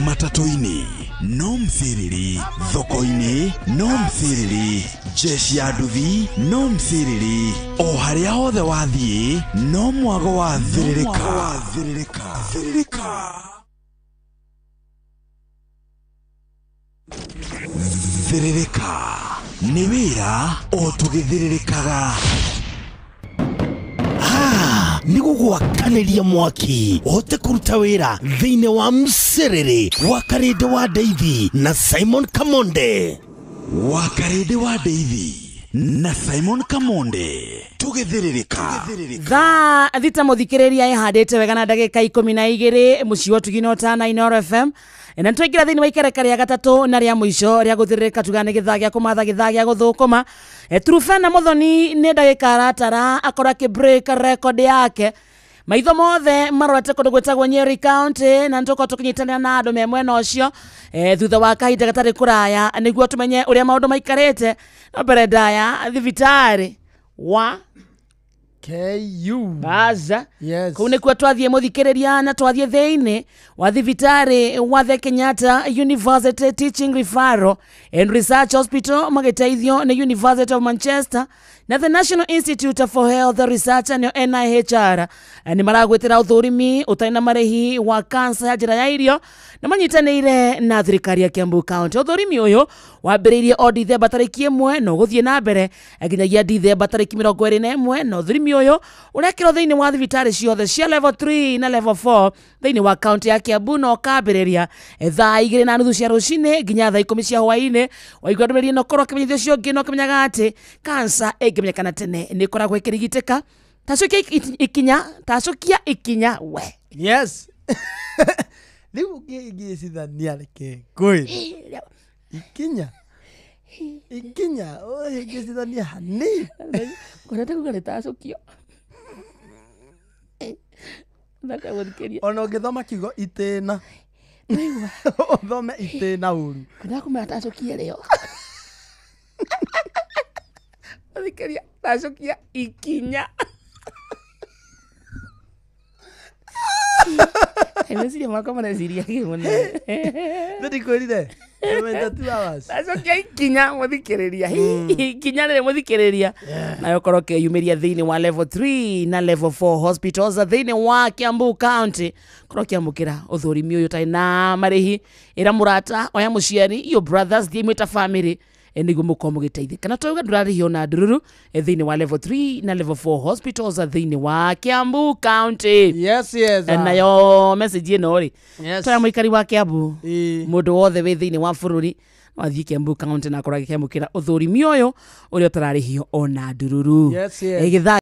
Matatu-inĩ, No msiriri, thoko-inĩ no msiriri, jeshi ya nduthi no msiriri, o harĩa hothe wathiĩ no mwago wa thĩrĩrĩka. Thĩrĩrĩka. Thĩrĩrĩka nĩ wĩra o tũgĩthĩrĩrĩkaga. Nĩ gũgwakanĩria mwaki ũhote kũruta wĩra thĩinĩ wa msiriri wa Karĩndĩ wa Ndeithi na Simon Kamonde. Wa Karĩndĩ wa Ndeithi na Simon Kamonde tũgĩthĩrĩrĩka. Thaa thita mũthikĩrĩria ĩhandĩte wega na ndagĩka 12 mũciĩ wa Ũtugi na Ũtana Inooro FM. Na nĩtwaingĩra thĩinĩ wa ikereka rĩa gatatũ na rĩa mũico rĩa gũthĩrĩrĩka tuga nĩ gĩthaa gĩa kũmatha gĩthaa gĩa gũthũkũma. Trufena Muthoni nĩ ndagĩka aratara akorwo akĩ break record yake. Maitho mothe marorete kũndũ gwĩtagwo Nyeri County na nĩtũkorwo tũkĩnyitanĩra na andũ me mwena ũcio thutha wa kahinda gatarĩ kũraya nĩguo tũmenye ũrĩa maũndũ maikarĩte. No mbere ndaya thibitarĩ wa KU Baza. Yes. Kũu nĩkuo twathiĩ mũthikĩrĩria na twathiĩ thĩinĩ wa thibitarĩ wa The Kenyatta University Teaching Referral and Research Hospital magĩteithio nĩ University of Manchester na the National Institute for Health Research nĩyo NIHR. Nĩ maragwĩtĩra ũthũrimi ũtarĩ na marĩhi wa kansa ya njĩra ya irio na manyitanĩire na thirikari ya Kiambu County. Ũthũrimi ũyũ wambĩrĩirie o Dithemba tarĩki 1 na ũgũthiĩ na mbere nginyagia Dithemba tarĩki 21 na ũthũrimi ũyũ ũrekĩrwo thĩinĩ wa thibitarĩ ciothe cia level 3 na level 4 thĩinĩ wa kaunti ya Kiambu na ũkambĩrĩria thaa 2:30 cia rũcinĩ nginya thaa 10 cia hwaĩ-inĩ. Waigua ndũmĩrĩri ĩno korwo ũkĩmenyithio ũcio ũngĩ na ũkĩmenyaga atĩ kansa ĩngĩmenyekana tene nĩ ĩkoragwo ĩkĩrigitĩka. Tacũkia ikinya we. Yes. Rĩu ngĩcithania reke ngwĩre ikinya ikinya ũhĩngĩcithania hanini ngorete kuga nĩ tacũkio. Ona ũngĩthoma kiugo itĩna ũthome itĩna ũru kwendaga kũmenya tacũkia rĩo. Mũthikĩria tacũkia ikinya. Meciria makwa mareciria kĩ mũno. Nĩndikwĩrire 72 hours. Tacũkia ikinya mũthikĩrĩria. Ikinya rĩrĩ mũthikĩrĩria nayo korwo ũkĩyumĩria thĩinĩ wa level 3 na level 4 hospitals thĩinĩ wa Kiambu County. Korwo ũkĩamũkĩra ũthũrimi ũyũ ũtarĩ na marĩhi, ĩra mũrata, oya mũciari, your brothers, thiĩ mwĩ ta family nĩguo mũkorwo mũgĩteithĩka. Na twauga ndũrarĩhio na ndururu thĩinĩ wa level 3 na level 4 hospitals thĩinĩ wa Kiambu County. Yes, yes. Nayo message ĩno rĩ Yes. twaya mũikari wa Kiambu mũndũ wothe wĩ thĩinĩ wa bũrũri no athiĩ Kiambu County na akorwo agĩkĩamũkĩra ũthũrimi ũyũ ũrĩa ũtararĩhio ona ndururu. Yes, yes. Gĩthaa